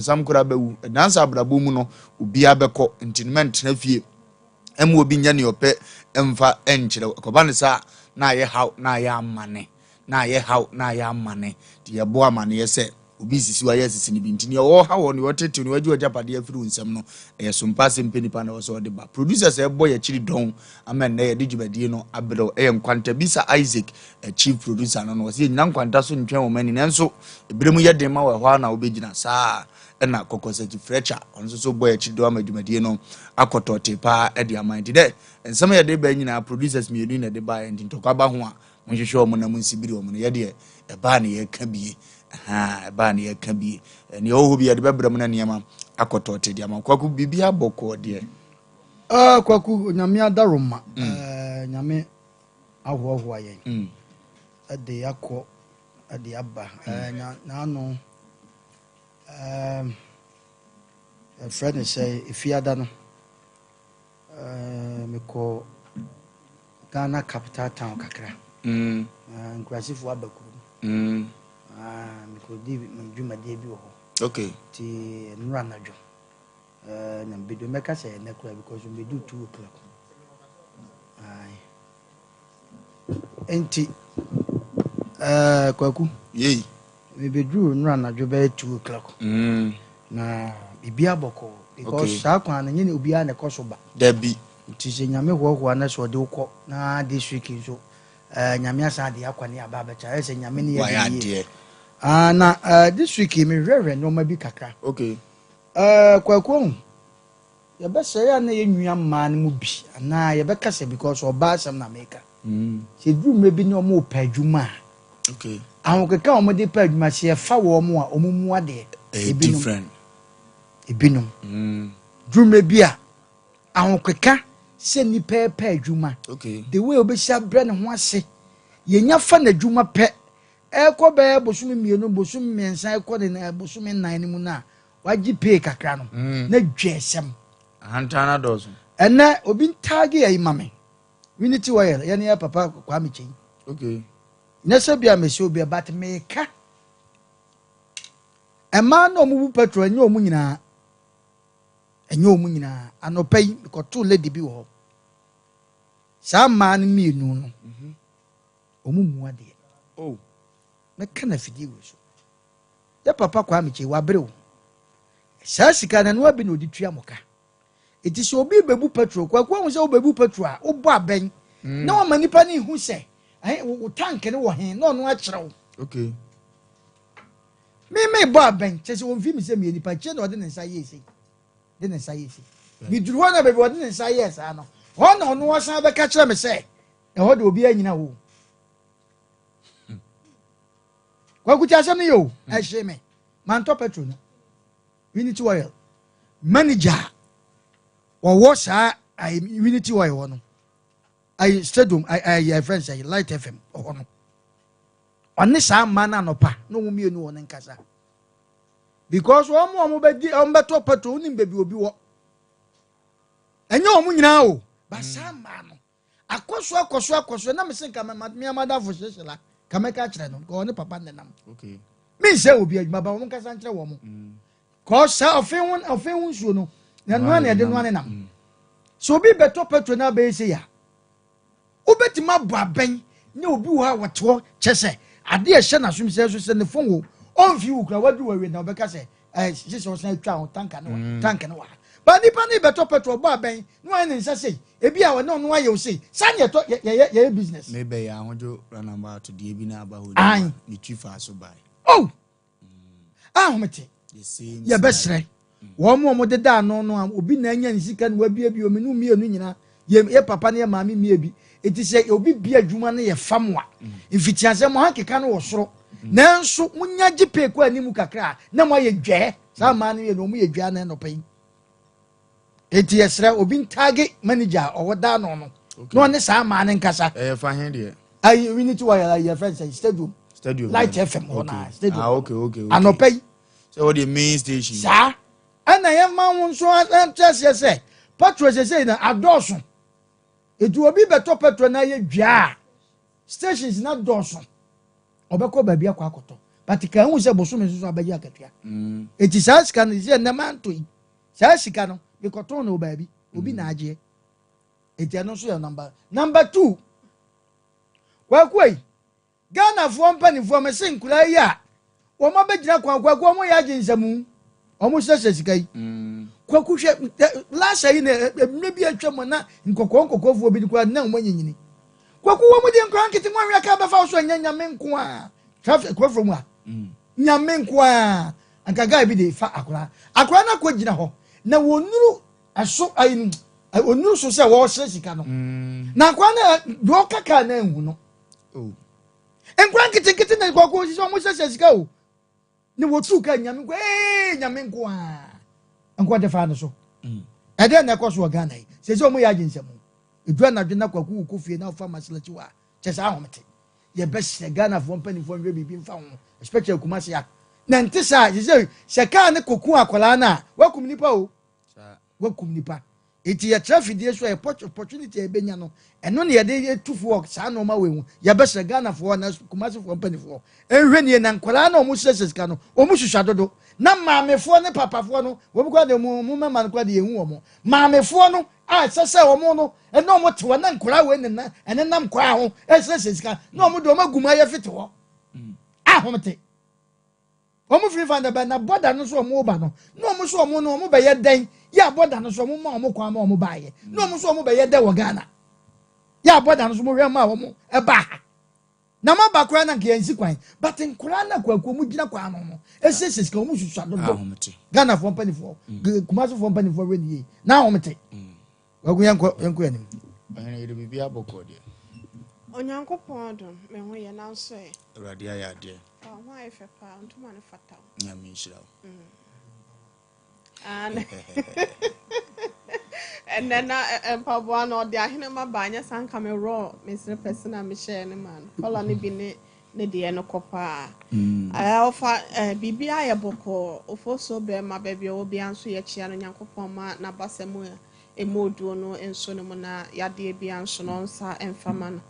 Nsam koraa bɛwu. Ɛdansa abrabɔ mu no, obiara bɛkɔ, nti no mɛntena fie ɛma obi nyɛ nea ɔpɛ ɛmfa ɛnkyerɛ. Ɛkɔba ne saa na ayɛ haw na ayɛ amane, na ayɛ haw na ayɛ amane. Nti yɛbɔ amaneɛ sɛ obi sisi wa yɛ sisi no bi, nti nea ɔwɔ ha wɔ nea ɔtete nea ɔgye ɔgyapadeɛ afiri wo nsɛm no, ɛyɛ sompa asɛm pɛ nipa na ɛwɔ sɛ ɔde ba. Producers a ɛbɔ yɛkyiri dɔn ama nnɛ yɛde dwumadie no abrɛw ɛyɛ Nkwanta Bisa Isaac, chief producer no wɔsɛ yɛnyina nkwanta so ntwɛn wɔn ani, nanso ebire mu yɛ den ma wɔ ɛhɔ a na wobɛgyina saa. Ɛna Kɔkɔsɛkyi Fletcher, ɔno nso so bɔ yɛkyiri dɔn ama dwumadie no akɔtɔ te paa ɛde ama. Nti dɛ nsɛm a yɛde ba nyinaa, producers mmienu na ɛde ba, nti ntɔkwa ba ho a, monhwehwɛ wɔn na monsibiri wɔn no. Yɛdeɛ ɛbaa ne yɛka bie, ɛbaa ne yɛka bie, nea ɔwɔ hɔ bi yɛde bɛbrɛ mu na nneɛma akɔtɔ te deɛ ama. Kwaku, biribi abɔkɔɔ deɛ? Ah, Kwaku, Nyame adaroma. Nyame ahoahoa yɛn ɛde akɔ ɛde aba. N'ano ɛfrɛ ne sɛ Efiada no, mekɔ Ghana capital town kakra. Nkurasifoɔ aba kurom. Ah, mekɔdi dwumadie bi wɔ hɔ. Nti nnora anadwo na mbedu, mɛka sɛ ɛnɛ koraa because mbedu 2 o'clock. Aye. Nti Kwaku, yei mebɛduru nnora anadwo bɛyɛ 2 o'clock na biribi abɔkɔ because saa kwan no nyɛ ne obiara na ɛkɔ so ba. Dabi. Nti sɛ Nyame hoahoa no sɛ ɔde wokɔ na this week nso Nyame asan de akɔ ne aba abɛkyɛ, ayɛ sɛ Nyame ne wayɛ yɛ de yie. Adeɛ. Ah, na this week yi, mehwɛhwɛ nneɛma bi kakra. Kwaku, ahu yɛbɛsɛ yɛ a na yɛ nua mmaa no mu bi anaa yɛbɛka sɛ because ɔbaa asɛm na meka sɛ duru mmerɛ bi ne ɔmo pɛ adwuma a, ahokeka a ɔmode pɛ adwuma, sɛ yɛfa wɔn mo a, ɔmo mu adeɛ. Ɛyɛ Ebinom. different. Ebinom duru mmerɛ bi a, ahokeka sɛ nipa pɛ adwuma, the way obɛsi abrɛ ne ho ase, yɛnya fa n'adwuma pɛ, ɛkɔ bɛyɛ bosome 2, bosome 3, ɛkɔ ne na bosome 4 no mu no a wagye pay kakra no, na dwa ɛsɛm. Ahantan no dɔɔso. Ɛnɛ obi ntaage yɛ ma me Unity Oil, yɛne yɛ papa Kwame Kyei. Nyɛ sɛ bia mesi obi, but meka ɛmaa na ɔmo bu petrol, ɛnyɛ ɔmo nyinaa, ɛnyɛ ɔmo nyinaa. Anɔpa yi mekɔtoo lady bi wɔ hɔ, saa mmaa no mmienu no, ɔmo mu adeɛ. Mɛka na afidie wɔ so yɛ papa Kwame Kyei wabere wo saa sika na noa bi na ɔde tua mo ka. Eti sɛ obi bɛbu petrol, Kwaku, ahu sɛ wobɛbu petrol a, wobɔ abɛn na wama nipa no ihu sɛ ɛhe wo tank no wɔ he na ɔno akyerɛ wo. Me bɔ abɛn kyɛ sɛ wɔmfi mi sɛ meyɛ nipa kyɛ na ɔde ne nsa yɛ ese, de ne nsa yɛ ese. Meduru hɔ na baabi ɔde ne nsa yɛ saa no, hɔ na ɔno ɔsan bɛka kyerɛ me sɛ ɛhɔ de obi anyina hɔ. Kwaku, ti asɛm no yɛ o, ɛhye me mantɔ petrol no. Unity Oil manager a wɔwɔ saa ayi Unity Oil hɔ no, ayi stadium, ayi ayi ɛfrɛ sɛ Light FM hɔ no, ɔne saa mmaa no anɔpa na wɔn mmienu wɔ ne nkasa because wɔn a wɔn bɛdi, wɔn bɛtɔ petrol, wɔn nim baabi obi wɔ. Ɛnyɛ wɔn nyinaa o, ba saa mmaa no akɔso akɔso akɔso na mesi nka mɛ mmea madafo hyehyɛ la kàmɛka kyerɛ no nka ɔne papa nenam. Mi nsɛ obi adwuma ba, wɔn nkasa nkyerɛ wɔn kɔɔ saa ɔfin ho nsuo no na noa na yɛde noa ne nam. Sɛ obi bɛtɔ petrol na abɛyɛ sɛ ya, wobɛtumi abɔ abɛn ne obi wɔ hɔ a wɔte hɔ kyɛ sɛ adeɛ ɛhyɛ n'asom sɛ so sɛ ne fon wo ɔnfi wo kura wadu wɔ awie na ɔbɛka sɛ hyehyɛ ɔsan atwa ho tanka ne wa tank ne wa ba. Nipa ne bɛtɔ petrol, bɔ abɛn na wɔayɛ ne nsa sei, ebi a ɔne ɔno ayɛ o sei saa ne yɛtɔ yɛ yɛ yɛyɛ business. Mebɛyɛ ahodwo runabout deɛ bi na aba hɔ. Ne twi fa so bae. Oh, ahomete. The same. Yɛbɛsrɛ wɔn mu a wɔdeda ano no a, obi na anya ne sika no wabiebie omi no mmienu nyinaa, yɛ papa ne yɛ maame mie bi. Eti sɛ obi bia adwuma no yɛ fam a, mfitiasɛ mo ha keka no wɔ soro, nanso monya gye pay kɔ anim kakra a, na mo ayɛ dwɛɛ. Saa mmaa no yɛ no, wɔn yɛ dwɛɛ na ɛnɔpɛ yi. Eti yɛsrɛ obi ntaage manager a ɔwɔ daa no na ɔne saa mmaa no nkasa. Ɛyɛ fa he deɛ? Ayi Unity wɔ yɛ yɛ fɛn sɛ stadium. Stadium. Light FM hɔ na stadium. Ah, okay. Anɔpɛ yi. Sɛ wɔde main station. Saa ɛna yɛn ma wo nso ɛnkyɛ aseɛ sɛ petrol sɛsɛ na adɔɔso, etu obi bɛtɔ petrol na yɛ dwa a, stations na dɔɔso, ɔbɛkɔ baabi akɔ akɔtɔ. But ka ehu sɛ bosome nso so abɛgye akatua. Eti saa sika no sɛ nnɛ manto yi, saa sika no mekɔtɔn no wɔ baabi, obi na agyeɛ. Eti ɛno nso yɛ number two. Kwaku yi, Ghanafoɔ mpanimfoɔ, mese nkwadaa yi a wɔn abɛgyina kwan, Kwaku, wɔn yɛ agye nsɛmu, wɔn hyehyɛ sika yi. Kwaku, hwɛ lasa yi na mmerɛ bi atwa mu na nkɔkɔɔ nkɔkɔɔfoɔ bi koraa na wɔn anyinyini. Kwaku, wɔn de nkwadaa nkete wɔn ahwɛ kaa bɛfa so, ɛnyɛ Nyame nko a traffic kurɔfoɔ mu a Nyame nko a nka guy bi de fa akwadaa akwadaa no akɔ gyina hɔ na wɔnuru ɛso ayi onuru so sɛ wɔresrɛ sika no na akwadaa no deɛ ɔka kaa na ehu no. Nkwadaa nketenkete na Kwaku sisi wɔn hyehyɛ sika o ne wɔtu kaa. Nyame nko Nyame nko a nkɔ de fa no so. Ɛdɛn na ɛkɔ so wɔ Ghana yi sɛ wɔn yɛ agye nsɛm edu anadwo na Kwaku wɔ fie na ɔfa masilakyi wɔ a kyɛ sɛ ahomete. Yɛbɛsrɛ Ghanafoɔ mpanimfoɔ nhwɛ biribi mfa ho, especially Kumasi a na nte saa sɛ kaa ne koku akwadaa no a, wakum nipa o, wakum nipa. Eti yɛkyerɛ fidie so a opportunity a yɛbɛnya no, ɛno ne yɛde etu foɔ saa nneɛma wɔ ehu. Yɛbɛsrɛ Ghanafoɔ na Kumasifoɔ mpanimfoɔ nhwɛ nie na nkwadaa na wɔn hyehyɛ sika no, wɔn hyehyɛ dodo na maamefoɔ ne papafoɔ no, wɔn kora de wɔn mmarima no kora de ehu wɔn maamefoɔ no a ɛsɛ sɛ wɔn no ɛna wɔn te hɔ na nkwadaa wɔ ɛnena ɛnenam kwan ho ɛhyehyɛ sika na wɔn de wɔn agu mu ayɛ fiti hɔ ahomete. Wɔn firi fa ndɛbɛ na bɔda no so wɔn ba no na wɔn so wɔn no wɔn bɛyɛ dɛn yɛ a bɔda no so wɔn ma wɔn kwan ma wɔn baayɛ na wɔn so wɔn bɛyɛ dɛ wɔ Ghana yɛ a bɔda no so wɔn hwɛ ma wɔn ɛba ha na mo aba koraa na nka yɛn si kwan, but nkwadaa na Kwaku wɔn gyina kwan no no esiesie sika, wɔn susu adodo. Ghanafoɔ mpanimfoɔ, Kumasifoɔ mpanimfoɔ, wɛ nie na ahomete. Kwaku, yɛn kɔ yɛn kɔ yɛn nim. Ɔhene yɛde biribi abɔkɔ deɛ. Onyankopɔn adom, me ho yɛ, nanso ɛ. Awurade ayɛ adeɛ. Fa ho ayɛ fɛ paa, ntoma no fata wo. Nyame nhyira wo. Ɛnɛ na mpaboa no ɔde ahenema ba anyɛ saa nka me rɔ mesere pɛse na mehyɛɛ ne ma no kɔla no bi ne ne deɛ no kɔ paa. Ɔfa biribi ayɛ bɔkɔɔ ofosuo bɛrima baabi a ɔwɔ biara nso yɛkyia no. Nyankopɔn ma n'abasa mu a ɛmu oduo no nso no mu na yadeɛ biara nso no ɔnsa mfa ma no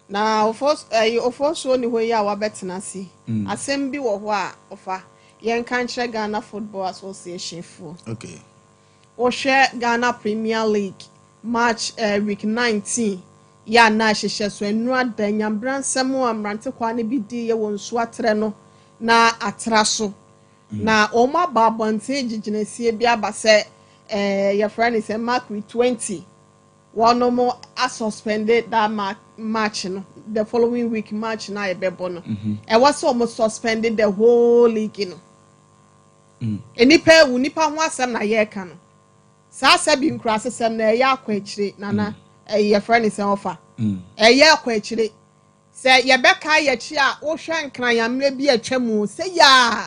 na ofosuo ni hɔ yi a wabɛtena ase. Asɛm bi wɔ hɔ a ɔfa yɛnka nkyerɛ Ghana Football Association foɔ. Wohwɛ Ghana Premier League match week 19 yɛ a na ahyehyɛ so nnura da nyambra nsɛm a mmerante kwa no bi di yɛ wɔ nsuo atrɛ no na atra so na wɔn aba abɔnten gyinasie bi aba sɛ yɛfrɛ no sɛ match week 20, wɔn asuspended that match no. The following week match na yɛbɛbɔ no, ɛwɔ sɛ wɔn suspended the whole league no. Nipa ewu, nipa ho asɛm na yɛreka no saa sɛ bi nkura asesɛm na ɛyɛ akɔ akyire nana ɛyɛ yɛfrɛ ne sɛ ɔfa ɛyɛ akɔ akyire sɛ yɛbɛka yɛkyi a wohwɛ nkranyammerɛ bi atwa mu sɛ yaa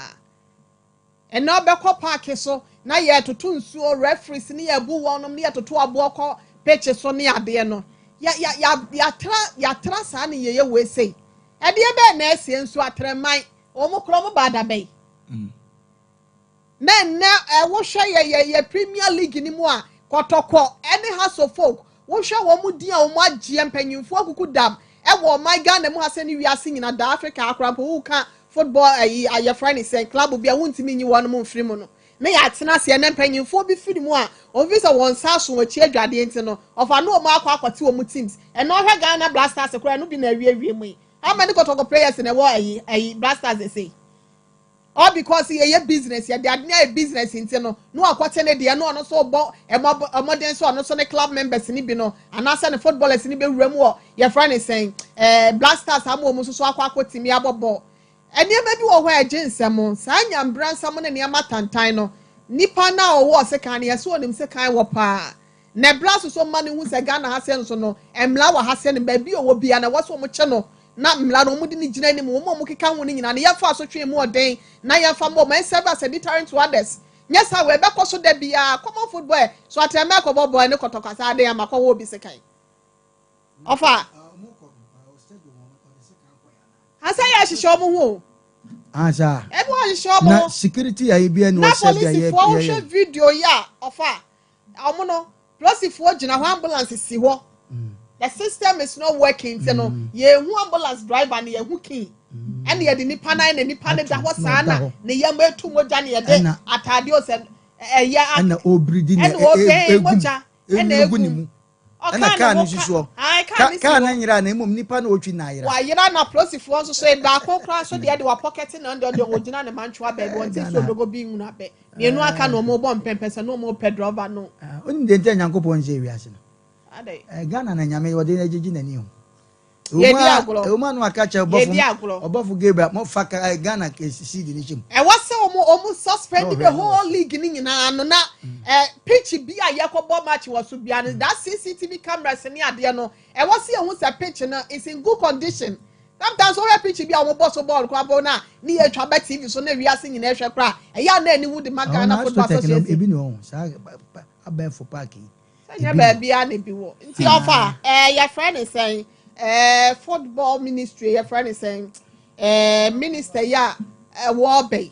ɛnna ɔbɛkɔ park so na yɛtoto nsuo, referees ne yɛbu wɔn ne yɛtoto aboɔ kɔ pitch so ne adeɛ no yɛ yɛ yɛ yɛatra yɛatra saa ne yɛyɛ wɔ ese ɛdeɛ bɛɛ na ɛsie nso atrɛman wɔn kora wɔn ba adabɛn na nnɛ ɛwohwɛ yɛ Premier League ni mu a, Kɔtɔkɔ ɛne Hearts of Oak, wohwɛ wɔn mu din a wɔn agyeɛ mpanyinfoɔ akuku dam ɛwɔ ɔman Ghana mu ha sɛ ne wiase nyina da Africa akora mpo, woka football ɛyi ayɛfrɛ ne sɛn club bi a wontumi nyi wɔn mu mfiri mu no ne yɛ atena aseɛ na mpanyinfoɔ bi firi mu a wɔn fi sɛ wɔn nsa aso wɔn akyi adwadeɛ nti no ɔfa no wɔn akɔ akɔte wɔn teams. Ɛna ɔhwɛ Ghana Black Stars koraa no bi na awie wie mu yi, how many Kɔtɔkɔ players na ɛwɔ ɛyi Black Stars ɛsɛ? All because yɛyɛ business, yɛde ade ne ayɛ business nti no na wakɔte ne deɛ na ɔno nso bɔ ɛmɔ ɛmɔden so ɔno nso ne club members ni bi no anaasɛ ne footballers ni bɛwura mu wɔ yɛfrɛ ne sɛn Black Stars ama wɔn nso so akɔ akɔ timi abɔ bɔɔl. Nneɛma bi wɔ hɔ a ɛgye nsɛm saa nyambra nsɛm ne nneɛma tantan no. Nipa na ɔwɔ sekan no, yɛsɛ onim sekan wɔ paa na ɛbra soso mma ne ho sɛ Ghana ha sɛ nso no mmla wɔ ha sɛ no baabi a ɔwɔ bia na ɛwɔ sɛ wɔn kyɛ no na mmla no wɔn de ne gyina anim. Wɔn a wɔn keka ho no nyinaa no yɛfa so twe mu ɔden na yɛfa mbɔ wɔn serve as a deterrent to others. Nyɛ saa wɔ ɛbɛkɔ so da biara. Common football ɛ so atɛmɛ kɔbɔ bɔɔl ne Kɔtɔkɔ asa ade ama kɔwɔ obi sekan ɔfa asa yɛ ahyehyɛ wɔn ho. Asa. Ɛbi wɔ ahyehyɛ wɔn na ho. Security ayi bi ɛni na wɔ sɛ bi a yɛ polisifoɔ wohwɛ yɛ video yi a ɔfa ɔmo no, polisifoɔ gyina hɔ, ambulance si hɔ. The system is not working nti no yɛhu ambulance driver no, yɛhu king. Ɛna yɛde nipa nan na nipa no da hɔ Ato, saa na ɔda na hɔ. ne yam etu mogya na yɛde Ɛna- ataadeɛ sɛ ɛyɛ Ɛna ɔbiridi na ɛna ɔbɛn egum mogya ɛna ɛnwunu gu ne egum. mu. Ɔkaa Ɛna kaa ne no ho si ka soɔ. Ae, kaa no si Kaa no hɔ. nyera na mmom nipa na ɔtwi na ayera. Wayera na polisifoɔ nso so baako koraa so deɛ de wapɔkɛte na ɔde ɔgyina ne mantwoa baabi wɔn ti Ghana. so odogo bi nwunu abɛ mmienu aka na wɔn bɔ mpɛmpɛ sɛ na wɔn pɛ drɔba no. Ah, onim deɛ nti a Nyankopɔn nhyɛ wiase no. Adɛ. Ghana na Nyame wɔde no agyegye n'ani ho. Yɛdi agorɔ. Ɛwɔ mu a na waka kyerɛ ɔbɔfo Yɛdi agorɔ. ɔbɔfo Gabriel mɔfa Ghana seed no hyɛ mu. Ɛwɔ sɛ wɔn suspend Na ɔhwɛ the na whole league ni nyinaa no na pitch bi a yɛkɔbɔ match wɔ so bia no, that CCTV cameras ne adeɛ no, ɛwɔ sɛ yɛn ho sɛ pitch no is in good condition. Sometimes wɔhwɛ pitch bi a wɔn bɔ so bɔɔl koraa bɔ na ne yɛ twa bɛ TV so na wiase nyinaa ɛhwɛ koraa, ɛyɛ a na ani wu de ma Ghana Football Association. Ebi ni wɔn saa abɛɛfo park yi. Sɛ nyɛ baabi a na ebi wɔ nti ɔfa yɛfrɛ ne sɛn, football ministry, yɛfrɛ ne sɛn, minister yi a ɛwɔ ɔbɛ yi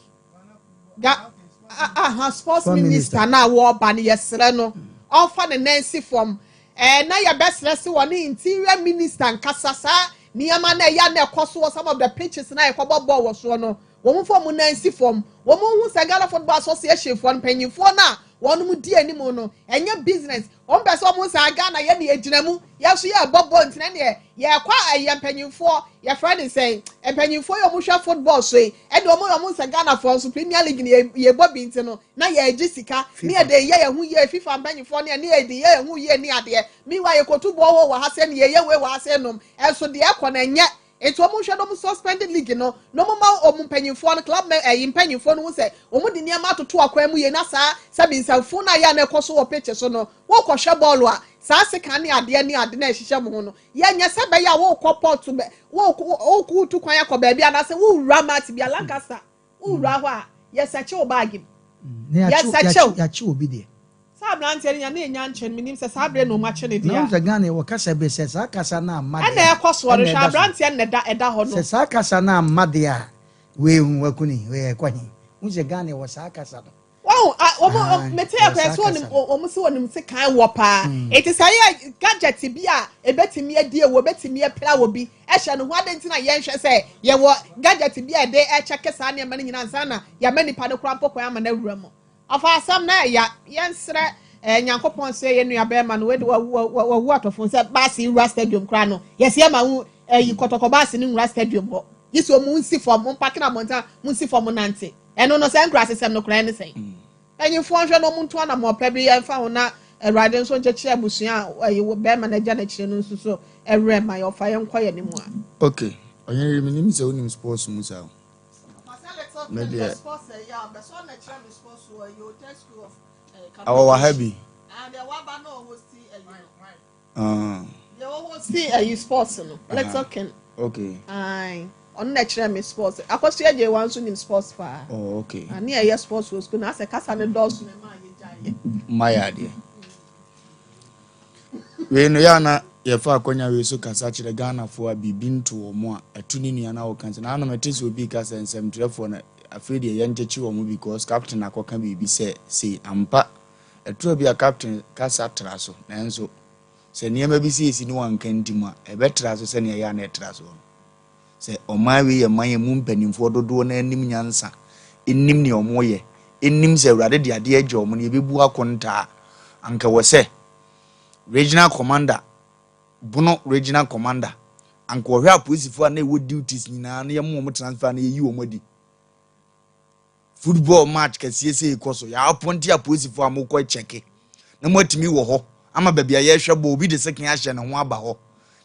ga aha, sports Sports minister minister. Na wɔɔba no, yɛsrɛ no ɔnfa ne nan si fam na yɛbɛsrɛ si wɔ ne interior minister nkasa. Saa nneɛma na ɛyɛ na ɛkɔ so wɔ some of the pitches na yɛkɔbɔ bɔɔl wɔ soɔ no, wɔn fɔ wɔn nan si fam, wɔn ho sɛ Ghana Football Association foɔ no mpanyinfoɔ no a wɔn mu di anim no, ɛnyɛ business. Wɔn pɛ sɛ wɔn sɛ Ghana yɛ ne yɛgyina mu, yɛ nso yɛ bɔ bɔɔl, ntina neɛ yɛkɔ ɛyɛ mpanyinfoɔ, yɛfrɛ ne sɛn, mpanyinfoɔ yɛ wɔn hwɛ football so yi, ɛde wɔn yɛ wɔn sɛ Ghana foɔ nso Premier League ne yɛ yɛbɔ bi, nti no na yɛgye sika ne yɛde yɛ yɛn ho yie. FIFA mpanyinfoɔ ne yɛde yɛ yɛn ho yie ne adeɛ. Meanwhile, yɛkɔtu bɔɔl wɔ wɔ ha sɛ ne yɛyɛ wei wɔ ha sɛ nom, ɛnso deɛ ɛkɔ no ɛnyɛ. Nti wɔn hwɛ na wɔn suspend league no na wɔn ma wɔn mpanyinfoɔ no, club mɛ ɛyi mpanyinfoɔ no ho sɛ wɔn de nneɛma atoto akwan mu yie, na saa sɛbi nsɛmfo na yɛ a na ɛkɔ so wɔ pitch so no, wɔrekɔhwɛ bɔɔlo a saa sika ne adeɛ ne ade na ɛhyehyɛ mo ho no, yɛnyɛ sɛ bɛyɛ a wɔrekɔ port bɛ wɔrekɔ tu kwan akɔ baabi anaasɛ wɔwura mat bi a Lancaster wɔwura hɔ a yɛsɛkye wo baagi mu. Ne Yɛsɛkyew. Yɛakye obi deɛ. Saa aberanteɛ no nya ne enya nkyɛn minim sɛ saa abere na ɔmo akye ne Na deɛ wɔn sɛ Ghana wɔ kasa bi sɛ saa kasa na ama a ɛna deɛ a, ɛkɔ soɔ no ɛna hwɛ ɛda so. Aberanteɛ no na ɛda hɔ no. Sɛ saa kasa na ama deɛ a, wei hu wakuni wei ɛkɔ he n sɛ Ghana wɔ saa kasa no. Wɔn a wɔn Ah, mete yɛ wɔ kɔ saa ɛsɛ wɔn kasa no. wɔn si wɔn se kan wɔ paa, eti sɛ yɛ gadget bi a ebetumi adi ewu, ebetumi apira wɔ bi ɛhyɛ ne ho adi, nti na yɛnhwɛ sɛ yɛwɔ gadget bi a yɛde ɛkyɛkɛ saa nneɛma no nyinaa nsa na yɛma nipa no kora mpo kwan ama no awura mu. Ɔfa asɛm na ɛya yɛnsrɛ Nyankopɔn sɛ yɛn nua bɛrima no wede wawu wawu atɔfo sɛ baasi nwura stadium kora no, yɛsi ɛma wo ɛyi Kɔtɔkɔ baasi no nwura stadium hɔ yi sɛ ɔmo nsi fam mpaki na abɔnten mo nsi fam nante. Ɛno no sɛ nkura asesɛm no kora ɛne sɛn, mpanyinfoɔ nhwɛ na ɔmo nto anamɔ pɛ bi yɛmfa ho na Awurade nso nkyɛkyerɛ abusua a ɛyi wɔ bɛrima n'agya n'akyire no nso so ɛwerɛ ma yɛ. Ɔfa yɛn nkɔ yɛn mu a. Okay, ɔnyɛ mi nim sɛ wonim sports mu saa. Me deɛ- Awɔ wɔ ha bi. Ah, si ɛyi sports no, Little King. Ayi, ɔno na kyerɛ me sports. Akɔso agye wa nso nim sports paa. Oh, okay. Ani ɛyɛ sports wɔ school na asɛ kasa ne dɔɔso na ɛma ayɛ gya yɛ. Mma yɛ adeɛ wei no yɛ ana yɛfa akɔnya wei so kasa kyerɛ Ghanafoɔ a biribi nto wɔ mo a ɛto ne nua no a wɔka sɛ na anom ɛte sɛ obi ka sɛ nsɛmtwerɛfoɔ no, afei deɛ yɛnkyekye wɔ mo because captain akɔka biribi sɛ sei ampa. Ɛtorɔ bi a captain kasa tra so, nanso sɛ nneɛma bi siesie ne wanka nti mu a ɛbɛtra so sɛnea ɛyɛ a na ɛtra so no sɛ ɔman wei yɛ man yɛ mu mpanimfoɔ dodoɔ no anim nyansa, ɛnim nea ɔmo yɛ, ɛnim sɛ Awurade de adeɛ agya ɔmo no, yɛbɛbu akontaa. Anka wɔ sɛ regional commander, Bono regional commander, anka ɔhwɛ apolisifoɔ a na ɛwɔ duties nyinaa na yɛmo wɔn transfer na yɛyi wɔn adi. Football match kɛseɛ sɛ ɛkɔ so, yɛapɔnte apolisifoɔ a mokɔ kyɛke na moatumi wɔ hɔ ama baabi a yɛrehwɛ bɔ, obi de sekan ahyɛ ne ho aba hɔ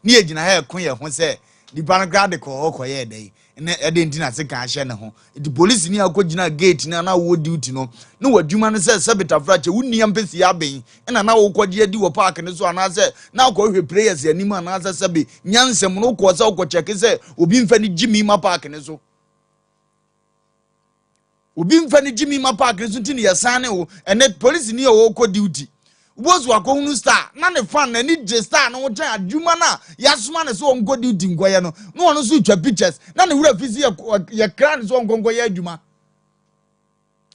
ne yɛgyina ha ɛko yɛ ho sɛ nipa no koraa de kɔ hɔ kɔyɛɛ dɛ ne ɛde nti na sekan ahyɛ ne ho. Nti polisi ni akɔgyina gate no na wɔ duty no na w'adwuma no sɛ sɛbitafra kyɛ wo nua mpɛsi abɛn ɛna na wokɔgye adi wɔ park no so, anaasɛ na akɔhwɛ players anim, anaasɛ sɛbe nyansɛm no wokɔɔ sɛ wokɔkyɛke sɛ obi mfa no gyi mi ma park no so, obi mfa no gyi mi ma park no so, nti ne yɛsan ne wo. Ɛnɛ polisi ni a wɔkɔ duty wosu akɔhunu star na ne fan n'ani gye star no ho kyɛn adwuma no a yɛasoma ne sɛ ɔnkɔ duty nkɔyɛ no, na ɔno nso twa pictures na ne wura fi si yɛkra ne sɛ ɔnkɔ nkɔyɛ adwuma.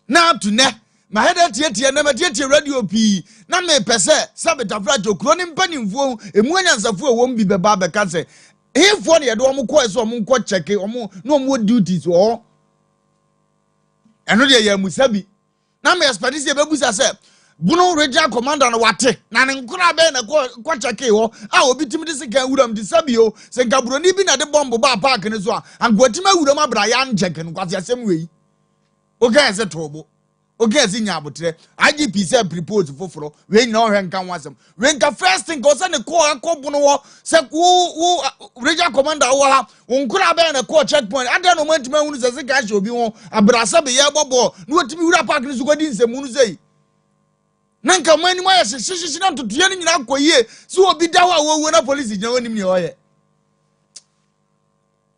Na ato nɛ mahɛdɛ tietie nɛ matietie radio pii na mepɛ sɛ sɛbetafra kyɛ kuro ne mpanimfoɔ emu anyansafoɔ a wɔm bi bɛba abɛka sɛ Hefoɔ na yɛde wɔn kɔɛ sɛ wɔn nkɔ kyɛke wɔn na wɔn wɔ duties wɔ hɔ? Ɛno deɛ yɛ amusa bi. Na me expect sɛ yɛbɛbusa sɛ Bono regional commander no wate na ne nkora bɛyɛ na kɔ kɔ kyɛke hɔ a obi tumi de sika awuram te sɛ bio sɛ nka buroni bi na de bɔmbo baa park no so a anka watumi awuram abra yɛ ankyɛke no. Kwasi asɛm wei woka yɛ sɛ toobo. Oka ɛsi nya abotrɛ IGP sɛ prepose foforɔ wei nyina ɔhwɛ nka ho asɛm wei nka first thing ɔsɛ ne kɔɔ akɔ bono hɔ sɛ wo wo regional commander wɔ ha wo nkora bɛyɛ na kɔɔ checkpoint adɛn na ɔmo antumi ahunu sɛ sika ahyɛ obi ho abrasɛ bɛyɛ bɔ bɔɔl na wɔtumi wura park no so kɔdi nsɛmu no sɛyi na nka ɔmo anim ayɛ hyehyehyehye na ntotoeɛ no nyinaa kɔ yie sɛ obi da hɔ a wɔwuo na polisi gyina hɔ nim nea ɔyɛ.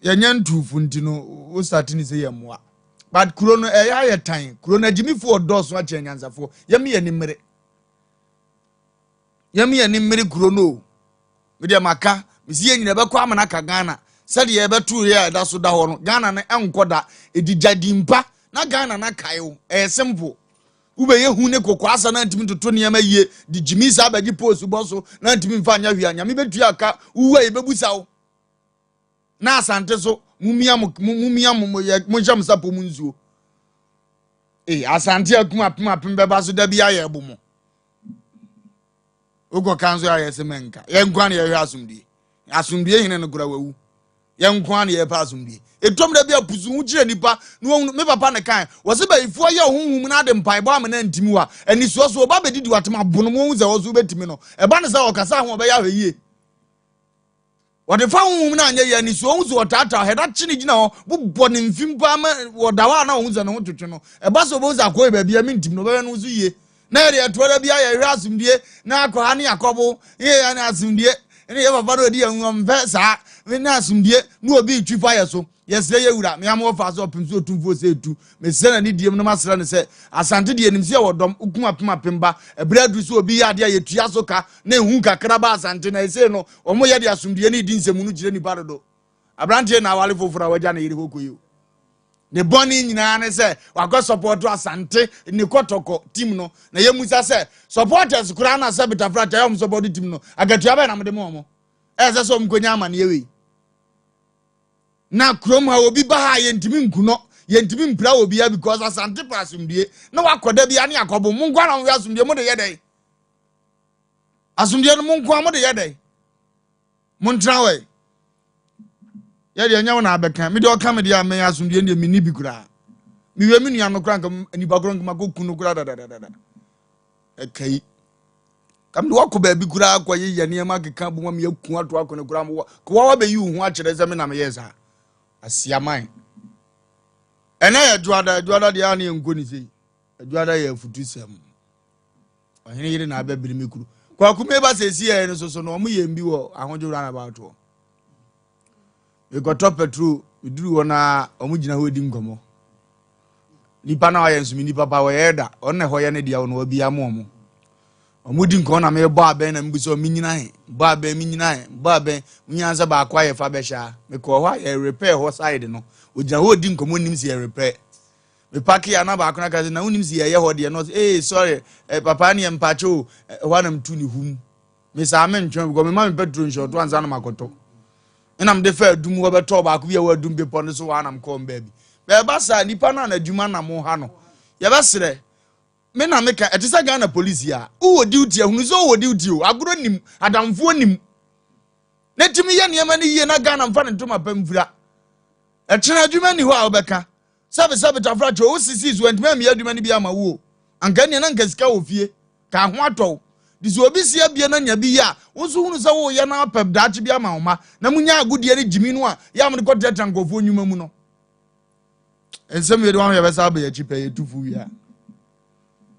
Yɛnyɛ ntuufo nti no wo start ne sɛ yɛ mmoa, but kuro no ɛyɛ ayɛ tan. Kuro no agyimifoɔ dɔɔso akyɛ nyansafoɔ. Yɛmi yɛ ni mmere, yɛmi yɛ ni mmere kuro no o. Medeɛ maka mesi yɛ nyina bɛkɔ amana ka Ghana sɛdeɛ yɛbɛto yɛ a ɛda so da hɔ no. Ghana no ɛnkɔ da ɛdi gya mpa na Ghana no akae wo. Ɛyɛ simple. Wobɛyɛ hu ne kɔkɔ asa na ntumi ntoto nneɛma yie de gyimi saa bɛgye post bɔ so na ntumi mfa nyɛ hwee a Nyame bɛtua aka. Wowu a yɛbɛbusa wo. Na Asante so mumia mo mumia mo yɛ monhyɛ mo sapɔ mu nsuo. Ee, Asante akum apem apem bɛba so da bi ayɛ ɛbo mo wokɔ ka nso ayɛ sɛ mɛnka. Yɛn nko na yɛhwɛ asomdue. Asomdue hene no kora wawu. Yɛn nko na yɛpɛ asomdue. Etom da bi apusu ho kyerɛ nipa na wɔn me papa ne kan wɔsi bɛyifoɔ yɛ ɔhuhum na ade mpaebɔ ama na ntumi wa anisuo so ɔba bɛdidi watem abono mu ohun sɛ ɔso bɛtumi no ɛba ne sɛ ɔkasa ho ɔbɛyɛ ahwɛ yie. Wɔde fa honhom no anyɛ yɛ anisoɔ ohun sɛ ɔtaataa hɛda kye ne gyina hɔ bobɔ ne mfim paa ma wɔda hɔ a na ohun sɛ ne ho twetwe no. Ɛba sɛ ɔbɛhu sɛ akɔyɛ baabi a mentim no ɔbɛhwɛ no so yie na yɛde ɛtoɔ da bi ayɛ hwɛ asomdue na akɔ ha ne akɔbo yɛ yɛ ne asomdue ne yɛ papa no ɔdi yɛn mpɛ saa ne asomdue na obi retwi fa yɛ so. Yɛsrɛ yɛ wura meama wɔfa so ɔpem so ɔtumfoɔ sɛ ɛtu mesrɛ na ne diem no masrɛ no sɛ Asante deɛ nim sɛ yɛwɔ dɔm wokum apem apem ba ɛberɛ aduru sɛ obi yɛ adeɛ a yɛtua so ka na ɛhu kakra ba Asante na ɛsei no ɔmo yɛ de asomdue ne di nsɛmu no kyerɛ nipa dodo. Aberanteɛ na awale foforɔ a wagya ne yere hɔ kɔ yi o. Ne bɔne nyinaa ne sɛ wakɔ support Asante ne Kɔtɔkɔ team no na yɛmusa sɛ supporters koraa na sɛ betafra kyɛ ɔmo support team no akatua bɛn na mode ma ɔmo ɛsɛ sɛ ɔmo kɔnya amanneɛ wei na kurom ha obi ba ha yɛntumi nku no yɛntumi mpira wɔ bia because Asante pa asomdue na wakɔ da bia ne akɔbo mo nkoa na mohwɛ asomdue. Mo de yɛ dɛn asomdue no? Mo nkoa mo de yɛ dɛn? Montena hɔ yi yɛdeɛ ɛnyɛ wo na abɛka mede ɔka me deɛ a mɛyɛ asomdue deɛ menni bi koraa. Mewie me nua no koraa nka nipa korɔ nka makɔku no koraa dadadadada. Ɛka yi kam de wakɔ baabi koraa kɔ yeyɛ nneɛma keka boma me aku ato akɔ no koraa mowɔ kowa wabɛyi wo ho akyerɛ sɛ me na meyɛ saa asiaman. Ɛnɛ yɛ dwoada. Dwoada deɛ a ne yɛnkɔ ne sei. Dwoada yɛ afutu sɛm. Ɔhene yere na abɛbere me kuro kwaku meba sɛ esi yɛ no soso no ɔmo yɛ bi wɔ Ahodwo roundabout hɔ. Mekɔtɔ petrol meduru hɔ na ɔmo gyina hɔ di nkɔmmɔ. Nipa na ɔyɛ nso mi nipa pa wɔyɛ da ɔno na ɛhɔ yɛ ne deɛ ɔno ɔbi ama ɔmo. Ɔmo di nkɔmmɔ na mebɔ abɛn na mebu sɛ ɔmo nyina he bɔ abɛn mi nyina he bɔ abɛn mo nyina sɛ baako ayɛ fa bɛhyɛ a mekɔɔ hɔ a yɛ repair hɔ side no ogyina hɔ di nkɔmmɔ nim sɛ yɛ repair. Mepake a na baako na ka sɛ na wonim sɛ yɛyɛ hɔ deɛ no ɔsɛ ee sorry eh, papa ne yɛ mpakyɛ o. Ɛhɔ a na metu ne hum mesaa mentwɛn because mema me petrol nhyɛ ɔto ansa na makɔtɔ ɛna mede fa adum hɔ bɛtɔɔ baako bi a ɛwɔ Adum bepɔ no so hɔ anam kɔɔ baabi bɛɛba saa nipa no a n'adwuma nam ha no yɛbɛserɛ me na meka ɛte sɛ Ghana Police a wowɔ duty ahunu sɛ wowɔ duty o. Agorɔ nim adamfoɔ nim na tumi yɛ nneɛma no yie na Ghana mfa ne ntoma pɛ mfira. Ɛkyerɛ adwuma ni hɔ a wobɛka sɛbe sɛbe tafra kyɛ wo sisi so antumi ameyɛ adwuma no bi ama wo o. Anka nea na nka sika wɔ fie ka ho atɔ de sɛ obi si abie na nya bi yɛ a wo nso hunu sɛ woyɛ na apɛ daakye bi ama wo ma na munya agodie ne gyimi no a yɛ a mode kɔtenatena nkurɔfoɔ nnwuma mu no. Nsɛm yɛ de wɔn yɛbɛsa abɛ akyi pɛ yɛtu fo wie a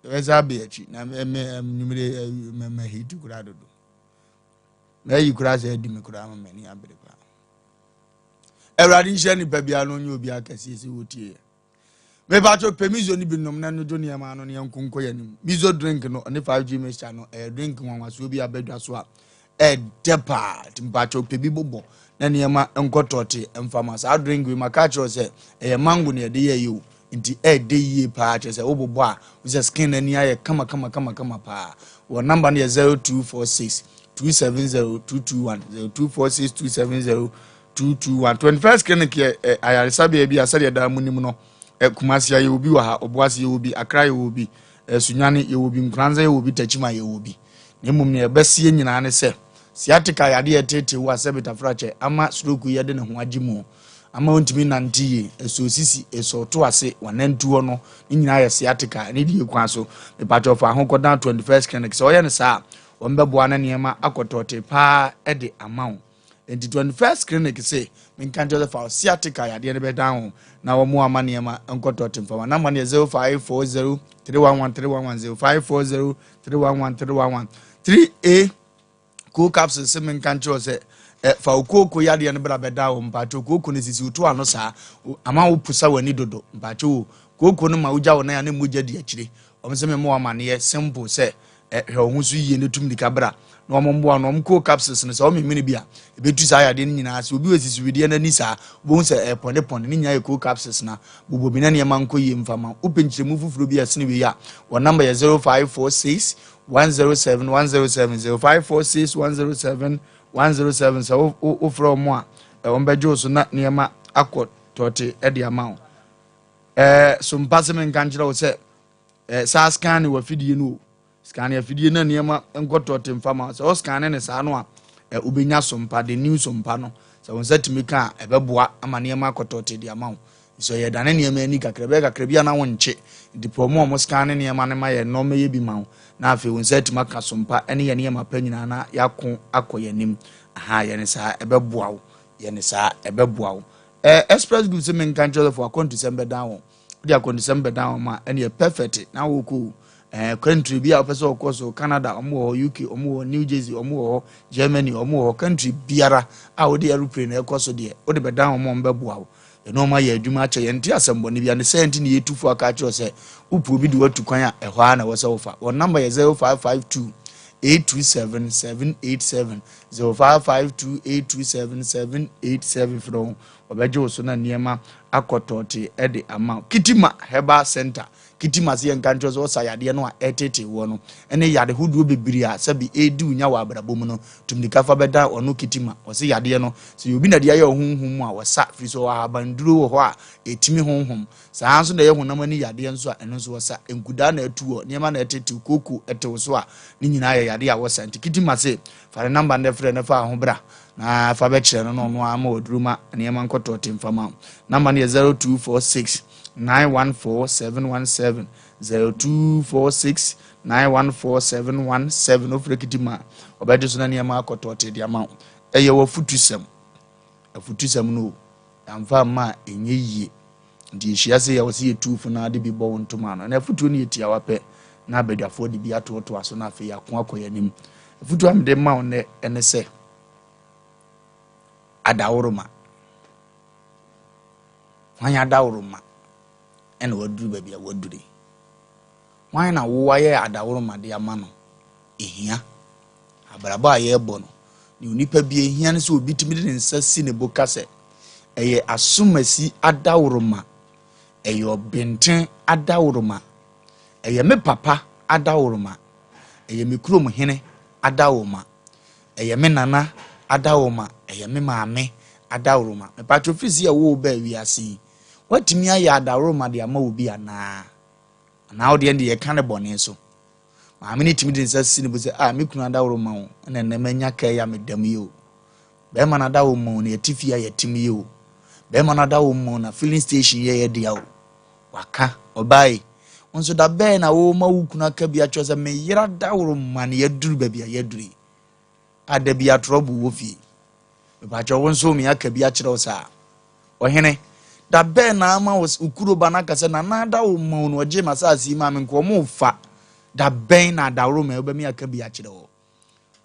yɛbɛsa abɛ akyi na mɛ nwumire mɛ mɛ hiti koraa dodo mɛ koraa sɛ adi mi koraa ma m'ani abere paa. Awurade nhyira nipa biara na ɔnyɛ obi akɛseɛ sɛ wɔtie yɛ. Mepatwo pɛ mizo no bi nom na no dwo nneɛma ano ne yɛnko nkɔ yɛn anim. Mizo drink no ne 5G mixture no ɛyɛ drink nwanwasoɔ bi abɛdwa so a ɛdɛ paa nti mepatwo pɛ bi bobɔ na nneɛma nkɔtɔte mfama saa drink wei. Maka kyerɛ sɛ ɛyɛ mango na yɛde yɛ yi o nti ɛɛdɛ yie paa kyerɛ sɛ wobobɔ a wosɛ skin n'ani ayɛ kama kama kama kama paa. Wɔ number no yɛ 0246. 270 221, 0246 270 221. 21st Clinic yɛ ayaresabea bi a sɛdeɛ daa mu nim no, Kumasi yɛ obi wɔ ha, Ɔboase yɛ obi, Accra yɛ obi, Sunyani yɛ obi, Nkoranza yɛ obi, Techiman yɛ obi. Na mmom nea ɛbɛsie nyinaa ne sɛ sciatica yadeɛ ɛtete wo a, sɛ betafrakyɛ ama stroke yi yɛde ne ho agye mu ama ntumi nante yie, ɛsɔ sisi, ɛsɔ to ase, wanantu hɔ no ne nyinaa yɛ sciatica. Ne die kwan so mepatwɛ fa ho kɔdan 21st Clinic. Sɛ ɔyɛ no saa, wɔn bɛboa no nneɛma akɔtɔɔte paa ɛde ama wo. Nti 21st Clinic sɛ menka nkyerɛ sɛ fa sciatica yadeɛ no bɛdan ho na wɔn ama nneɛma nkɔtɔɔte mfama. Number no yɛ 0540 311 311, 0540 311 311. 3A cool capsule sɛ menka nkyerɛ sɛ fa wo kooko yadeɛ no bra bɛda wo. Mpakyɛ, kooko no sisi woto ano saa ama wo pusa w'ani dodo. Mpakyɛ wo kooko no ma wogya wo nan a ne mogya di akyire. Ɔmo sɛ mema amaneɛ simple sɛ hwɛ wo ho so yie ne tum nika bra na ɔmo mboa no. Ɔmo cool capsules no, sɛ ɔmo memene bi a, ebetu saa yadeɛ no nyinaa. Sɛ obi wɔ sisi wedeɛ n'ani saa, wobɛhu sɛ ɛpɔne pɔne ne nyinaa yɛ cool capsules. Na bobɔ bi na nneɛma nkɔ yie mfama. Wopɛ nkyerɛmu foforɔ bi a ɛsene wei a, wɔn number yɛ 0546 107 107, 0546 107 107. Sɛ wofrɛ ɔmo a, wɔn bɛgye wo so na nneɛma akɔ tɔɔte ɛde ama wo. So mpa sɛ menka nkyerɛ wo sɛ saa scan wɔ afidie no o, scan afidie na nneɛma nkɔ tɔɔte mfa ma. Sɛ ɔscan ne saa no a, wobɛnya sompa, the new sompa no. Sɛ wo nsa tumi ka a, ɛbɛboa ama nneɛma akɔ tɔɔte de ama wo. Sɛ yɛ dane nneɛma ani kakra bɛyɛ kakra bi a na wonkye nti pɛ ɔmo a ɔmo scan ne nneɛma no ma yɛ nneɛma yɛ bi ma wo, na afei wo nsa atumi aka sompa ne yɛ nneɛma pa nyinaa na yɛako akɔ yɛn anim. Aha, yɛ ne saa, ɛbɛboa wo. Yɛ ne saa, ɛbɛboa wo. Express Group sɛ menka nkyerɛ fo akɔntusɛm bɛdan wɔn, wode akɔntusɛm bɛdan wɔn ma ɛne yɛ perfect na wokɔ country bi a wopɛ sɛ ɔkɔ so. Canada ɔmo wɔ hɔ, UK ɔmo wɔ, New Jersey ɔmo wɔ hɔ, Germany ɔmo wɔ hɔ, country biara a wode aeroplane ɛkɔ so deɛ, wode bɛdan wɔn a, ɔmo bɛboa wo. Ɛno ɔmo ayɛ adwuma akyɛ yɛn nti asɛmbɔne bi ane sɛ nti ne yɛtu fo aka kyerɛ sɛ wopɛ obi de watu kwan a, ɛhɔ ara na ɛwɔ sɛ wofa. Wɔn number yɛ 0552 827 787, 0552 827 787. Frɛ wo, wɔbɛgye wo so na nneɛma akɔtɔɔte ɛde ama wo. Kitima Herbal Center, Kitima sɛ yɛnka nkyerɛ sɛ ɔsa yadeɛ no a ɛtete wɔ no ɛne yade hodoɔ bebree a sɛbi ɛdi wo nya wɔ abrabɔ mu no, tumdika fa bɛda ɔno Kitima. Ɔsɛ yadeɛ no sɛ obi na de ayɛ ɔhonhom mu a, wɔsa firi sɛ ahabanduro wɔ hɔ a ɛtumi honhom saa nso na ɛyɛ honam ani yadeɛ nso a, ɛno nso wɔsa. Nkudaa na ɛtu wɔ nneɛma na ɛtete kooko ɛtew so a, ne nyinaa yɛ yadeɛ a wɔsa. Nti Kitima se fa ne number no frɛ no, fa ho bra na fa bɛkyerɛ no na ɔno ama waduro ma nneɛma nkɔtɔ te mfama. Number no yɛ 0246 914 717, 0246 914 717. Ofiri Kitima, ɔbɛgye so na nneɛma akɔtɔ te de ama wo. Ɛyɛ wɔ afutusɛm, afutusɛm no amfa ama a ɛnyɛ yie. Nti yɛhyia sɛ yɛwɔ sɛ yɛtu fo no ade bi bɔ wo ntoma no na afutuo no yɛ tiawa pɛ na abadwafoɔ de bi atoatoa so na afei yɛako akɔ yɛn anim. Afutuo a mede ma wo nnɛ ɛne sɛ adaworoma hwan adaworoma ɛna waduru baabi a waduru yi? Hwan na wowayɛ adaworoma de ama no? Ehia abrabɔ a yɛrebɔ no ne onipa bi ehia no sɛ obi tumi de ne nsa si ne bo ka sɛ ɛyɛ asomasi adaworoma, ɛyɛ ɔbɛnten adaworoma, ɛyɛ me papa adaworoma, ɛyɛ me kurom hene adaworoma, ɛyɛ me nana adaworoma, ɛyɛ me maame adaworoma. Mepatro firi si ɛwɔ baa wiase yi, watumi ayɛ adaworoma de ama obi anaa wodeɛ de yɛka ne bɔne so? Maame no tumi de nsa si ne bo sɛ a me kunu adaworoma wo ɛna nnɛ manya kaa yi a medam yi o. Bɛrima no adaworoma wo na yɛte fie a yɛtem yi o. Bɛrima no adaworoma wo na filling station yɛ yɛ dea o. Waka ɔbaa yi nso da bɛɛ na wɔma wo kunu aka bi akyerɛ sɛ meyera daworoma na yɛaduru baabi a yɛaduru yi a da bi atorɔbo wɔ fie. Mepakyɛ wo nso me aka bi akyerɛ wo saa. Ɔhene da bɛɛ na ama wo kuro ba no aka sɛ nana adaworoma wo na ɔgye ma asase yi ma me nka ɔmo fa? Da bɛn na adaworoma wobɛmi aka bi akyerɛ wo?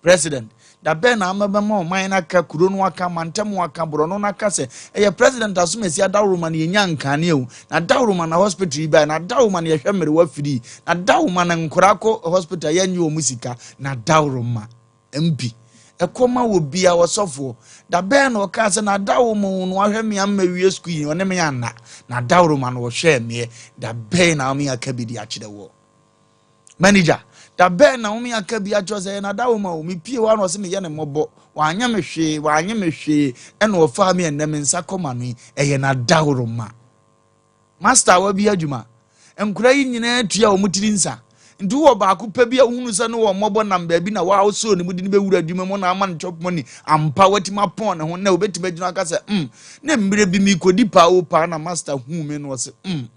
President da bɛn na ama bɛma ɔman no aka, kuro no aka, mantam aka, borɔno no aka sɛ ɛyɛ President asomasi adaworoma no yɛnya nkanea o, na adaworoma na hospital yi bae, na adaworoma na yɛhwɛ mmerewa firi, na adaworoma na nkora kɔ hospital yɛnyɛ wɔn sika, na adaworoma MP ɛkɔma wɔ bia wɔsɔfoɔ da bɛn na ɔkaa sɛ na adaworoma no ahwɛ me ama wie sukuu yi, ɔne me anna, na adaworoma no ɔhwɛɛ meɛ? Da bɛn na ɔme aka bi de akyerɛ wɔ? Manager, da bɛn na wome aka bi akyerɛ sɛ ɛyɛ n'adawoma o, mepie hɔ a na ɔse meyɛ no mmɔbɔ, wanyɛ me hwee, wanye me hwee, ɛna ɔfaa me ɛnnɛ me nsa kɔ m'ano yi, ɛyɛ n'adaworoma. Master a wabi adwuma, nkora yi nyinaa tua wɔn tiri nsa, nti wowɔ baako pɛ bi a wohunu sɛ ne wɔ mmɔbɔ nam baabi na waa wosoo ne mu de no bɛwura adwuma mu na ama no chop money, ampa watumi apɔn ne ho na obɛtumi agyina aka sɛ mm, na mmerɛ bi mekɔdi paa o paa na master huu me na ɔse mm,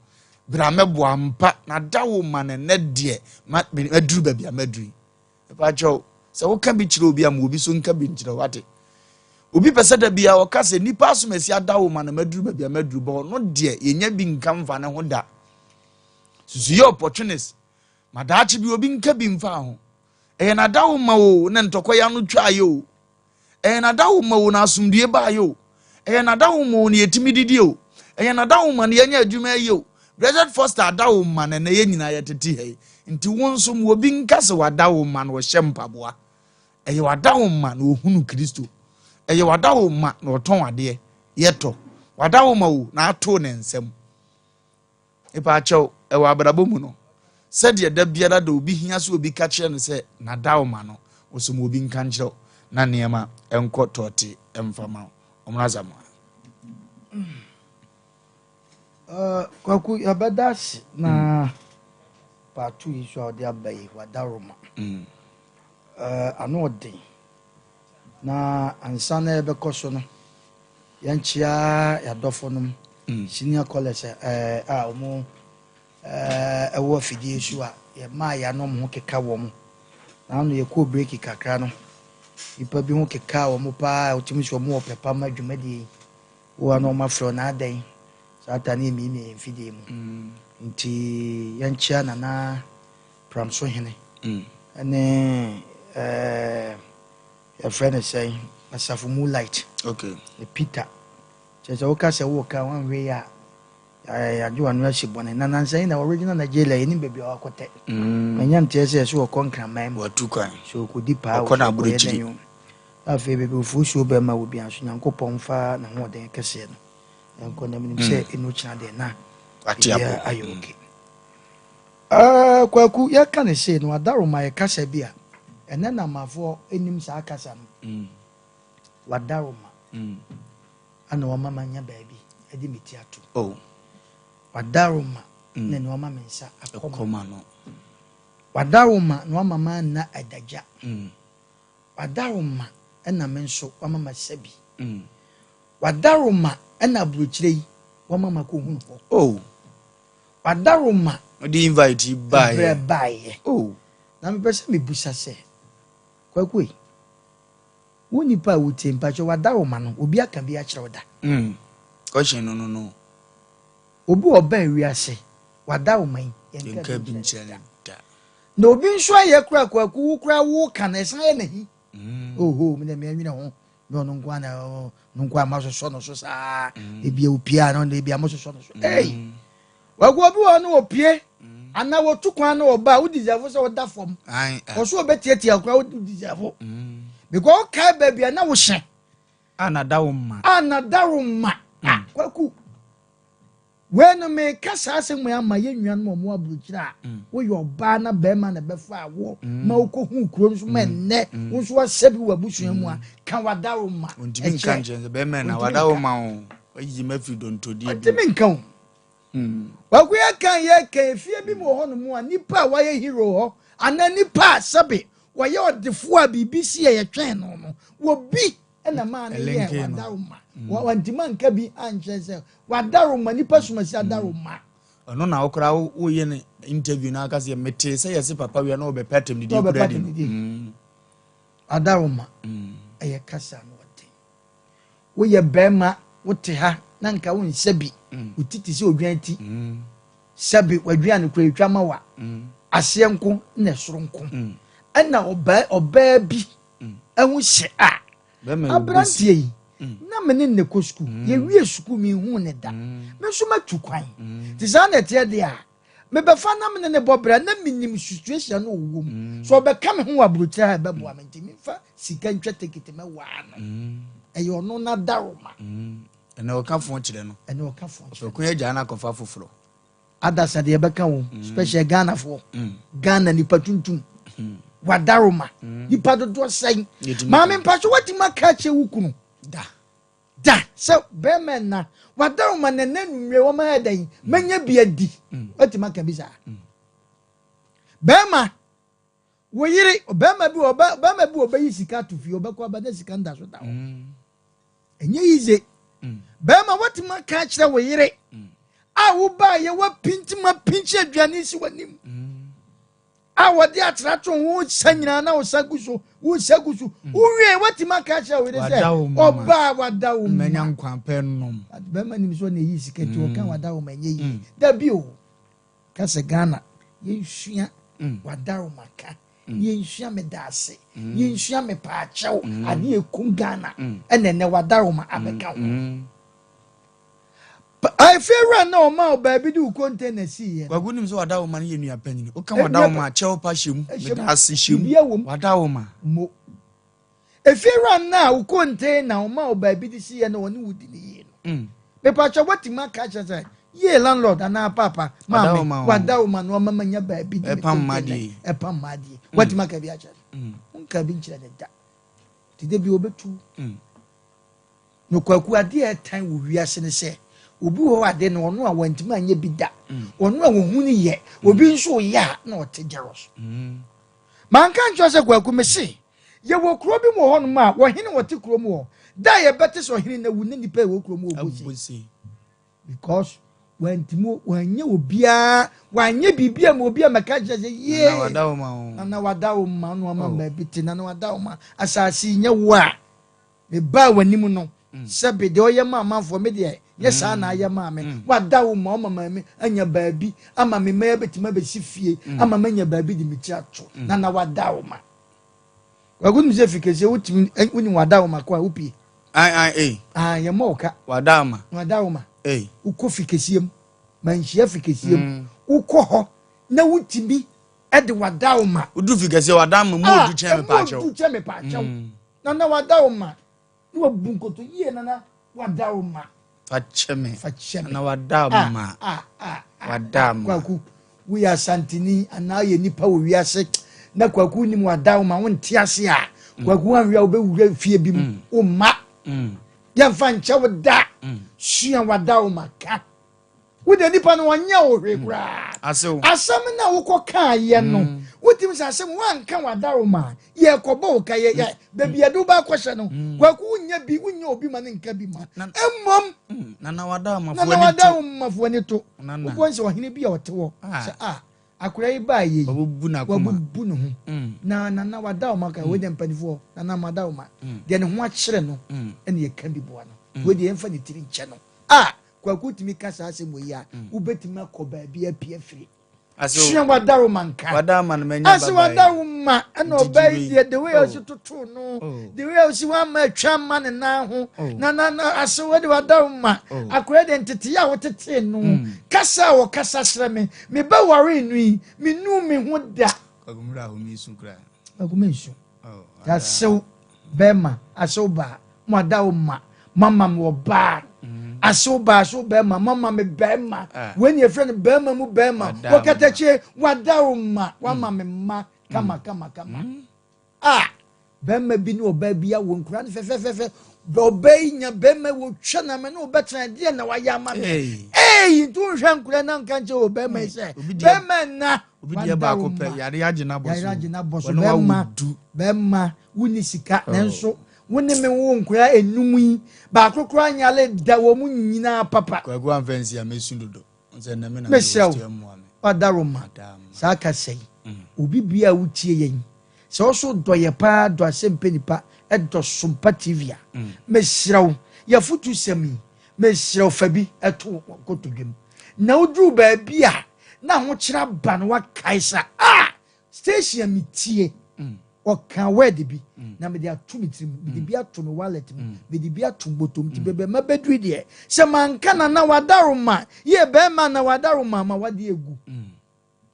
Bra mɛboa ampa na da wo ma no nnɛ deɛ ma maduru baabi a maduru yi. Mepa kyɛw sɛ woka bi kyerɛ obi a ma obi so nka bi nkyerɛ wate. Obi pɛ sɛ da bia ɔka sɛ nipa asomasi ada wo ma no maduru baabi a maduru bɔ ɔno deɛ yɛnya bi nka mfa ne ho da. Susu yɛ opportunist ma daakye bi obi nka bi mfa ho. Ɛyɛ na da wo ma o na ntɔkwa yi ano twa ayɛ o. Ɛyɛ n'adawoma o na asomdue baeɛ o. Ɛyɛ n'adawoma o na yɛtumi didi o. Ɛyɛ n'adawoma na yɛanya adwuma ayɛ o. Blessed Foster adawoma na ɛnɛ yɛn nyinaa yɛtete ha yi. Nti wo nso ma obi nka sɛ w'adawoma na ɔhyɛ mpaboa. Ɛyɛ w'adawoma na ɔhunu Kristo. Ɛyɛ w'adawoma na ɔtɔn adeɛ yɛtɔ. W'adawoma o na ato ne nsam. Mepaakyɛw, ɛwɔ abrabɔ mu no, sɛdeɛ da biara da obi hia sɛ obi ka kyerɛ no sɛ n'adaoma no, wo so ma obi nka nkyerɛ wo na nneɛma nkɔ tɔɔte mfa ma wo. Ɔmono Asamoah. Uh, Kwaku, yɛbɛda ase na mm. pato yi so a ɔde aba yi wadaroma. Mm. Uh, ano ɔden na ansa na yɛbɛkɔ so no Yɛnkyea yɛadɔfo nom senior callers a wɔn ɛwɔ afidie so a yɛmaa yɛn ano ho keka wɔn. Na ano yɛkɔɔ break kakra no, nipa bi ho keka wɔn paa a wɔtumi sɛ wɔn wɔ pɛ pa ma dwumadie yi. Wɔ ano wɔn afrɛ na adɛn saa ta ne yɛmiamia yɛn mfidie mu. Nti yɛnkyea Nana Pramso Hene ɛne ɛɛ. Yɛfrɛ no sɛn? Asafo mu light. Okay. Peter. Kyerɛ sɛ woka sɛ woka wanhwɛ yi a yɛagye w'ano asi bɔne. Na nansa yi na original Nigeria yɛnim baabi a wakɔtɛ. Mm. Manya nteɛ sɛ ɛsɛ wɔkɔ nkraman mu. Watu kwan. So ɔkɔdi paa ɔkɔ n'aburokyiri. Afei baabi ofuosuo bɛma wɔ bia nso Nyankopɔn mfa n'ahoɔden kɛseɛ no nkɔ na menim sɛ mm. ɛnu kyena deɛ na biribiara ayɛ mm. okay. Ɛɛ Kwaku, yɛka no sei no, Adaroma yɛ kasa bi a ɛnɛ Namafoɔ nnim saa kasa no. Wadaroma ɛna wama manya baabi de me ti ato. Oh. Wadaroma na na wama me nsa akɔma. no. Wadaroma na wama manna adagya. Wadaroma ɛna me nso wama masa bi. Wadaroma ɛna aburokyire yi wama makɔhunu hɔ. Oh. Wadaroma. Ɔde invite yi baeɛ. Ɛbrɛ baeɛ. Oh. Na mepɛ sɛ mebusa sɛ, Kwaku ei, wo nipa a wotie mpakyɛ wadaroma no, obi aka bi akyerɛ wo da? Mm. Question no no no. Obi wɔ ɔbaa wiase, wadaroma yi, yɛnka bi nkyerɛ no da. Na obi nso ayɛ kora Kwaku, wo kora wo ka no, ɛsan yɛ n'ahi. Mm. Oho, me na meanwene ho. Ne ɔno nko ara na ɔno nko ara masosɔ no so saa. Mm. Ebi opie a na ɔno ebi a mososɔ no so. Mm. Ei! Wagu obi wɔ no opie. Mm. Ana wɔtu kwan na ɔba a wo deserve sɛ ɔda fam. Ɔso ɔbɛtiatia koraa wo deserve. Mm. Because ɔkae baabi a na wohyɛ. A na da wo ma. A na da wo ma. Ah, Kwaku. Wei no meka saa asɛm wei ama yɛn nuanom a wɔwɔ aburokyire a mm. woyɛ ɔbaa na bɛrima na bɛfa awoɔ mm. ma wokɔhu kuro nso ma mm. ɛnnɛ wo nso wahyɛ bi wɔ abusua mu a ka wadaro ma ɔntumi nka nkyerɛ sɛ bɛrima na wadaro ma wo wayi ma firi dɔntɔdeɛ bi ɔntumi nka o wako yɛ kan yɛ kan efie bi mu wɔ hɔ nom a nipa a wayɛ hero hɔ anaa nipa a sɛbe wɔyɛ ɔdefoɔ a biribi si yɛ yɛtwɛn no no wɔ bi ɛna maa no yɛɛ wadaroma mm. wantumi anka bi ankyerɛ sɛ wadaroma nipa sumasi mm. adaroma. Ɔno na wokora woyɛ no interview no aka sɛ metee sɛ yɛse papa wia na wɔbɛpɛ atɛmdidie kora di no mm. adaroma ɛyɛ kasa no ɔden woyɛ bɛrima wote ha na nka wonsɛ bi wo ti te sɛ odwan ti sɛbi w'aduane kora etwa ma wa aseɛ nko na ɛsoro nko ɛna ɔbaa bi ɛho hyɛ a aberanteɛ yi mm. na me ne ne kɔ sukuu mm. yɛwie sukuu menhuu ne da mm. me nso matu kwan nti saa na ɛteɛ deɛ a mebɛfa na me ne ne bɔ bra na menim situation no ɔwɔ mu so ɔbɛka me ho wɔ aburokyerɛ a ɛbɛboa me nti memfa sika ntwa tekete mɛwaa no ɛyɛ ɔno n'adaroma ɛnna ɔka fo kyerɛ no ɛnna ɔka fo kyerɛ no ɔfɛ ko agya no akɔfa foforɔ. Adasa deɛ ɛbɛka wo special Ghanafoɔ, Ghana nipa tuntum, wadaroma nipa dodoɔ sɛn? Yɛtumi Maame, mpatwo, watumi aka akyerɛ wo kunu da da sɛ bɛrima na wadaroma nana numere wɔn ayɛ dɛn mɛnya bi adi? Watumi aka bi saa? Bɛrima, wo yere, bɛrima bi wɔ bɛrima bi wɔ bɛyi sika to fie, ɔbɛkɔ aba na sika nda so da hɔ. Ɛnyɛ yize. Bɛrima, watumi aka akyerɛ wo yere a wobaa yɛ wapintim apinkyi aduane si w'anim a wɔde atrato ho sa nyinaa na wosa gu so, wosa gu so, wowie, watumi aka akyerɛ wo yere sɛ Wada wo mma. Ɔbaa, wada wo mɛnya mma. Nkwa pɛ nom. Bɛrima nim sɛ ɔna ɛyi sika nti wɔka wada wo ma ɛnyɛ yie dabi o. Ka sɛ Ghana yɛnsua wada wo ma ka, yɛnsua me da ase, yɛnsua me paakyɛw. Ade ɛkum Ghana ɛna ɛnɛ wada wo ma abɛka ho. Afei na ɔma wo baabi de wo container siiɛ no. Kwaku, nim sɛ wada wo ma no yɛ nua panyini woka. Eh, Wada wo nua ma kyɛw pa hyɛ mu. Ɛhyɛ mu. Meda ase hyɛ mu. Biribiara wɔ mu. Wada wo ma. Mo efiewura na wo container ɔma wo baabi de siiɛ no, ɔne wo di ne yie no, mepakyɛ, watumi aka kyerɛ sɛ yie landlord anaa papa Wada wo maame ma o. Wada wo ma no ɔma manya baabi de me Ɛpam container mmadeɛ. Ɛpam mmadeɛ. Watumi aka bi akyerɛ no? Wonka bi nkyerɛ ne da te de bi obɛtu no. Kwaku, adeɛ a ɛtan wɔ wiase ne sɛ obi wɔ hɔ ade no, ɔno a wantumi anyɛ bi da, ɔno a wɔhu no yɛ obi nso yɛ a na ɔte jealous. Manka nkyerɛ sɛ Kwaku, me se yɛwɔ kuro bi mu wɔ hɔnom a wɔhene wɔte kuro mu hɔ da a yɛbɛte sɛ ɔhene na wu ne nipa a ɛwɔ kuro mu wɔ bɔ se Abose. Because wantumi wanyɛ obiara, wanyɛ biribi a ma obi a mɛka kyerɛ sɛ yie. Na wada wo ma o. Nana, wada wo ma no ama Oh. baabi te. Nana, wada wo ma asase yi nyɛ wo a mebaa w'anim no sɛbe deɛ ɔyɛ ma amanfoɔ, me deɛ nyɛ saa na ayɛ maa me. Wada wo ma ɔma maame anya baabi ama me mma bɛtumi abɛsi fie ama manya baabi de me ti ato. Nana, wada wo ma. Kwaku, nim sɛ fi kɛseɛ wotumi wonim wada wo ma kɔ a wopie. Ai ai ei. Ah, yɛmmɔ wo ka. Wada ma. Wada wo ma. Ei. Wokɔ fi kɛseɛ mu, manhyia fi kɛseɛ mu, wokɔ hɔ na wotumi ɛde wada wo ma. Wodu fi kɛseɛ, wada ma mu odu kyɛn me paakyɛw. Odu kyɛn me paakyɛw. Nana, wada wo ma ne wabu nkoto yie. Nana, wada wo ma. Fa kyɛ me. Fa kyɛ me. Na wada Ah, ma. ah, ah, ah, Wada ma. Kwaku, woyɛ Asanteni anaa yɛ nipa wɔ wiase na Kwaku nim wada wo ma, wonte ase a, Kwaku, wanwe a wobɛwura fie bi mu wo ma yɛmfa nkyɛ wo da. Sua wada wo ma ka. Wode nipa no wɔnyɛ wo hwee koraa. Asew. Asɛm no a wokɔ kaayɛ no, wotumi sɛ asɛm woanka wada wo ma, yɛkɔbɔ wo ka yɛ baabi yɛde wo baakɔhyɛ no. Kwaku, wonya bi, wonya obi ma ne nka bi ma mmom. Nana, wada ma nana fo ani wada to. wo mafoɔ ani to. Nana. Wobɔ sɛ ɔhene bi a ɔte hɔ Ah. sɛ a akora yi baa yɛ yi Wabubu n'akoma. Wabubu ne ho. Na nana, wada wo ma ka wei deɛ, mpanimfoɔ, nana mada wo ma deɛ ne ho akyerɛ no ɛne yɛka bi boa no. Wei deɛ, yɛmfa ne tiri nkyɛ no a. Kwaku, tumi ka saa asɛm wɔ yi a, wobɛtumi akɔ baabi apie afiri. Asew. Sua wada wo ma nka. Wada ma no manya Ase baba wada yi. wo ma ɛna Didi ɔbaa yi wei. deɛ, the way a Oh. ɔsi toto no, Oh. the way a ɔsi wama atwa ma ne nan ho. Oh. Na ase wɔde wada wo ma. Oh. Akɔyɛ de ntete a wɔtete no, kasa a wɔkasa kyerɛ me, me bɛ ware no yi, me nu me ho da. Kwaku, mmerɛ a homi su koraa. Akoma nsu. Oh, Asew bɛrima, asew baa, mo ada wo ma, mama me ɔbaa. Asew baa, asew bɛrima, mama me bɛrima. Ah. Wei ni efrɛ no bɛrima mu bɛrima. Wada wo Wɔkatakyie, wada wo ma, wama me ma kama kama kama. A bɛrima bi ne ɔbaa bi awo nkura no fɛfɛɛfɛ, ɔbaa yi nya bɛrima wɔ twa na mɛ ne ɔbɛtena deɛ na wayɛ ama me. Hey. Ee, nti nhwɛ nkura na nka nkyɛn wɔ bɛrima yi sɛ Obi deɛ- bɛrima nna Obi deɛ baako pɛ, yare agye n'abɔ so. Yare agye n'abɔ so. Wɔne wawo Bɛrima, du. bɛrima, wonni sika Oh. nanso wo ne me wo nkura enum yi, baako koraa nyale da wɔ mu nyinaa papa. Kwaku, amfa nsi a mesu dodo sɛ nnɛ me na Mesrɛ wo. mewɔ mmoa me. Wadaroma. Ada ma. Saa kasa yi, obi bia a wotie yɛn sɛ ɔso dɔ yɛ paa, dɔ Asɛmpɛ Nipa, ɛdɔ Sompa TV a, mesrɛ wo, yɛfotu sɛm yi, mesrɛ wo, fa bi ɛto wo kotodwam na woduru baabi a na ahokyerɛ aba no, wakae sɛ a station a metie ɔka word bi na mede ato me tirim, mede bi ato me wallet mu, mede bi ato bɔtɔm nti bɛbɛ ma bɛduru deɛ sɛ manka na wadaroma yɛ bɛrima na wadaroma ma wade egu.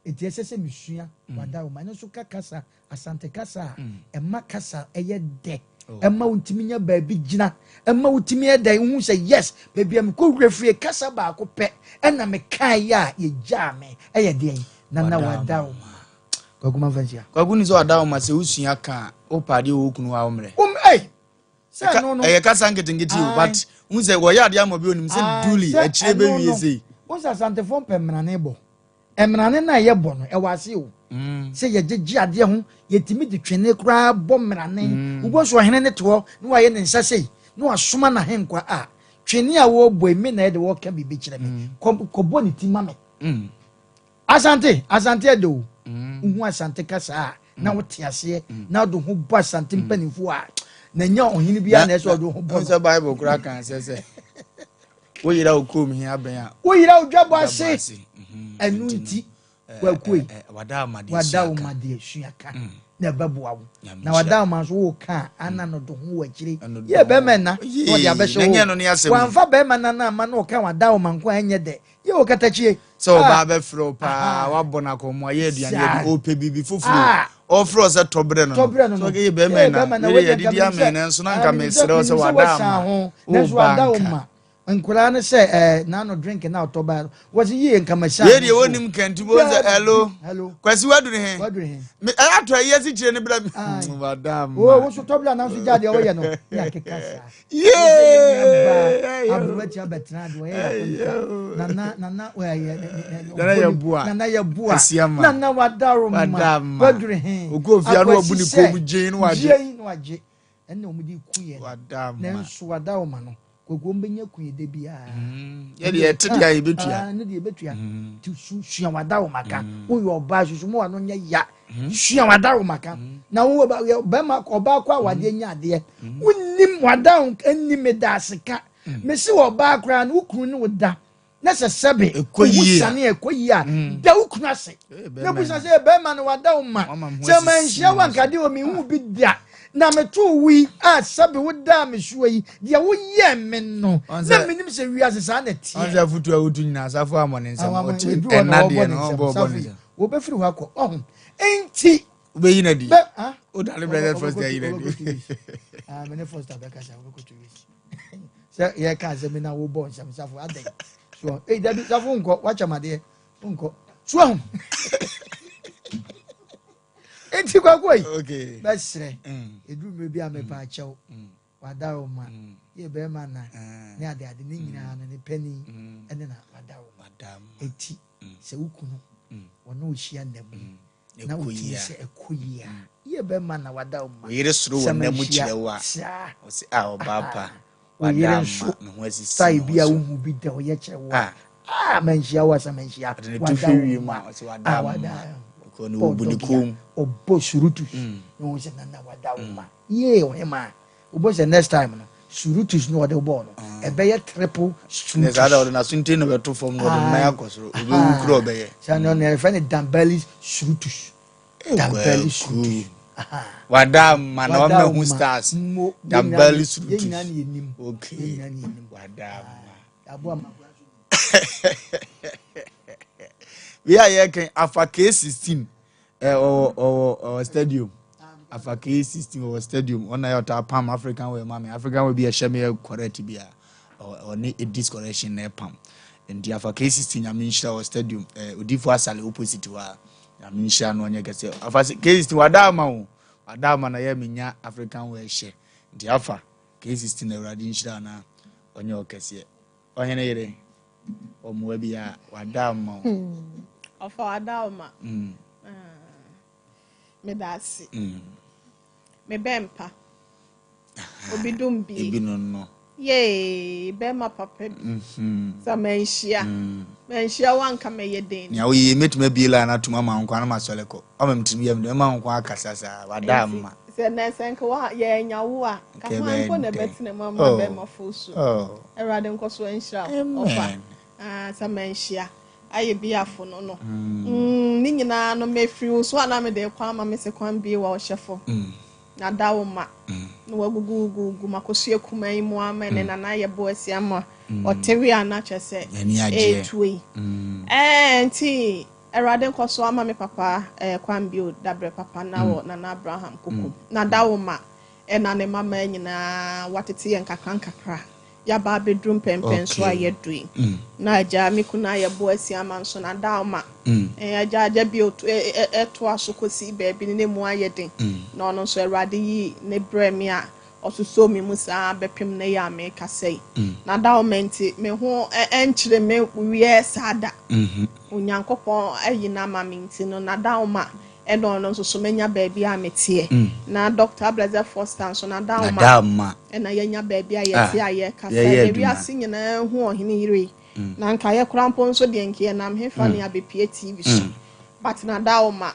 Eti ɛsɛ sɛ mesua wadaroma ɛno nso ka kasa, Asante kasa a ɛma kasa ɛyɛ dɛ. Ɛma wotumi nya baabi gyina. Ɛma wotumi yɛ dɛn wohu sɛ yes, baabi a mekɔ wura fie kasa baako pɛ ɛna mekaeɛ a yɛgyaa me. Ɛyɛ deɛn? Nana wada wo ma. Kwaku ma mfa nhyia. Kwaku ni sɛ wada wo ma sɛ wosua ka a wopɛ adeɛ wɔ wo kunu hɔ a wommerɛ. Ei! Sɛ ɛno no. Ɛyɛ kasa nketenkete o but wohu sɛ wɔyɛ adeɛ ama obi onim sɛ duly akyire bɛwie sei. Wohu sɛ Asantefoɔ mpɛ mmarane bɔ. Mmarane no a yɛbɔ no, ɛwɔ ase o. Sɛ yɛgyegye adeɛ ho, yɛtumi de twene koraa bɔ mmarane. Wobɛhu sɛ ɔhene no te hɔ na wayɛ ne nsa sei na wasoma n'ahenkwa a, twene a wɔrebɔ yi, me na ɛde wɔreka biribi kyerɛ me. Kɔ, kɔbɔ ne ti ma me. Asante, Asante ɛdɛ o. Wohu Asante kasa a, na wote aseɛ, na wode ho bɔ Asante mpanimfoɔ a, na ɛnyɛ ɔhene biara na ɛsɛ ɔde ho bɔ no. Sɛ Bible koraa kan sɛ sɛ woyera wo kurom he abɛn a, woyera wo dwabɔ ase. Ɛno nti, kwaku yi, wada wo ma deɛ sua ka na ɛbɛboa wo. Na wada wo ma nso woka a, ana no do ho wɔ akyire. Yɛ bɛrima nna na ɔde abɛhyɛ wo. Wamfa bɛrima nna no amma na ɔka wada wo ma nko a, ɛnyɛ dɛ. Yɛ wɔ katakyie. Sɛ ɔbaa bɛfrɛ wo paa, wabɔ no akɔmmoa, yɛ aduane adi, ɔpɛ biribi foforɔ o, ɔfrɛ wo sɛ tɔbrɛ no no, sɛ ɔka yɛ bɛrima na wei yɛ adidi amee nanso na anka mesrɛ wo sɛ wada ama, woba nka. Nkwadaa no sɛ ɛɛ n'ano drink na ɔtɔ baa no, wɔsi yie nka ma hyɛ. Yɛ deɛ wɔnim kɛnti bo sɛ hello, Kwasi waduru he, me ɛyɛ atɔ ayi asikyire ne brɛ me, wada ama. O woso tɔbrɛ ananso gya deɛ ɔyɛ no, ne akeka saa. Yee! Aberewa tia bɛtena de ɔyɛ yɛ nana nana ɔyɛ nana yɛ boa nana yɛ boa nana wadaro ma waduri he okɔ ofia no wabu ne kɔn mu gyen no wagye gyen no wagye ɛna wɔn de ku yɛ nanso wadaro ma no koko wɔn bɛnya ku yɛ de biara yɛ deɛ ɛte deɛ yɛbɛtua ne deɛ yɛbɛtua ti su sua wadaro ma ka woyɛ ɔbaa susu mu wa no nyɛ ya sua w'adaworoma na wo bɛrima ɔbaa kɔ awadeɛ nya adeɛ wonim w'adawo nni me da ase ka mesi wɔ ɔbaa koraa no wo kunu ne wo da na sɛ sɛbe wohu sane a ɛkɔ yie a da wo kunu ase na busa sɛ bɛrima no wada wo ma sɛ manhyia wo anka deɛ mehu bi da na meto wo yi a sɛbe wodaa me soɔ yi deɛ woyɛɛ me no na menim sɛ wiase saa na ɛteɛ. Ɔn sɛ afotu a wotu nyinaa asafo ammɔ ne nsam ɔte ɛna deɛ no ɔbɔ ɔbɔ ne nsam. Wɔbɛfiri hɔ akɔ. Ɔho. Enti. Wobɛyi no adi. Wodane Blessed Foster ayi no adi. Ah, me ne Foster bɛkasa, wobɛkɔ 2 weeks. Sɛ yɛka asɛm bi na wobɔ nsɛm safo adɛn. So, ei, dabi, safo nkɔ, wakyɛ m adeɛ, nkɔ. So, ahu. Enti kwakɔ yi. Okay. Bɛsrɛ. Ɛduru mmerɛ bi a mepa akyɛw. Wadaroma. Yɛ bɛrima na ne ade ade ne nyinaa no ne panin ɛne na wadaroma. Eti sɛ wo kunu wɔne wo hyia nna mu na wotumi sɛ ɛkɔ yie a yɛ bɛrima na wada wo ma. Wo yere soro wɔ nna mu kyerɛ wo a ɔse a ɔbaa pa Wo yere nso style bi a wohu bi da ɔyɛ kyerɛ wo a ah manhyia wo asa manhyia wada wo ma ah wada ɔbu ne kɔn mu ɔbɔ surutus na wɔn sɛ nana wada wo ma yee ɔhema wobɔ sɛ next time no surutus na ɔde bɔɔ no ɛbɛyɛ triple surutus. Ne saa da ɔde n'asonten na ɔbɛto fam na ɔde ne nan akɔ soro ɔbɛwu kura ɔbɛyɛ. Saa na ɔna yɛfrɛ no dambali surutus dambali surutus. Wada ma na wama hu stars dambali surutus. Yɛn nyinaa ni yɛnim. Okay. Yɛn nyinaa ni yɛnim. Wada ma. Aboa ma. Wei a yɛka afa K16 ɔwɔ ɔwɔ ɔwɔ stadium afa K16 ɔwɔ stadium ɔna yɛ ɔtaa pam African wear ma me African wear bi ɛhyɛ me yɛ correct bi a ɔne edis correction na ɛpam nti afa K16 nyame nhyira wɔ stadium odifo asale opposite hɔ a nyame nhyira no ɔnyɛ kɛse afa K16 wada ama wo wada ama na yɛ menya African wear hyɛ nti afa K16 awurade nhyira na ɔnyɛ ɔkɛseɛ ɔhene yere ɔmmoa bi a wada ama wo. Ɔfa wada ama. Meda ase. Mebɛ mpa. Obi dum bi. Ebi no no. Yee, bɛrima papa bi. Sɛ manhyia. Manhyia wo anka mɛyɛ den. Nea woyɛ mɛtumi abie line atom ama wo nkwa na masɔre kɔ. Ɔma me tirim yɛ me dɛ mɛma wo nkwa akasa saa wada ama. Sɛ nɛ sɛ nka wa yɛanya wo a ka hwan mpo na ɛbɛtena mu ama bɛrima fo so. Awurade nkɔ so nhyira wo ɔfa. Sɛ manhyia ayɛ bi afo no no. Ne nyinaa no mefiri wo so a na mede kwan ama me se kwan bie wɔ ɔhyɛfo. Na da wo ma. Na wagugugugu makosua kuma yi mu ama ne nana yɛ bo asi ama ɔtewe a na kyerɛ sɛ ɛɛtue yi. Nti Awurade nkɔ so ama me papa kwan bio dabrɛ papa na wɔ nana Abraham kokom. Na da wo ma. Ɛna ne mama nyinaa watete yɛn nkakra nkakra. Yɛaba abɛduru mpɛmpɛn so a yɛdu yi. Na agya me kunu ayɛ bo asi ama nso na da ama. Agya bi ɛtoa so kɔsi baabi ne ne mu ayɛ den. Na ɔno nso Awurade yi ne brɛ me a ɔsosɔ mi mu saa bɛpem ne yɛ a mekasa yi. Na da ɔma nti me ho ɛnkyerɛ me wiɛ saa da. Onyankopɔn ayi no ama me nti no na da ɔma ɛna ɔno nso so manya baabi a meteɛ. Na Dr. Blessed Foster nso na da ɔma Nadama. Ɛna yɛnya baabi a yɛte a yɛkasa. Yɛyɛ na adwuma. Wiase nyinaa hu ɔhene yere yi. Na nka yɛ kora mpo nso deɛ nka yɛnam hefa ne abɛpie TV so. But na da ɔma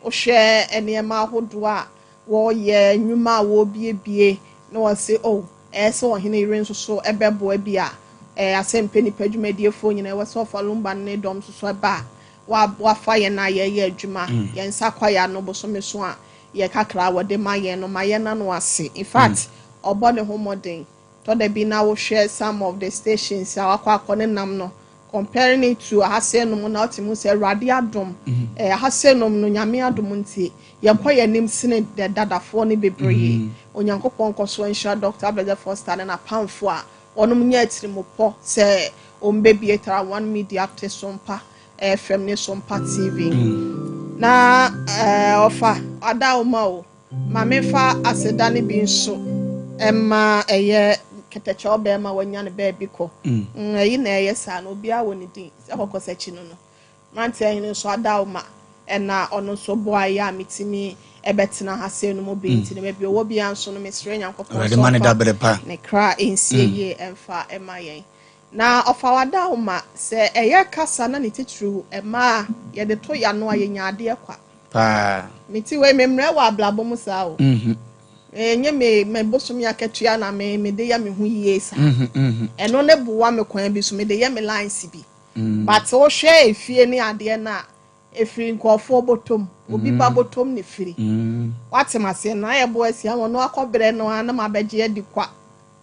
wohwɛ nneɛma ahodoɔ a wɔreyɛ, nnwuma a wɔrebiebie na wɔse, oh, ɛyɛ sɛ ɔhene yere nso so ɛbɛboa bi a asɛmpɛ nipa dwumadiefoɔ nyinaa ɛwɔ sɛ ɔfa Lumba ne dɔm nso so ɛba a wafa yɛn a yɛyɛ adwuma. Yɛn nsa kɔ yɛ ano bosome so a yɛ kakra a wɔde ma yɛn no ma yɛn nano ase. In fact, ɔbɔ ne ho mmɔden. Tɔda bi na wohwɛ some of the stations a wakɔ akɔ ne nam no, comparing it to ahasɛ nom na ɔte mu sɛ Awurade adom ahasɛ nom no, Nyame adom nti yɛkɔ yɛn anim sene dɛ dadafoɔ no bebree. Onyankopɔn nkɔ so nhyira Dr. Blessed Foster ne n'apamfo a wɔnom nyɛ atirimopɔ sɛ ɔmbɛbie Tara One Media te Sompa FM ne Sompa TV. Na ɔfa ada wo o maame fa aseda no bi nso ɛma ɛyɛ kɛtɛkyɛ ɔbɛrima wanya ne baabi kɔ. Ɛyi na ɛyɛ saa na obiara wɔ ne din sɛ kɔkɔ sɛ akyi no mmeranteɛ yi nso ada wo ma ɛna ɔno nso boa yɛ a metumi ɛbɛtena ha sɛ no mu bi. Nti no baabi ɔwɔ biara nso no, mesrɛ Nyankopɔn Awurade sɛ ma ne ɔmfa dabrɛ pa. Ne kra nsie yie ɛmfa ɛma yɛn. Na ɔfa wada wo ma sɛ ɛyɛ kasa na ne titiriw ɛmaa yɛde to yano a yɛnya adeɛ kwa. Paa. Meti wei memmerɛ wɔ abrabɔ mu saa o. Ɛnyɛ me bosom akatua na me mede yɛ me ho yie saa. Ɛno ne boa me kwan bi so mede yɛ me lines bi. But wohwɛ efie ne adeɛ no a efiri nkurɔfoɔ bɔtɔm, obi ba bɔtɔm ne firi. Wate ma seɛ na ayɛ bo asia wɔn no akɔbrɛ no a na ma bɛgye adi kwa.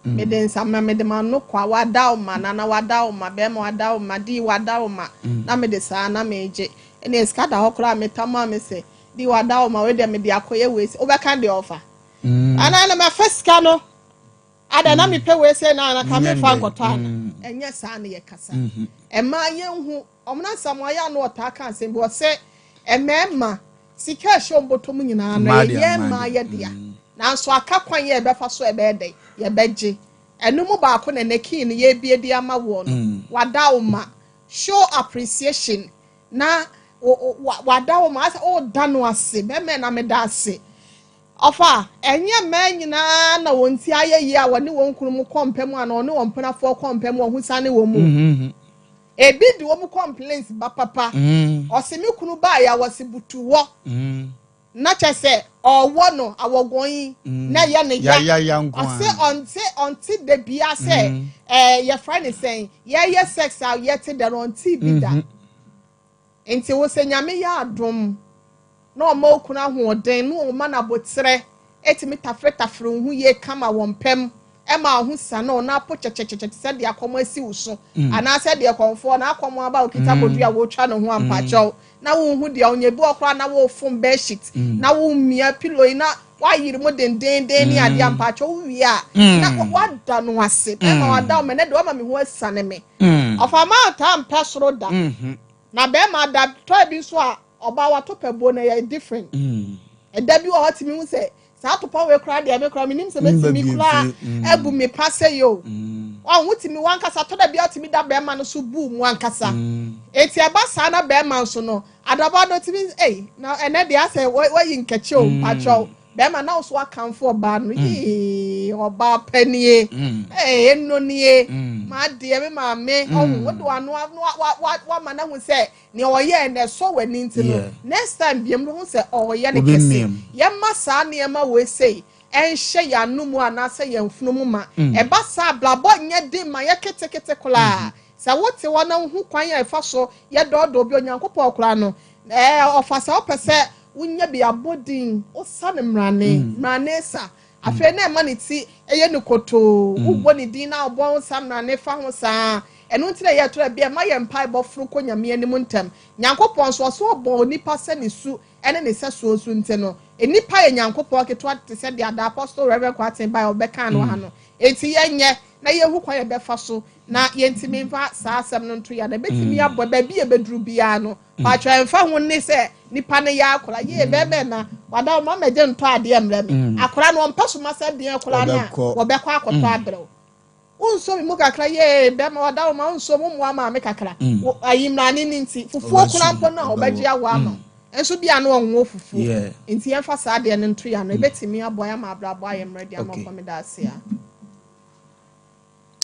Mede nsa ma mede ma no kwa. Wada wo ma nana, wada wo ma bɛrima, wada wo ma di, wada wo ma na mede saa na megye. Ɛna sika da hɔ koraa metam a me sɛ di wada wo ma wei deɛ mede akɔyɛ wei sɛ wobɛka deɛ ɔfa anaa na mafa sika no ada na mepɛ wei sɛ na anaka Nyɛ mefa ndɛ. nkɔtɔ ana. Ɛnyɛ saa ne yɛkasa. Ɛmaa yɛnhu ɔmo asɛm ayɛ ano ɔtaa ka asɛm bi ɔsɛ mmarima sika ɛhyɛ ɔmo bɔtɔ mu nyinaa no Mmaa ɛyɛ dea, yɛn mmaa mmaa dea. yɛ dea, nanso aka kwan yɛ ɛbɛfa so ɛbɛyɛ dɛ yɛbɛgye ɛno mu baako na ne kii no yɛbie de ama wɔ no. Wada wo ma, show appreciation na wada wo ma asɛ ɔda no ase. Bɛmɛ na meda ase. Ɔfa ɛnyɛ mmaa nyinaa na wɔn ti ayɛ yie a wɔne wɔn kunu mu kɔ mpɛ mu ana wɔne wɔn mpenafoɔ kɔ mpɛ mu wɔn ho sane wɔn mu. Ebi de wɔn complaints ba papa. Ɔsi mi kunu baa yɛ a wɔsi butu wɔ na kyɛ sɛ ɔwɔ no awɔgɔn yi na ɛyɛ ne ya. Yayaya nko. Ɔse A ɔnte da bia sɛ yɛfrɛ ne sɛn, yɛyɛ sex a yɛte da no, ɔnte bi da. Nti wo sɛ Nyame yɛ adom na ɔma okunu ahoɔden na ɔma no abotrɛ etumi tafere wo ho yie kama wɔ mpɛm ɛma wo ho sane ɔno apo kyɛkyɛkyɛkyɛ te sɛ deɛ akɔmɔ asi wo so anaasɛ deɛ kɔnfoɔ na akɔmɔ aba okita bodua a wɔretwa ne ho ampakyɛw na wohu deɛ ɔnyɛ bi wɔ koraa na wɔrefom bedsheet na wɔmmia pillow yi na wayere mu dendenden ne adeɛ ampakyɛw. Wowie a na wada no ase. Bɛrima wada wo mɛ ne deɛ wama me ho asane me. Ɔfa maa taa mpɛ soro da na bɛrima da tɔɔ bi nso a ɔbaa wato pɛbuo na ɛyɛ different. Ɛda bi wɔ hɔ tumi hu sɛ saa atopɔ wei koraa deɛ me koraa menim sɛ Mba mɛtumi bi koraa mfiri, abu me pa sɛ yi o. Ɔn wotumi wankasa tɔ da bi a wotumi da bɛrima no so buu mu ankasa. Eti ɛba saa na bɛrima nso no adaba no tumi ei na ɛnɛ deɛ asɛ wayi nkɛkyɛ o. Mpakyɛw, bɛrima na ɔso akamfo ɔbaa no yee, ɔbaa panie ee eno nie maa deɛ me maame ɔho wode wano wama no ho sɛ nea ɔyɛ na ɛsɔ w'ani. Nti no next time biem no ho sɛ ɔyɛ ne kɛse. Wobɛmia. Yɛma saa nneɛma wei sei ɛnhyɛ yɛn ano mu anaasɛ yɛn funu mu ma ɛba saa abrabɔ nyɛ den ma yɛ ketekete koraa. Sɛ wote hɔ na wohu kwan a ɛfa so yɛdɔɔdɔ bi Onyankopɔn koraa no ɔfa sɛ wopɛ sɛ wonya bi abɔ din wosa ne mmarane mmarane sa afei na ɛma ne ti ɛyɛ ne kotoo. Wobɔ ne din na wobɔ wo sa mmarane fa ho saa. Ɛno nti na yɛtɔ bi ɛma yɛ mpaebɔ foro kɔ Nyame anim ntɛm. Nyankopɔn nso ɔso ɔbɔ onipa sɛ ne su. Ɛne ne sɛsoɔ nso nti no, nnipa yɛ Nyankopɔn ketewa te sɛ deɛ the Apostle Reverend Kwarteng bae a ɔbɛkaa no ha no. Enti yɛnyɛ na yɛhu kwan a yɛbɛfa so na yɛntumi mfa saa asɛm no nto yɛn ano. Ɛbɛtumi aboa baabi a yɛbɛduru biara no. Paatwa ɛmfa ho ne sɛ nipa no yɛ akora. Yee bɛɛma ɛna wada wo ma mɛgye ntɔ adeɛ mmerɛ me. Akora no ɔmpɛ so ma sɛ deɛ koraa no a wɔbɛkɔ akɔtɔ abrɛ wo. Wonsɔ me mu kakra yee bɛma wada wo ma wonsɔ mu mmoa maame kakra. Wo ayi mmrane no nti fufuo koraa mpo no a ɔbɛgye awɔ ama wo. Nso bi a na ɔnwɔ fufuo. Nti yɛmfa saa adeɛ no nto yɛn ano. Ɛbɛtumi aboa yɛn ama abrabɔ ayɛ mmerɛ de ama ɔfa meda ase a.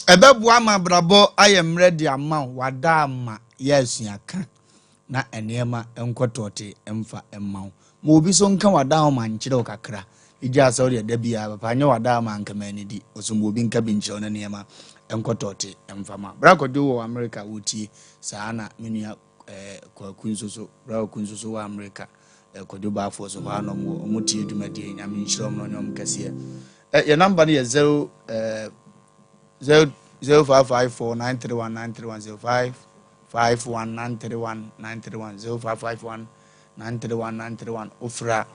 Ɛbɛboa ama abrabɔ ayɛ mmerɛ de ama wo wada ama yɛ asua ka na nneɛma nkɔ tɔɔtee mfa mma wo. Ma obi so nka w'adaoma nkyerɛ wo kakra. Gyaa sɛ wodeɛ da biara papa nyɛ w'adaoma anka mannidi. Ɔso ma obi nka bi nkyerɛ wo na nneɛma nkɔ tɔɔtee mfa ma wo. Bra Kwadwo wɔ Amerika wotie saa na me nua eh, Kwaku nso so Bra Kwaku nso so wɔ Amerika eh, Kwadwo Baafoɔ so hɔ a na ɔmo wɔ ɔmo tie dwumadie yi. Nyame nhyira ɔmo na ɔnyɛ ɔmo kɛseɛ. Eh, yɛ namba no yɛ 0 eh, 0 0554 931 931 05 51 931 931 0551 931 931 wofrɛ a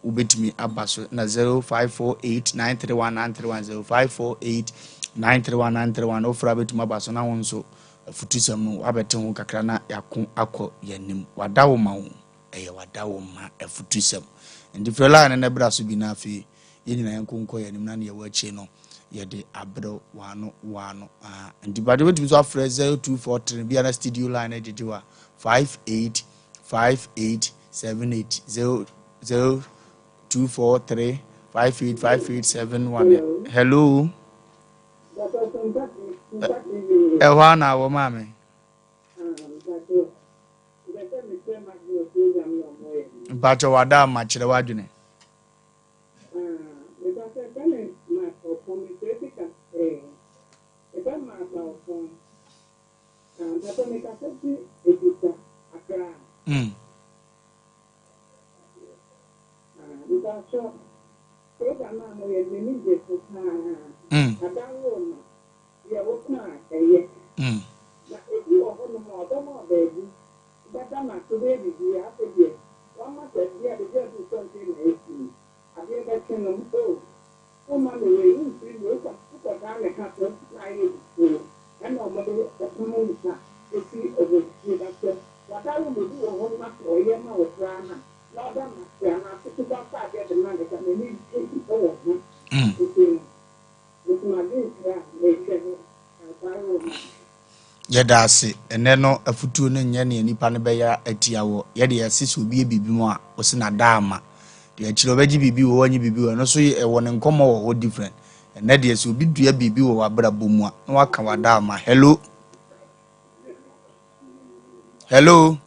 wobɛtumi aba so na 0548 931 931 0548 931 931 wofrɛ a wobɛtumi aba so na wo nso afutusɛm no wabɛte ho kakra na yɛako akɔ yɛanim wada wo ma wo ɛyɛ wada wo ma afutusɛm nti frɛ line no na bra so bi na afei Yɛn nyinaa yɛnko nkɔ yɛn anim na nea ɛwɔ akyire no yɛde abrɛw waano waano. Ah, nti bade wobɛtumi nso afrɛ 0243 bia na studio line no agyegye wa 58 58 78 0 0243 58 58 71. Hello. Ɛhɔ a na wɔ maame. Mpakyɛ wada ama kyerɛ w'adwene. Ah, me ba sɛ fɛ me Mark Ɔpɔn, me frɛ fi ka eh, me ba Mark Ɔpɔn. Ah, mpakyɛ me kasa fi Edisa, Accra. Ah, mpakyɛ program a mo yɛ no m'ani gye ho paa. Adanwoo ma deɛ wo ka a ɛyɛ. Na ebi wɔ hɔ nom a ɔbɛma wo baabi, wobɛda no ase, wobɛyɛ biribiara, afei deɛ wama sɛ bia baabi a ɔde wo container asi no, adeɛ bɛkye no, oh, womma me wei, womfiri me, wokɔ wokɔtaa me ka so na ayɛ abufuo, ɛna wɔde pam nnipa firi wɔn fie, but sɛ w'adawoma bi wɔ hɔ na sɛ ɔyɛ ma wo koraa no a, na ɔda no ase anaa ketewa fa adeɛ de ma no ka, n'ani gye wɔ ho, nti no. Yɛda ase. Ɛnnɛ no afutuo no nyɛ nea nipa no bɛyɛ atia wɔ. Yɛ deɛ yɛse sɛ obi yɛ biribi mu a, ɔse na da ama. Deɛ akyire ɔbɛgye biribi wɔ hɔ, ɔnye biribi wɔ hɔ. Ɛno nso ɛwɔ ne nkɔmmɔ wɔ hɔ different. Ɛnnɛ deɛ sɛ obi dua biribi wɔ w'abrabɔ mu a, na waka wada ama. Hello. Hello.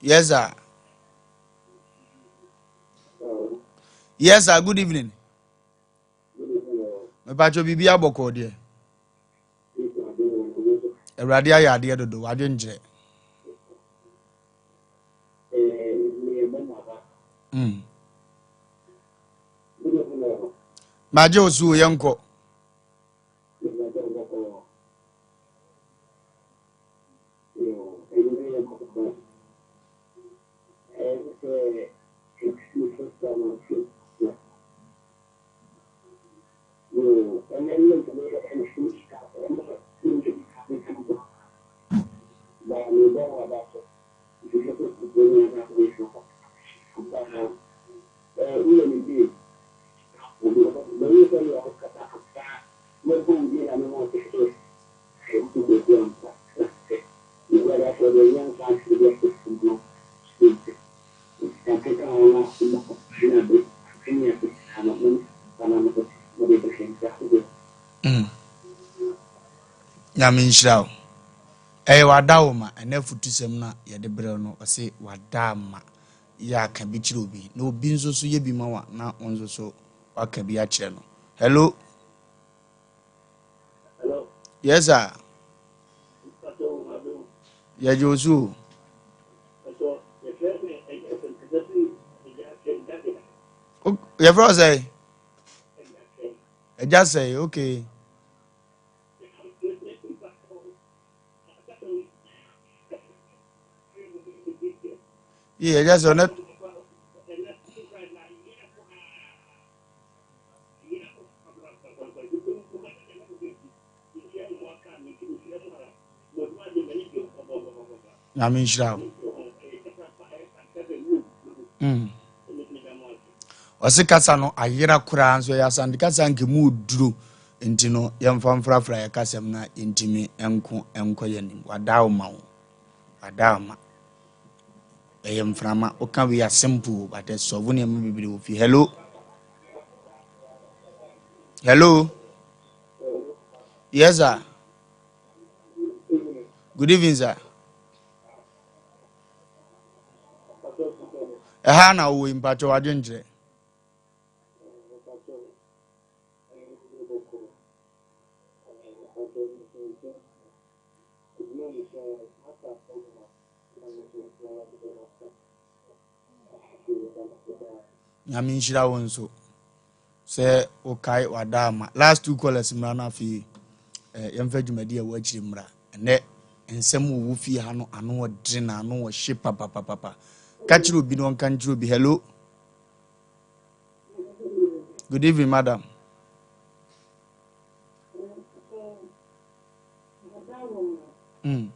Yes sir. Yes sir, good evening. Mepatwɔ biribi abɔkɔɔ deɛ. Awurade ayɛ adeɛ dodo, wadwenkyerɛ. Magye wo so yɛnkɔ. Mm. Nyame nhyira wo. Ɛyɛ wada wo ma ɛnɛ afutusɛm no a yɛde brɛ no ɔse wada ma yɛ aka bi kyerɛ obi na obi nso so yɛ bi ma wa na wo nso so waka bi akyerɛ no. Hello. Hello. Yes sir. Yɛgye wo so o. Yɛfrɛ wo sɛ? Agya sɛe, okay. Yie ɛgya sɛ ɔnɛ. Nyame nhyira wo. Mm. Ɔse kasa no ayera koraa nso ɛyɛ asante kasa nka mu oduro nti no yɛmfa mfrafra yɛ kasɛm na yɛntumi nko nkɔ yɛn anim. Wadaa wo ma wo. Wadaa ma. Ɛyɛ mframa. Woka wei a simple but ɛsɔvo nneɛma bebree wɔ fie. Hello. Hello. Yes sir. Good evening sir. Ɛha na wowɔ yi mpakyɛ wadwenkyerɛ. Nyame nhyira wo nso sɛ wokae wada ama. Last two callers mmra no afei eh, yɛmfa dwumadi a ɛwɔ akyiri mmra. Ɛnɛ nsɛm wɔ wo fie ha no ano ɔdene na ano ɔhye papapapapa. Ka kyerɛ obi na ɔnka nkyerɛ obi. Hello. Good evening, madam. Mm.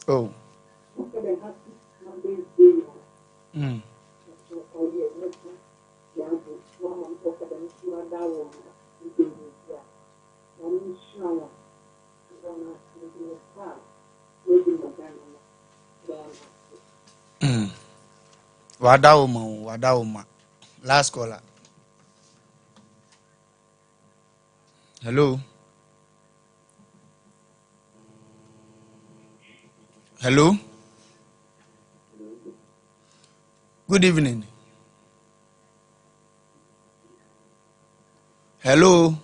Oh. Mm. Mm. Wada wo ma o, wada wo ma. Last caller. Hello. Hello. Good evening. Hello.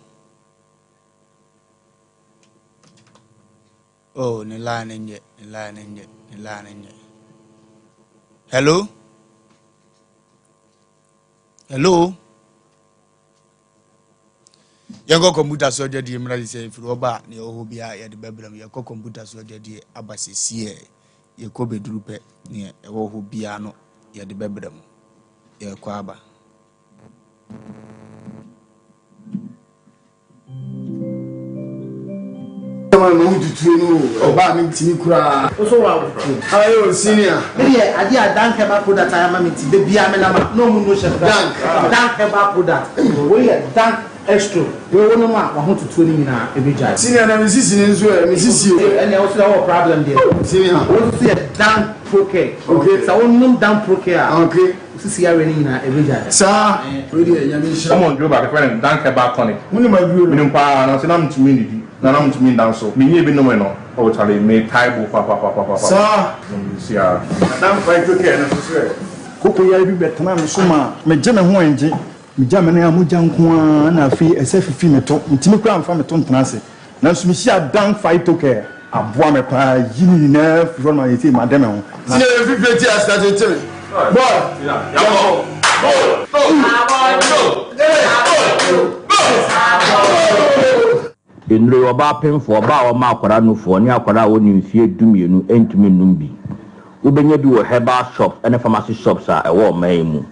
Oh, ne line nyɛ, ne line nyɛ, ne line nyɛ. Hello. Hello. Yɛnkɔ kɔmputa so adwadie mmra sɛ ɛfiri hɔ ba a nea ɛwɔ hɔ biara yɛde bɛbrɛ mu. Yɛkɔ kɔmputa so adwadie aba sɛsiɛ. Yɛkɔ bɛduru pɛ nea ɛwɔ hɔ biara no yɛde bɛbrɛ mu. Yɛkɔ aba. Ma me ho tutuo no o, ɔbaa me ntumi koraa. Wo so wa wo tuo. Ayo senior. Me deɛ adeɛ a Dank herbal product ayɛ ama me nti da biara me nam a na ɔmo no hyɛ me Dank. Dank herbal product wei yɛ Dank extro wei wo nom a wahotutuo no nyinaa ɛbɛgyae. Senior na me sisi no nso ɛ, me sisi o. Ɛnneɛ wo so deɛ wowɔ problem deɛ. Senior. Wei nso so yɛ Dank Procare. Okay. Sɛ wo nom Dank Procare a. Okay. Wo sisi yareɛ no nyinaa ɛbɛgyae. Saa. Wei deɛ Nyame nhyira. Wɔn aduro baako yɛfrɛ no Dank Herbal Tonic. Wonim aduro no? Menim paa nanso na mentumi nnidi na na mentumi nda nso. Menyɛɛ bi nomee no oh charlie metae bo papapapapa. Saa. Sia. Na Dank Phyto Care no nso so ɛ? Koko yare bi bɛtenaa me so maa megye me ho ɛngye. Megya me nan a mogya nko ara na afei ɛsɛ fifi me to. Mentumi koraa mfa me to ntena ase. Nanso mehyiaa Dan Phytocare. Aboa me paa yi ne nyinaa firi hɔ no ma seesei made me ho. Senior yɛn fifire ti ase tete me boy yɛnkɔ Nnuro yi, ɔbaa pemfoɔ, ɔbaa a ɔma akwadaa nufoɔ, ne akwadaa a ɔnni mfeɛ dumienu ntumi nnom bi. Wobɛnya bi wɔ herbal shops ne pharmacy shops a ɛwɔ ɔman yi mu.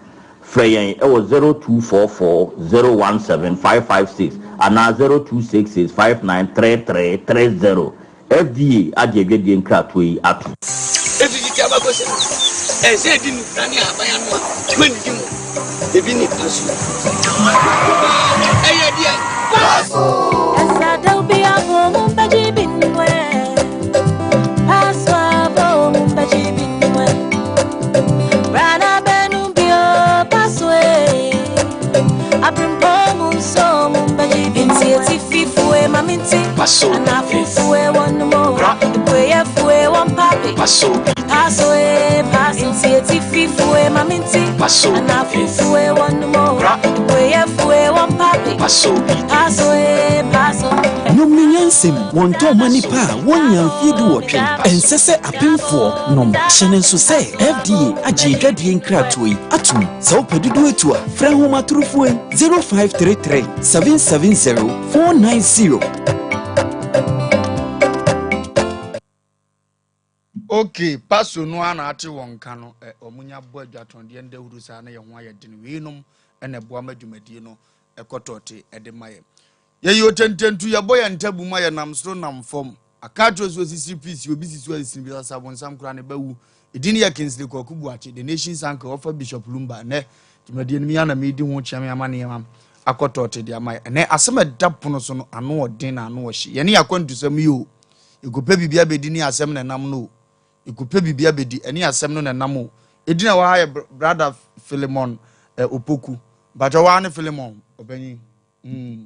Frɛ yɛn wɔ 0244 017 556 anaa 0266 5933 30. FDA agye adwadie nkratoɔ yi atom. Efi tete abakɔsɛm mu, ɛsɛ edi nnubra ne ahaban ano a wɔannidi mu. Ebi ne pasu. Ɛyɛ deɛn? Paso is. Paso Paso eh, paso Nti etifi fue ma minti Paso Anafu fue one more Fue fue one papi Paso Paso eh, paso Nom no nyansam, wɔntɔn mma nnipa a wɔnnya mfeɛ duwɔtwe. Ɛnsɛ sɛ apemfoɔ nom. Hyɛ no nso sɛ FDA agye adwadie nkratoɔ yi atom. Sɛ wopɛ dodoɔ atu a, frɛ ahomatorofoɔ yi 0533 770 490. Ok paso no ara na ate wɔn nka no ɛ wɔn nya bɔ adwatɔndeɛ no dawuro saa na yɛn ho ayɛ den weinom ɛna ɛboa ma dwumadie no ɛkɔ tɔɔte ɛde ma yɛ yɛyɛ otententu yɛbɔ yɛn ntabu ma yɛnam soro nam fam aka akyerɛ so osisi piisi obi sisi asisi bi sasa bonsam koraa ne bɛwu edin yɛ Kingsley Kwaku Boakye the nation's uncle ɔfa Bishop Lumba ɛnɛ dwumadie no mi ana medi ho kyea me ama nneɛma akɔ tɔɔte de ama yɛ ɛnɛ asɛm ɛda pono so no ano ɔden na ano ɔhye yɛne yɛ akwantusɛm yi o Yɛkɔpɛ biribi abɛdi ne asɛm na ɛnam no o. Yɛkɔpɛ biribi abɛdi ɛne asɛm no na ɛnam o. Edin a ɛwɔ ha yɛ Brada Philemon eh, Opoku. Mpakyɛ waa ne Philemon ɔpanyin. Mm.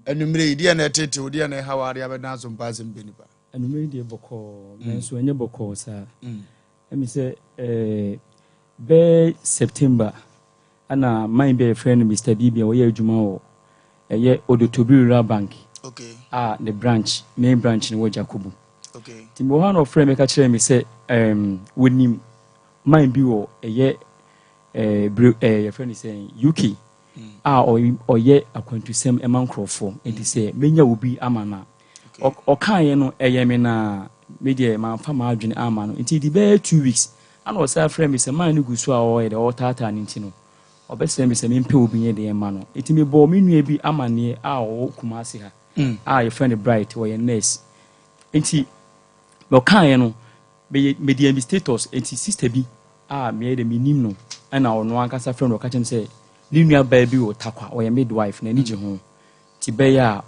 Anwummerɛ yi, deɛ na ɛtete wo, deɛ na ɛha wo ade abɛdan so mpa asɛm pɛ nipa. Anwummerɛ yi deɛ bɔkɔɔ, mm. nanso ɛnyɛ bɔkɔɔ saa. Mm. Ɛmi sɛ eh, bɛɛ September Ɛna man bi a yɛfrɛ no Mister Bibi a ɔyɛ adwuma wɔ ɛyɛ Odotobiri Rural Bank a ne branch, main branch no wɔ Jakobu. Nti mewɔ hɔ a na ɔfrɛ me ka kyerɛɛ me sɛ um, wɔnim man bi wɔ ɛyɛ eh, bere eh, yɛfrɛ no sɛ UK mm. a ɔyɛ akwantusɛm ɛma nkurɔfoɔ nti sɛ menya obi ama no a ɔkaeɛ no ɛyɛ me na me deɛ mamfa m'adwene ama no nti de bɛyɛ 2 weeks Ana ɔsan frɛɛ me sɛ man no gu so a ɔreyɛ dɛ ɔretaataa no nti no, ɔbɛsrɛ me sɛ mempɛ obi nyɛ deɛ mma no. Nti mebɔɔ me nua bi amanneɛ a ɔwɔ Kumasi ha a yɛfrɛ no Bright, ɔyɛ nurse. Nti ɔkaeɛ no, meyɛ mede me status, nti sister bi a meyɛ dɛ menim no ɛna ɔno ankasa frɛ no ɔka kyerɛ me sɛ ne nua baa bi wɔ Tarkwa, ɔyɛ midwife, n'ani gye ho. Nti bɛyɛ a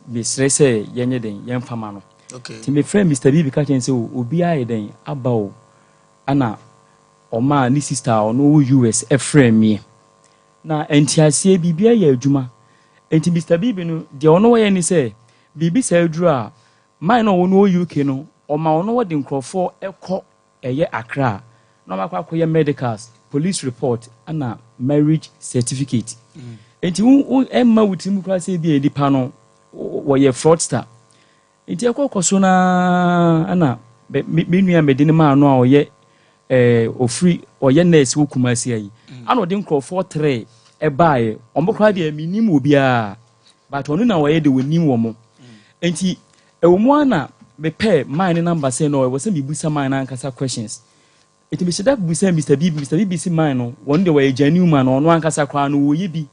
mesrɛ sɛ yɛnyɛ dɛn yɛmfa ma no. Nti mefrɛɛ Mister Bibi ka kyerɛɛ no sɛ o obi ayɛ dɛn aba o ɛna ɔmaa ne sister a ɔno wɔ US frɛɛ meɛ. Na nteaseɛ biribiara yɛ adwuma. Nti Mister Bibi no deɛ ɔno ɔyɛ ne sɛ biribi saa duru a man no a ɔno wɔ UK no ɔma ɔno ɔde nkurɔfoɔ kɔ Ɛyɛ Accra na wɔakɔ akɔyɛ medicals, police report ɛna marriage certificate. Nti wo wo ɛmma wo tirim koraa sɛ ebi a nipa no wɔyɛ fraudster. Nti ɛkɔ kɔ so naa ɛna me nua mede no maa no a ɔyɛ ɛɛ ofiri ɔyɛ nurse wɔ Kumasi ayi. Ɛna ɔde nkurɔfoɔ tere ɛbaeɛ. Wɔn koraa deɛ menim obiara but ɔno na ɔyɛ de wɔnim wɔn. Nti Ɛwɔ mu ara na mepɛɛ man no number sɛ no ɛwɔ sɛ mebisa man no ankasa questions. Nti mehyɛ da bisaa Mister Bibi, Mister Bibi se man no wɔn deɛ wɔyɛ genuine man, ɔno ankasa koraa no wɔyɛ bi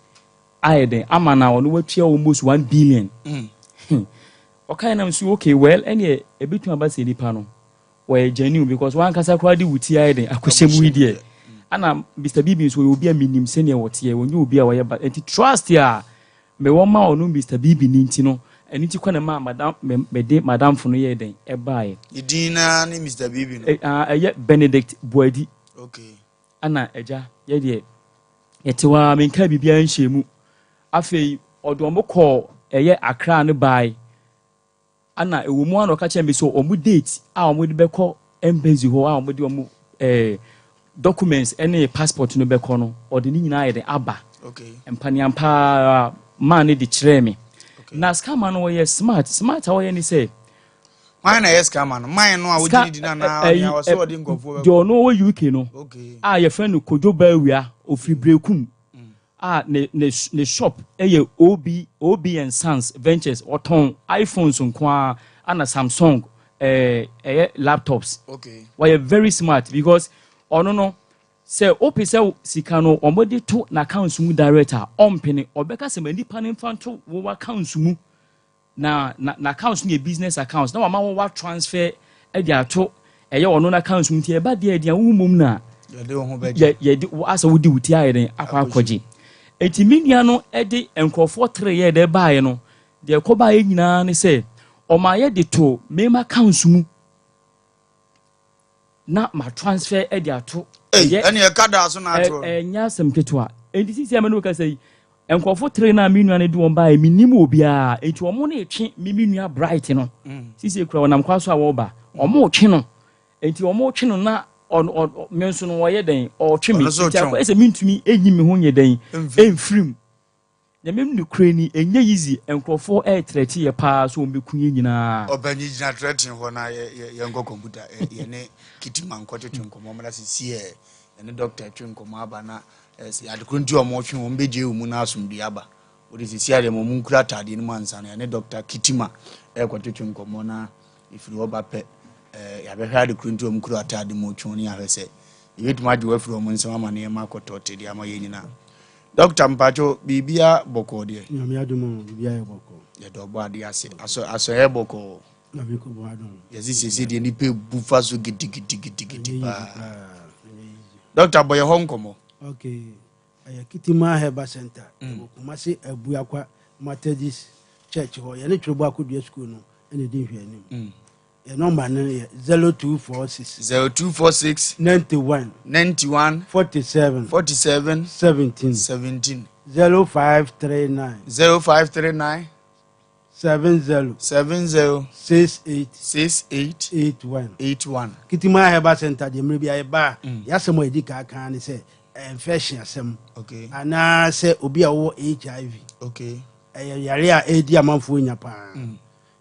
ayɛ dɛn ama no a ɔno watua almost 1 billion. Hmm. Ɔkaeɛ na mese okay, well, ɛneɛ ɛbɛtumi aba sɛ nipa no wɔyɛ genuine because wankasa koraa de wo ti ayɛ dɛn akɔhyɛ mu yi deɛ. Ana Mister Bibi nso ɔyɛ obi a menim sɛdeɛ wɔteɛ, ɔnyɛ obi a ɔyɛ ba, nti trust a mewɔ ma ɔno Mister Bibi no nti no, ɛno nti kɔ na ɛmaa madam, me, mede madamfo no yɛɛ dɛn, ɛbaeɛ. Ne din no ara ne Mister Bibi no? Ɛ, ah, ɛyɛ Benedict Boadi. Okay. Ɛna agya, yɛ deɛ, yɛte hɔ ara, menkaa biribiara nhyɛɛ mu. Afei, ɔde wɔn kɔɔ ɛyɛ Accra no baeɛ. Ana ɛwɔ mu ara na ɔka kyerɛɛ me sɛ wɔn date a wɔde bɛkɔ embassy hɔ a wɔde wɔn eh, documents ne passport no bɛkɔ no, ɔde ne nyinaa ayɛ dɛ aba. Okay. Mpaneampa ara maa no de kyerɛɛ me. Okay. Na scammer no ɔyɛ smart. Smart a ɔyɛ ne sɛ. Hwan na ɛyɛ scammer no? Man no a wogye ne di no anaa nea ɔsɛ ɔde nkurɔfoɔ bɛkɔ? Deɛ ɔno ɔwɔ UK no okay. a yɛfrɛ no Kojo Bawia, ɔfiri Berekum. A ne ne ne shop yɛ OB OB and Sons Ventures, ɔtɔn iPhones nko ara ana Samsung ɛɛ ɛyɛ laptops. Okay. Wɔyɛ very smart because ɔno no sɛ wopɛ sɛ sika no wɔde to n'accounts mu direct a ɔmpene, ɔbɛka sɛ ma nipa no mfa nto wo accounts mu. Na na n'accounts no yɛ business accounts na wama wo wa transfer de ato ɛyɛ ɔno n'accounts mu, nti ɛba deɛ ɛdeɛ wo mmom na yɛde wo ho bɛgye, yɛ yɛde wo asɛ wode wo ti ayɛ dɛn akɔ akɔgye. Eti me nua no de nkurɔfoɔ tere yɛ dɛ baeɛ no, deɛ ɛkɔ baeɛ nyinaa ne sɛ ɔma yɛde to mema accounts mu na ma transfer de ato. Ɛyɛ ɛne ɛka da so na ato. Ɛnyɛ asɛm ketewa. Enti sisi a me ne wo kasa yi, nkurɔfo tere no a me nua no de wɔn baeɛ, mennim obiara. Enti wɔn ne retwe me me nua Bright no. Sisi kura wɔnam kwa so a wɔreba. Wɔn retwe no. Enti wɔretwe no na ɔno ɔ me nso no wɔyɛ dɛn ɔretwe me. Nti akɔyɛ sɛ mentumi nyi me ho nyɛ dɛn mfiri mu. Nyame nokorɛ ni ɛnyɛ easy nkorɔfoɔ ɛretrɛte yɛ paa sɛ wɔn bɛku yɛ nyinaa. Ɔpanyin gyina trɛten hɔ na yɛnkɔ kɔmputa yɛne Kitima nkɔtwetwe nkɔmmɔ mmra sisi ɛ yɛne dɔkta twe nkɔmmɔ aba na adekoro nti wɔn twe wɔn bɛgye wɔn mu na asomdue aba. Wode sisi adeɛ ma wɔn nkura ataadeɛ no mu ansa na yɛne dɔkta Kitima ɛrekɔtwetwe nkɔmmɔ na Ɛfiri hɔ ba pɛ, yɛabɛhwɛ ade koro nti wɔn kura ataade mu retwe ne ahwɛ sɛ yɛbɛtumi agye wafiri wɔn nsam ama nneɛma akɔtɔ te deɛ ama yɛn nyinaa. Dɔkta mpacho biribia bɔkɔɔ deɛ? Nyame adom o, biribia yɛ bɔkɔɔ. Yɛdɔ ɔbɔ adeɛ ase. Asɔ asɔeɛ bɔkɔɔ. Nyame kɔbɔ adom. Yɛsi sese deɛ nipa ebu fa so gidigidigidigidi paa. Dɔkta bɔ yɛ hɔ nkɔmɔ. Okay. Ɛyɛ Kitima Herbal Center. Ɛwɔ Kumasi Abuakwa Methodist Church hɔ. Yɛne Twerɛbo Akodua School no na ɛdi nhwɛanim. Yɛn nɔmba no yɛ 0246. 0246. 91. 91. 47. 47. 17. 17. 0539. 0539. 70. 70. 68. 68. 81. 81. Kitima Herbal Center deɛ mmerɛ bi a yɛba a mm. yɛasɛm a yɛdi kan kan ne sɛ infection asɛm okay. anaasɛ obi a wɔwɔ HIV okay. ɛyɛ yare a ɛredi amanfoɔ nya paa mm.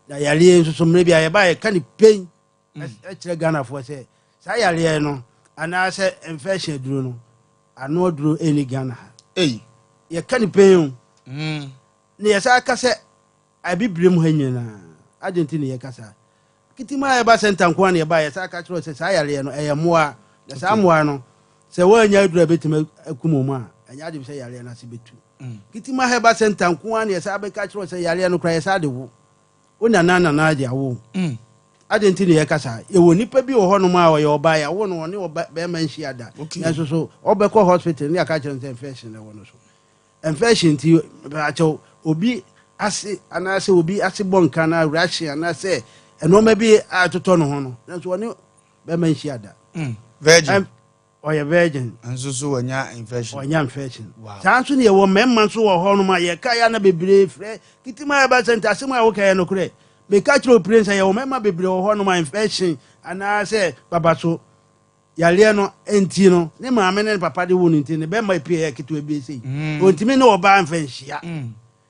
na yareɛ nso so mmerɛ bi a yɛba a yɛka ne pɛn mm. kyerɛ Ghanafoɔ sɛ saa yareɛ no anaasɛ infection aduro no ano aduro ɛni Ghana ha yɛka ne pɛn o mm. Na yɛsan ka sɛ Abibirem ha nyinaa. Adɛn nti na yɛka saa? Kitim a ɛba sɛnta nko ara na yɛba a yɛsan ka kyerɛ sɛ saa yareɛ no ɛyɛ mmoa. Na saa mmoa no, sɛ woannya aduru a ɛbɛtumi akum wɔn a, ɛnyɛ ade sɛ yareɛ no ase bɛtu. Mm. Kitima Herbal Center nko ara na yɛsan bɛka kyerɛ sɛ yareɛ no koraa yɛsan de wo. Wo nana nana de awo. Mm. Adɛn nti na yɛka saa? Yɛwɔ nipa bi wɔ hɔnom a ɔyɛ ɔbaa yɛawo no ɔne ɔba bɛrima nhyia da. Nanso so ɔbɛkɔ hospital ne yɛaka kyerɛ no sɛ infection na ɛwɔ no so. Infection nti mepakyɛw obi ase anaasɛ obi ase bɔ nka anaa rashe anaasɛ nneɛma bi a ɛtotɔ ne ho no nanso ɔne bɛrima nhyia da. Mm, virgin. Ɔyɛ virgin. Nso so wɔnya infection. Ɔnya infection. Wow. Saa nso ne yɛwɔ mmarima nso wɔ hɔ nom a yɛka yɛ ana bebree frɛ kitima ɛba sɛ nti asɛm a woka yɛ nokorɛ. Meka kyerɛ opire sɛ yɛwɔ mmarima bebree wɔ hɔ nom a infection anaasɛ baba so Yareɛ no nti no, ne maame ne ne papa de wo no nti, ne bɛrima epie yɛ ketewa bi sei. Mm. Ontumi ne ɔbaa mfa nhyia. Mm.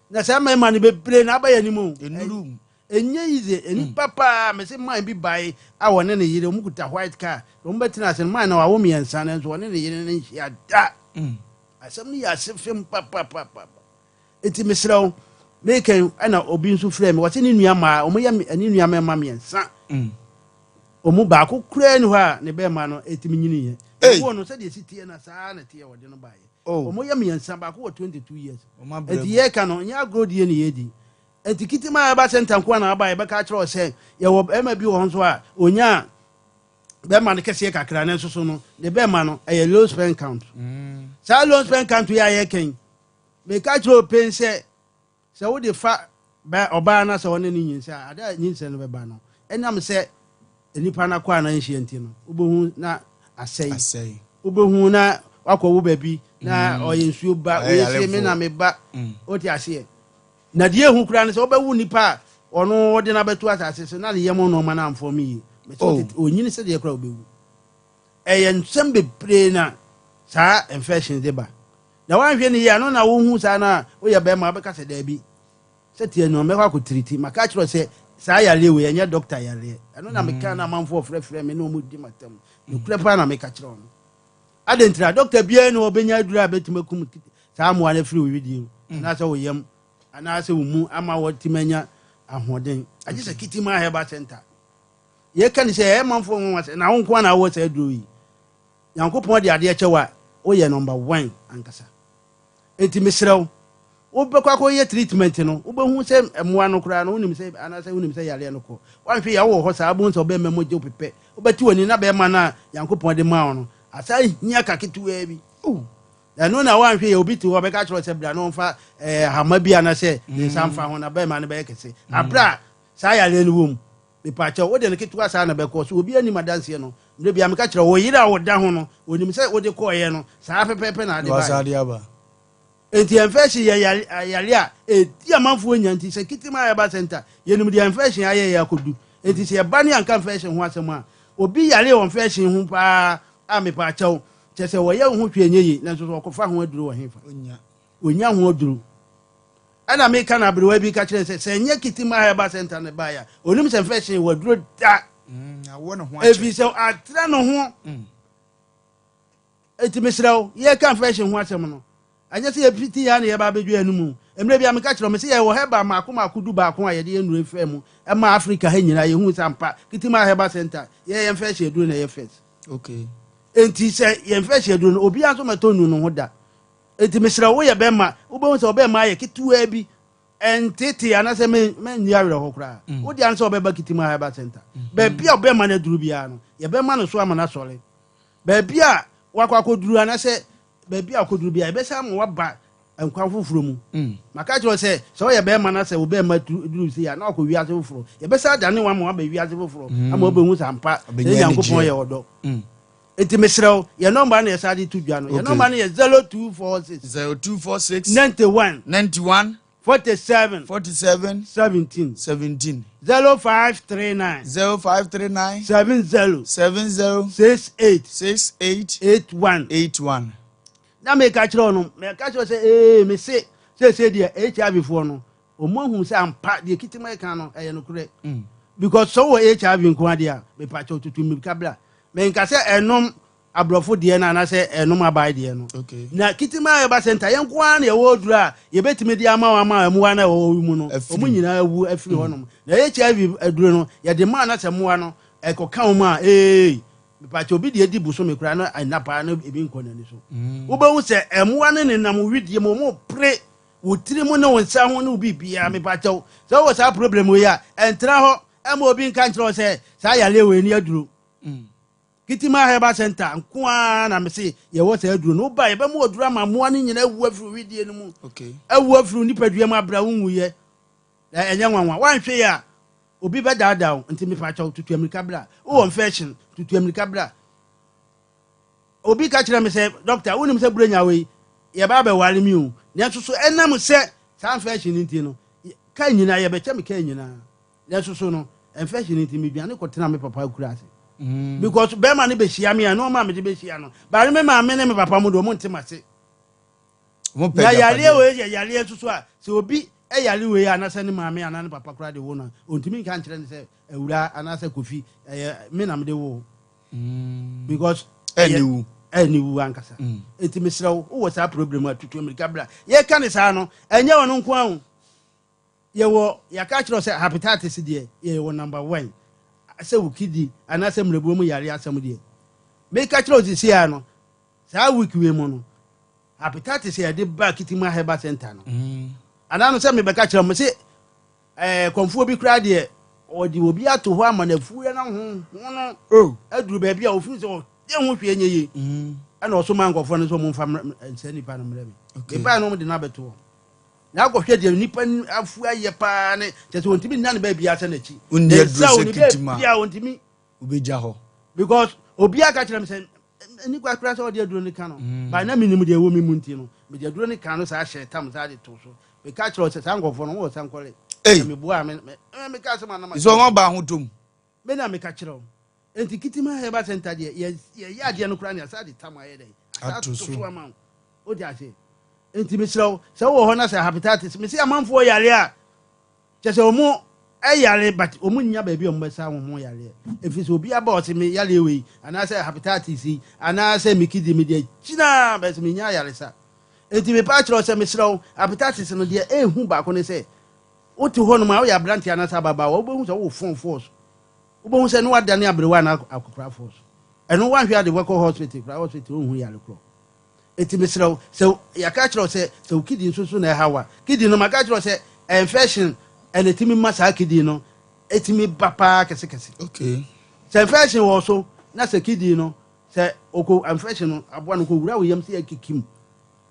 Na saa mmarima no bebree na aba yɛn anim o. Enuru. Enye yize, nnipa mm. paa, mese man bi bae a wɔne ne yere, wɔn kuta white car, na wɔn bɛtena ase no, man na wawo mmiɛnsa no nso wɔne ne yere no nhyia da. Mm. Asɛm no yɛ ase fem papapapa. Enti mesrɛ wo, meka yi, ɛna obi nso frɛɛ me, wɔse ne nua mmaa, wɔn yɛ ne nua mmarima mmiɛnsa. Mm. Wɔn mu baako koraa ni hɔ a ne bɛrima no ɛtumi nyiniiɛ. Ɛwɔ no sɛdeɛ ɛsi teɛ na saa na teɛ wɔde no baeɛ. Oh. Wɔn yɛ mmiɛnsa, baako wɔ 22 years. Enti yɛka no, nyɛ agorɔ die ne yɛdi. Enti kitima a ɛba sɛ ntankoa na aba yɛbɛka akyerɛ wɔ sɛ yɛwɔ bɛrima bi wɔ hɔ nso a ɔnya bɛrima no kɛseɛ kakra nanso so no ne bɛrima no ɛyɛ low sperm count. Mm. Saa low sperm count yi a yɛka yi Meka kyerɛ wo pen sɛ, sɛ wode fa bɛ ɔbaa na sɛ ɔne no nyinsɛn a, ade a nyinsɛn no bɛba no, ɛnam sɛ nnipa no akɔ anan nhyia nti no, wobɛhu na asɛe. Asɛe. Wobɛhu na wakɔwo baabi na mm. ɔyɛ nsuo ba, Ɔyɛ wei se me na yarefoɔ. me ba. Mm. Wote aseɛ? Na deɛ ehu koraa no sɛ wobɛwo nipa a ɔno wɔde no abɛto asase so na ne yam nneɛma no amfɔm yie. Mɛsɛ Oh. ɔtete onyini sɛdeɛ koraa wobɛwu. Ɛyɛ nsɛm bebree na saa infection de ba. Na woanhwɛ no yie a, ɛno na wohu saa no a, woyɛ bɛrima a, wobɛka sɛ daabi, sɛ teɛ no, mɛkɔ akɔtiriti. Maka akyerɛ wo sɛ saa yareɛ wei, ɛnyɛ dɔkta yareɛ. Ɛno na meka na amanfoɔ frɛfrɛ me ne wɔn di m'atam. Nokorɛ paa na meka kyerɛ wɔn. Adɛn ntira? Dɔkta biara ni hɔ ɔbɛnya aduro a bɛtumi akum saa mmoa no afiri wo wedeɛ mu, mm. anaasɛ wo yam, anaasɛ wo mu ama wɔatumi anya ahoɔden. Agye sɛ Kitima Herbal Center. Yɛka ne sɛ ɛyɛ manfoɔ nwanwa sɛ na wo nko ara na wowɔ saa aduro yi. Nyankopɔn de adeɛ kyɛ wo a, woyɛ number one ankasa. Enti mesrɛ wo, wobɛkɔ akɔyɛ treatment no, wobɛhu sɛ mmoa no koraa no, wonim sɛ anaasɛ wonim sɛ yareɛ no kɔ. Woanhwɛ yɛ wowɔ hɔ saa, wobɛhu sɛ ɔbɛrima mu gye wo pepɛ. Wobɛte w'ani na bɛrima no a Nyankopɔn de maa wo no, asa hia ka ketewaa bi. Ɛno na woanhwɛ yɛ obi te hɔ ɔbɛka kyerɛ wo sɛ bra na ɔmfa eh, hama bi anaasɛ ne nsa mfa ho na bɛrima no bɛyɛ kɛse. Aberɛ a saa yareɛ no wɔ mu. Mepaakyɛw, wode no ketewa saa na bɛkɔ. So obi anim adanseɛ no? Mmerɛ biara meka kyerɛ wo, wo yere a woda ho no, onim sɛ wode kɔeɛ no, saa pɛpɛɛpɛ na ade baeɛ. Enti infection yɛ yare a ɛdi amanfoɔ nya nti sɛ Kitima Herbal Center yɛnim deɛ infection ayɛ yɛ akɔdu. Enti sɛ yɛba ne yɛanka infection ho asɛm a, Obi yare wɔ infection ho paa a mepaakyɛw, kyerɛ sɛ wɔyɛ wo ho hwee nyɛ yie nanso so ɔkɔfa ho aduro wɔ hefa? Ɔnya ho aduro. Ɛna meka no aberewa bi ka kyerɛ sɛ sɛ ɛnyɛ Kitima Herbal Center na ɛbaeɛ a ɔnim sɛ infection wɔ aduro da. Ɛfiri sɛ atra ne ho. Enti mesrɛ wo, yɛreka infection ho asɛm no, ɛnyɛ sɛ yɛpiti yɛn na yɛba abɛdwa yɛn mu. Mmerɛ bi a meka kyerɛ wo, mese yɛwɔ herbal mmaako mmaako du baako a yɛde yɛn nnuro faa mu ma Africa ha nyinaa, yɛhuu sɛ ampa Kitima Herbal Center, yɛn yɛn infection aduro na ɛyɛ first. Okay. Enti sɛ yɛn infection aduro no, obiara nso mɛtɔ nnu no ho da. Enti mesrɛ wo, woyɛ bɛrima, wobɛhu sɛ ɔbɛrima ayɛ ketewaa bi, ɛntetee anaasɛ menni awerɛhɔ koraa. Mm. Wode ansɛ ɔbɛba Kitima Herbal Center. Mm. Baabi a ɔbɛrima no aduru biara no, yɛbɛma no so ama no asɔre. Baabi a wakɔ akɔduru anaasɛ baabi a wakɔduru biara, yɛbɛsan ama waba nkwa foforɔ mu. Mm. Maka kyerɛ wo sɛ, sɛ woyɛ bɛrima na sɛ wo bɛrima duru sei a, na wakɔ wiase foforɔ. Yɛbɛsan adane wo ama waba wiase foforɔ mm. ama wobɛhu sɛ ampa sɛ Nyankopɔn yɛ ɔdɔ. Mm. Enti mesrɛ wo, yɛn nɔmba no yɛsan de to dwa no. Yɛn nɔmba no yɛ 0246. 0246. 91. 91. 47. 47. 17. 17. 0539. 0539. 70. 70. 68. 68. 81. 81. Na meka kyerɛ wo no, meka kyerɛ wo sɛ ee mese seesei deɛ HIV foɔ no, wɔn ahu sɛ ampa deɛ kitima ɛka no ɛyɛ nokorɛ. Mm. Because sɛ wowɔ HIV nko adeɛ a, mepakyɛw tutu mmirika bra. Menka sɛ ɛnom aborɔfo deɛ no anaasɛ ɛnom abae deɛ no. Okay. Na Kitima Herbal Center, yɛn nko ara na yɛwɔ aduro a yɛbɛtumi de ama wɔn ama mmoa no a ɛwɔ wɔn mu no, wɔn nyinaa awu afiri mm. hɔnom. Na HIV aduro no, yɛde maa na sɛ mmoa no ɛkɔka wɔn a, ee, mepakyɛ obi deɛ di bosome koraa na ɛnna paa na ebi nkɔ n'ani so. Mm. Wobɛhu sɛ mmoa no nenam widie mu, wɔn pere wo tiri mu ne wo nsa ho ne wo biribiara. Mepakyɛw, sɛ wowɔ saa problem wei a, ɛntena hɔ ɛma obi nka nkyerɛ wo sɛ saa yareɛ wei ni aduro. Mm. Kitima Herbal Center nko ara na mese yɛwɔ saa aduro no. Woba yɛbɛma aduro ama mmoa no nyinaa awu afiri wo wedeɛ no mu. Awu afiri wo nipadua mu abrɛ a wonwuiɛ. Na ɛnyɛ nwanwa. Woanhwɛ yie a, obi bɛdaadaa wo. Nti mepakyɛw, tutu amirika bra. Wowɔ infection, tutu amirika bra. Obi ka kyerɛ me sɛ, dɔkta, wonim sɛ Buronya wei, yɛba abɛware me o. Nanso so ɛnam sɛ saa infection no nti no, kaa nyinaa, yɛbɛkyɛ me kaa nyinaa. Nanso so no, infection nti medwane kɔtena me papa akura ase. Mm. Because bɛrima no bɛhyia me a, nneɛma a mede bɛhyia no, bare me maame ne me papa mu deɛ ɔmo nte m'ase. Na yareɛ wei yɛ yareɛ nso so a, sɛ obi yare wei a anaasɛ ne maame anaa ne papa koraa de wo no a, ɔntumi nka nkyerɛ no sɛ awuraa anaasɛ kofi ɛyɛ me na mede wo. Mm. Because ɛne wu. Ɛne wu ankasa. Mm. Enti mesrɛ wo, wowɔ saa problem a tutu mmirika bra. Yɛka ne saa no, ɛnyɛ ɔno nko ara o. Yɛwɔ, yɛaka akyerɛ wo sɛ hepatitis deɛ, yɛwɔ number one. Sɛ wo kidney anaasɛ mmerɛboɔ mu yareɛ asɛm deɛ. Meka kyerɛ wo sisi ara no, saa week wei mu no, hepatitis a yɛde ba Kitima Herbal Center no. Mm. Anaa no sɛ mebɛka kyerɛ mo sɛ ɛɛ eh, kɔnfoɔ bi koraa deɛ ɔde obi ato hɔ ama no afuo no ho ho no oh. aduru baabi a ofiri sɛ ɔde ho hwee nyɛ yie. Mm. Ɛna ɔsoma nkɔfoɔ no sɛ ɔmo nfa nsa nipa no mmerɛ mi. Mebae no ɔmo de no abɛto hɔ. Na akɔhwɛ deɛ nipa afu ayɛ paa ne kyɛ sɛ ɔntumi nna ne baabi asɛ n'akyi. Wonni aduro sɛ kitima. Baabi a ɔntumi. Wobɛgya hɔ. Because obi aka kyerɛ me sɛ ɛni kwa kora sɛ ɔde aduro no ka no. Mm. Ba na menim deɛ ɛwɔ me mu nti no mede aduro no ka no saa hyɛ tam saa de to so. Meka kyerɛ sɛ saa nkurɔfoɔ no wɔwɔ sankɔle. Ei. Na meboa me meka asɛm anam. Sɛ wɔn ba ahotɔ mu. Me na meka kyerɛ wo. Enti Kitima Herbal Center deɛ, yɛ yɛyɛ adeɛ no koraa ne yɛasa de tam ayɛ dɛn? Asa Ato so. so ama wo. Wote aseɛ? Enti mesrɛ wo, sɛ wowɔ hɔ na sɛ hepatitis, mese amanfoɔ yare a, kyɛ sɛ wɔn ɛyare but wɔn nnya baabi a wɔn bɛsa wɔn ho yareɛ. Ɛfiri sɛ obi aba ɔse me yareɛ wei, anaasɛ hepatitis yi, anaasɛ me kidney me deɛ kyinaa bɛsɛ menya ayaresa. Enti mepa akyerɛ wo sɛ mesrɛ wo, hepatitis no deɛ ɛhu baako ne sɛ, Wote hɔnom a, woyɛ aberante anaasɛ ababaawa, wobɛhu sɛ wowɔ fon force. Wobɛhu sɛ ne woadane aberewa anaa akɔkora force. Ɛno woanhwɛ a de wobɛkɔ hospital koraa, hospital wonhu yare korɔ. Enti mesrɛ wo, sɛ yɛaka akyerɛ wo sɛ, sɛ wo kidney nso so na ɛha wo a, kidney no maka akyerɛ wo sɛ infection ɛna ɛtumi ma saa kidney no ɛtumi ba paa kɛsekɛse. Okay. Sɛ infection wɔ so na sɛ kidney no, sɛ ɔkɔ infection no aboa no kɔwura wo yam sɛ yɛkekim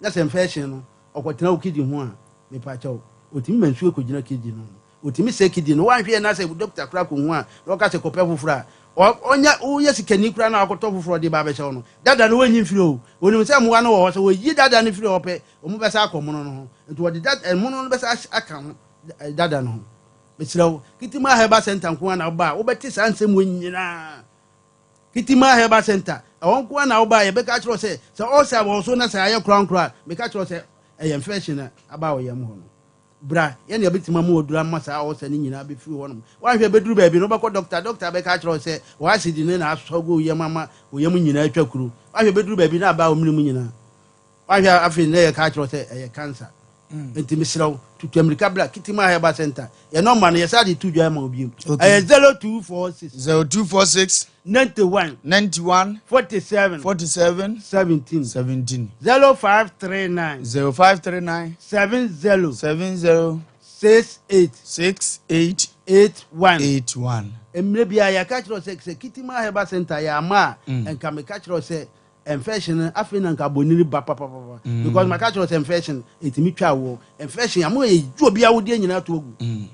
Na sɛ infection no ɔkɔtena wo kidney ho a, mepakyɛw, otumi ma nsuo kɔgyina kidney no ho. Otumi sɛe kidney no. Woanhwɛ yie na sɛ doctor koraa kɔhu a, na ɔka sɛ kɔpɛ foforɔ a, ɔnya, woyɛ sikani koraa na wakɔtɔ foforɔ de ba abɛhyɛ wo no, dada no wɔnyi mfiri hɔ o. Wɔnim sɛ mmoa no wɔ hɔ, sɛ wɔyi dada no firi hɔ pɛ, wɔbɛsan akɔ mono no ho. Nti wɔde dada, mono no bɛsan aka ho, dada no ho. Mesrɛ wo, Kitima Herbal Center nko ara na woba a, wobɛte saa nsɛm wei nyinaa. Kitima Herbal Centre, ɛhɔ nko ara na woba a yɛbɛka akyerɛ wo sɛ, sɛ ulcer wɔ wo so na sɛ ayɛ korankora a, meka kyerɛ wo sɛ ɛyɛ infection a aba wo yam hɔ no. Bra, yɛn na yɛbɛtumi ama wo aduru ama saa ulcer no nyinaa bɛfiri hɔnom. Woanhwɛ a ɛbɛduru baabi no wobɛkɔ dɔkta, dɔkta bɛka akyerɛ wo sɛ wo acid no na asɔ agu wo yam ama wo yam nyinaa atwa kuru. Woanhwɛ ɛbɛduru baabi na aba wo mene mu nyinaa. Woanhwɛ a afei na yɛka akyerɛ wo sɛ ɛyɛ cancer. Enti mesrɛ wo, tutu amirika bra Kitima Herbal Centre. Yɛn nɔmba no, yɛsan de to dwa ma wo bio. Ɛyɛ 0246. 0246. 91. 91. 47. 47. 17. 17. 0539. 0539. 70. 70. 68. 68. 81. 81. Mmerɛ biara yɛka kyerɛ wo sɛ, sɛ Kitima Herbal Centre yɛ ama a, nka meka kyerɛ wo sɛ Infection no afei na nka abonini ba papapapa because maka kyerɛ wo sɛ infection ɛtumi twa awoɔ infection ama yɛ gye obi awodeɛ nyinaa to agu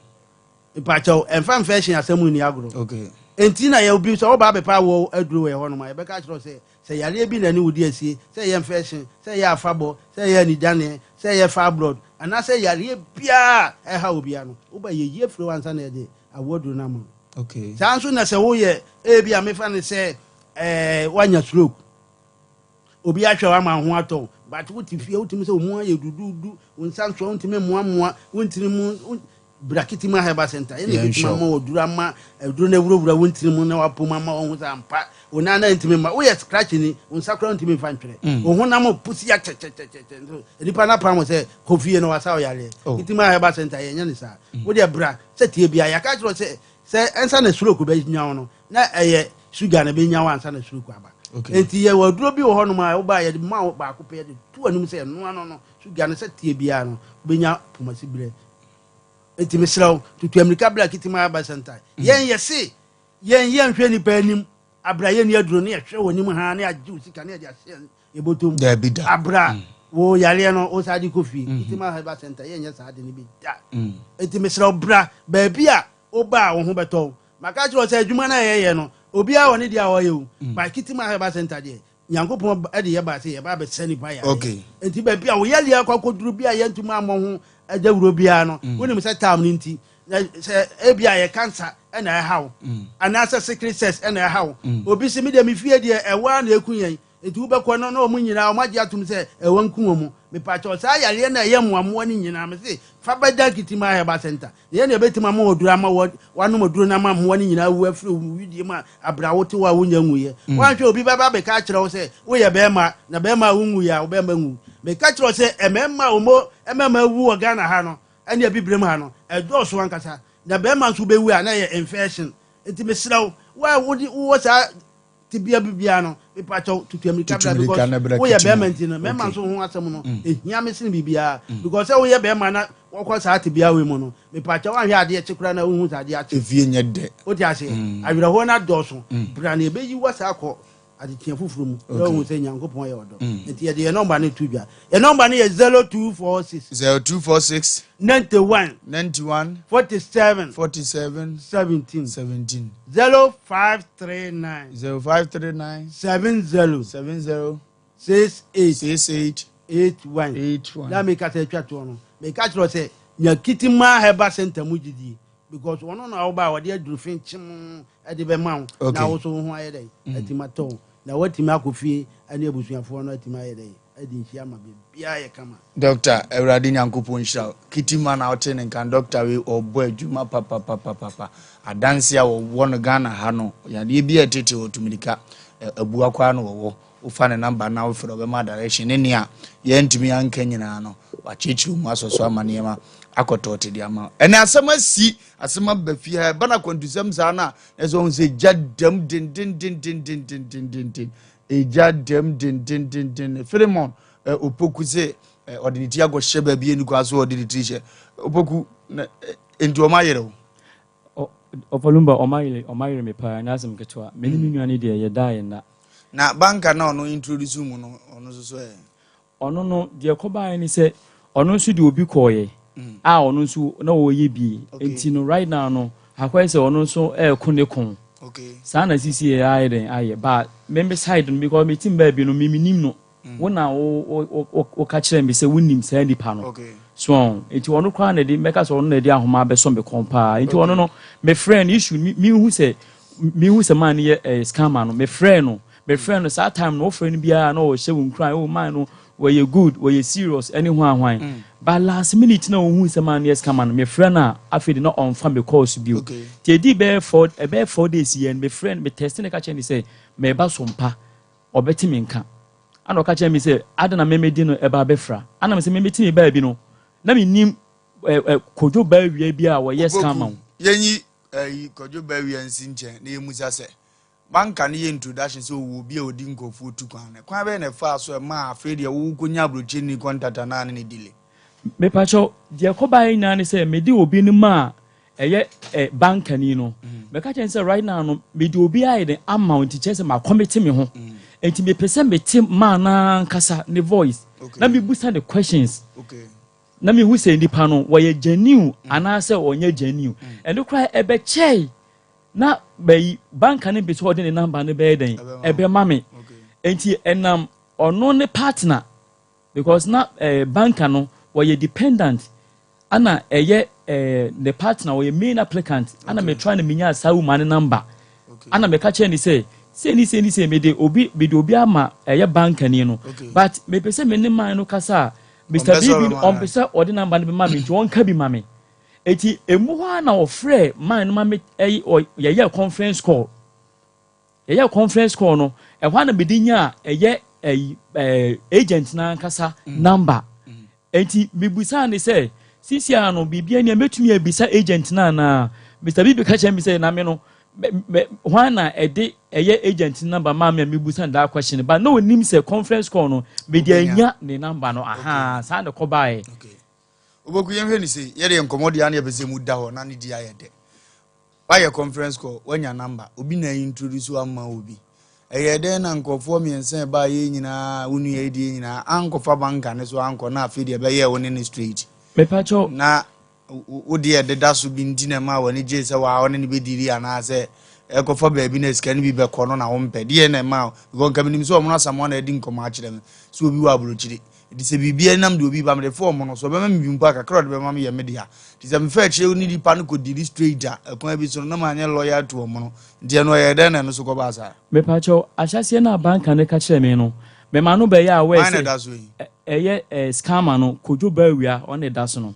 mpakyɛw ɛmfa infection asɛm nni agorɔ okay. Enti na yɛ obi sɛ woba abɛpɛ awoɔ aduro wɔ yɛ hɔnom a yɛbɛka kyerɛ wo sɛ sɛ yareɛ bi na ɛne wodi asie sɛ ɛyɛ infection sɛ ɛyɛ afabɔ sɛ ɛyɛ anidaneɛ sɛ ɛyɛ fibroid anaasɛ yareɛ biara a ɛha obiara no woba yɛyi afiri hɔ ansa na yɛde awoɔ aduro no ama wo okay. Saa nso na sɛ woyɛ ebi a mefa no sɛ ɛɛ woanya stroke obi ahwɛ wo ama ho atɔ wo but wote fie wotumi sɛ wo mu ayɛ duduudu wo nsa nsoa wontumi mmoamoa wo ntini mu bra Kitima Herbal Center yɛne Yɛnhwɛ ɛbɛtumi wo. ama ɔduru ama aduro no awurawura wo ntini mu na wapom ama wɔn ho sɛ ampa wo nan na ntumi mma woyɛ scratch ni wo nsa koraa ntumi mfa ntwerɛ mm. wo honam pusi akyɛkyɛkyɛkyɛ nso nipa no apam sɛ kɔ fie no wasa wo yareɛ oh. Kitima Herbal Center yɛnyɛ ne saa mm. wodeɛ bra sɛ tie bia yɛaka kyerɛ sɛ Sɛ ansa na stroke bɛnya wo no, na ɛyɛ sugar na ɛbɛnya wo ansa na stroke aba. Okay. Nti yɛwɔ aduro bi wɔ hɔnom a woba a yɛde ma wo baako pɛ yɛde to anim sɛ ɛnoa no no sugar no sɛ teɛ biara no wobɛnya pomasi berɛ. Nti mesrɛ wo tutu amirika bra Kitima Herbal Center. Mm. Yɛn yɛse yɛn yɛnhwɛ nipa anim abra yɛnni aduro ne yɛhwɛ wɔ anim ha ne agye wo sika ne yɛde ahyɛ yɛbɔtɔ mu. Daabi da. Abra mm. wo yareɛ no wo saa de kɔ fie. Mm -hmm. Kitima Herbal Center yɛnyɛ saa de no bi da. Mm. Nti mesrɛ wo bra baabi a woba a wo ho bɛtɔ wo. Maka akyerɛ wo sɛ adwuma no a yɛyɛ no, obiara wɔ ne deɛ a ɔyɛ o. Mm. But Kitima Herbal Center deɛ, Nyankopɔn de yɛ baa sɛ yɛba abɛsa nipa yareɛ. Okay. Nti baabi a wo yareɛ akɔ akɔduru bi a yɛntumi ammɔ ho dawuro biara no, mm. wonim sɛ tam no nti, na sɛ ebi a yɛ cancer ɛna ɛha wo, mm. anaasɛ sickle cells ɛna ɛha wo. Obi se me deɛ me fie deɛ ɛwɔ a na ɛku yɛn. Nti wobɛkɔ no na wɔn nyinaa wɔn agye atom sɛ ɛwɔ nku wɔn. Mepakyɛw saa yareɛ no a ɛyɛ mmoammoa no nyinaa mese fa bɛda Kitima Herbal Center na yɛn na yɛbɛtumi ama wo aduro ama woanom aduro no ama mmoa no nyinaa awu afiri wo wedeɛ mu a abrɛ a wote hɔ a wonnya nwuiɛ. Woanhwɛ obi bɛba abɛka akyerɛ wo sɛ woyɛ bɛrima na bɛrima a wonwuiɛ a wo bɛrima nwu. Meka kyerɛ wo sɛ mmarima a wɔn mmarima awu wɔ Ghana ha no ɛne Abibirem ha no ɛdɔɔso ankasa na bɛrima nso bɛwu a na ɛyɛ infection. Nti mesrɛ wo wo a wode wowɔ saa Tebea bi biara no, mepakyɛw tutu amirika Tutu bra mirika because na bra woyɛ kitchen bɛrima mu. nti no, mmarima Okay. nso ho asɛm no, Mm. ehia me sene biribiara. Mm. Because sɛ woyɛ bɛrima na wɔkɔ saa tebea wei mu no, mepakyɛw anhwɛ adeɛ kye koraa na wohu sɛ adeɛ akye. Efie nyɛ dɛ. Wote aseɛ? Mm. Awerɛhoɔ no adɔɔso. Mm. Bra na yɛbɛyi wo asa akɔ adekyeɛ foforɔ mu na Okay. woahu sɛ Nyankopɔn yɛ ɔdɔ. Mm. Nti yɛde yɛn nɔmba no to dwa. Yɛn nɔmba no yɛ 0246. 0246. 91. 91. 47. 47. 17. 17. 0539. 0539. 70. 70. 68. 68. 81. 81. Na meka sɛ atwa toɔ no, meka kyerɛ wo sɛ nya Kitima Herbal Center mu gyidie because ɔno na woba a ɔde aduru fenkyem de bɛma wo Okay. na wo so wo ho ayɛ dɛn Mm. atumi atɔ wo na woatumi akɔ fie ne abusuafoɔ no atumi ayɛ dɛn adi nhyia ma biribiara yɛ kama. Doctor awurade nyankopɔn nhyira wo. Kitima na wote ne nka doctor wei ɔbɔ adwuma papapapapa adanse a wɔwɔ no Ghana ha no yadeɛ bi a ɛtete wɔ tumirika abua koraa na wɔwɔ wofa ne number na wofrɛ ɔbɛma direction ne nea yɛntumi anka nyinaa no wakyerɛkyerɛ mu asɔ so ama nneɛma akɔtɔ te de ama ɛne asɛm asi asɛm aba fie ha ɛba no akwantusɛm saa no a na ɛsɛ ɔhu sɛ gya dam dendendendendendendenden Egya dɛm dendendenden. Philemon eh, Opoku se eh, ɔde ne ti akɔhyɛ baabi ɛni kwan so ɔde ne tiri hyɛ. Opoku, na, eh, nti ɔma yere wo? Ɔfalumba, ɔma yere, ɔma yere me paa, ɛnyɛ asɛm ketewa. Me ne me nua no deɛ, yɛdaa yɛn nna. Na banka na ɔno introduce mu no, ɔno nso so ɛ? Ɔno no, deɛ ɛkɔbaeɛ ne sɛ, ɔno nso de obi kɔeɛ a ɔno nso na ɔreyɛ bi. Nti no right now no, akɔyɛ sɛ ɔno nso reko ne ko. Saa na sisi yɛ ayɛ dɛn ayɛ. But me me side no, because me team baabi no, me menim no. Wo na wo wo wo ka kyerɛ me sɛ wonim saa nipa no. So ɔn, nti ɔno koraa na ɛde, mɛka sɛ ɔno na ɛde ahoma abɛsɔ me kɔn paa. Nti ɔno no, me frɛ no, issue, me mehu sɛ. Mehu sɛ man no yɛ ɛyɛ scammer no, mefrɛɛ no, mefrɛɛ no saa time no, wofrɛ no biara na ɔhyɛ wo nkuran, oh man no wɔyɛ good, wɔyɛ serious ɛne hwan hwan. But last minute na ohuu sɛ man no yɛ scammer no, mefrɛ no a afei de na ɔmfa me calls bio. Nti ɛdii bɛyɛ four, ɛbɛyɛ 4 days yɛ no, mefrɛ no, me text no ka kyerɛ no sɛ meba so mpa, ɔbɛte me nka. Ana ɔka kyerɛ me sɛ ada na memedi no ɛba abɛfra. Ana me sɛ memete me baabi no, na menim ɛ ɛ Kodwo Baawia bi a wɔyɛ scammer. Opoku, yɛnyi ɛyi Kwadwo Baawia nsi nkyɛn na yɛmusa sɛ, banka no yɛ introduction sɛ ɔwɔ obi a ɔdi nkurɔfoɔ tu kwan no, kwan bɛyɛ na ɛfaa so ɛmaa afei deɛ wokɔnya aburokyerɛni kɔntata no a ne ne deal? Mepakyɛw, deɛ ɛkɔbaeɛ nyinaa ne sɛ mede obi no maa ɛyɛ ɛ bankani no. Mɛka kyerɛ no sɛ right now no, mede obi ayɛ den ama wo, nti kyerɛ sɛ makɔmete me ho. Nti mepɛ sɛ mete maa no ankasa ne voice na mebusa ne questions na mehu sɛ nipa no wɔyɛ genuine anaasɛ ɔnyɛ genuine. Ɛno koraa ɛbɛkyɛe na bɛyi banka no bi sɛ ɔde ne number no bɛyɛ dɛn ɛbɛma me. Nti ɛnam ɔno ne partner, because na banka no wɔyɛ dependent, ana ɛyɛ ne partner wɔyɛ main applicant, ana me try na menya saa woman ne number, ana meka kyerɛ ne sɛ sei ni sei ni sei, mede obi ama ɛyɛ bankani no, but mepɛ sɛ me ne man no kasa a Mr. Ɔmpɛ sɛ Bibi ɔbɛma no. Ɔmpɛ sɛ ɔde number no bɛma me, nti ɔnka bi ma me. Eti emu hɔ a na ɔfrɛ man no ma me, ɛyi ɔ yɛyɛ conference call. Yɛyɛ conference call no, ɛhɔ a na mede nya a ɛyɛ ɛyi agent n'ankasa number. Eti mibusa ne sɛ sisi a no biribi ani a mɛtumi abisa agent no anaa. Mr Bibi ka kyerɛ me sɛ na me no mɛ mɛ hwan na ɛde ɛyɛ agent number maa me a mibusa no that question, but na onim sɛ conference call no mede Wobɛnya. anya ne number no. Aha, saa na ɛkɔbaeɛ. Wobɛku, yɛnhwɛ ne sei, yɛde nkɔmmɔ deɛ ne yɛpɛ sɛ mu da hɔ na ne di ayɛ dɛ. Wayɛ conference call, wanya number, obi na introduce wo ama obi. Ɛyɛ dɛn na nkurɔfoɔ mmiɛnsa ɛbaa yɛ nyinaa, wo nua yi deɛ nyinaa ankɔfa banka ne so ankɔ, na afei deɛ ɛbɛyɛ wo ne ne straight? Mepakyɛw. Na wo deɛ ɛdeda so bi nti na ɛma w'ani gye sɛ waa ɔne ne bɛdiri, anaasɛ ɛkɔfa baabi na sika no bi bɛkɔ no na wompɛ deɛ na ɛma wo? Because nka menim sɛ ɔmo no Asamoa na adi nkɔmmɔ akyerɛ me sɛ obi wɔ aburokyire, nti sɛ biribi nam deɛ obi ba mede fɔ ɔmo no so, ɔbɛma me bi mpo a, kakra ɔde bɛma me yɛ me dea. Nti sɛ mefa akyire ne nipa no kɔdiri straight a, ɛkwan bi so no na maanyɛ loyal to ɔmo no. Nti ɛno ɛyɛ dɛn na ɛno so kɔbaa saa? Mepakyɛw, ahyɛseɛ no a banka no ka kyerɛ me no, mema no bɛyɛ a wɔyɛ Hwan na sɛ ɛda so yi? Ɛyɛ scammer no, Kodwo Baawia, ɔno na ɛda so no.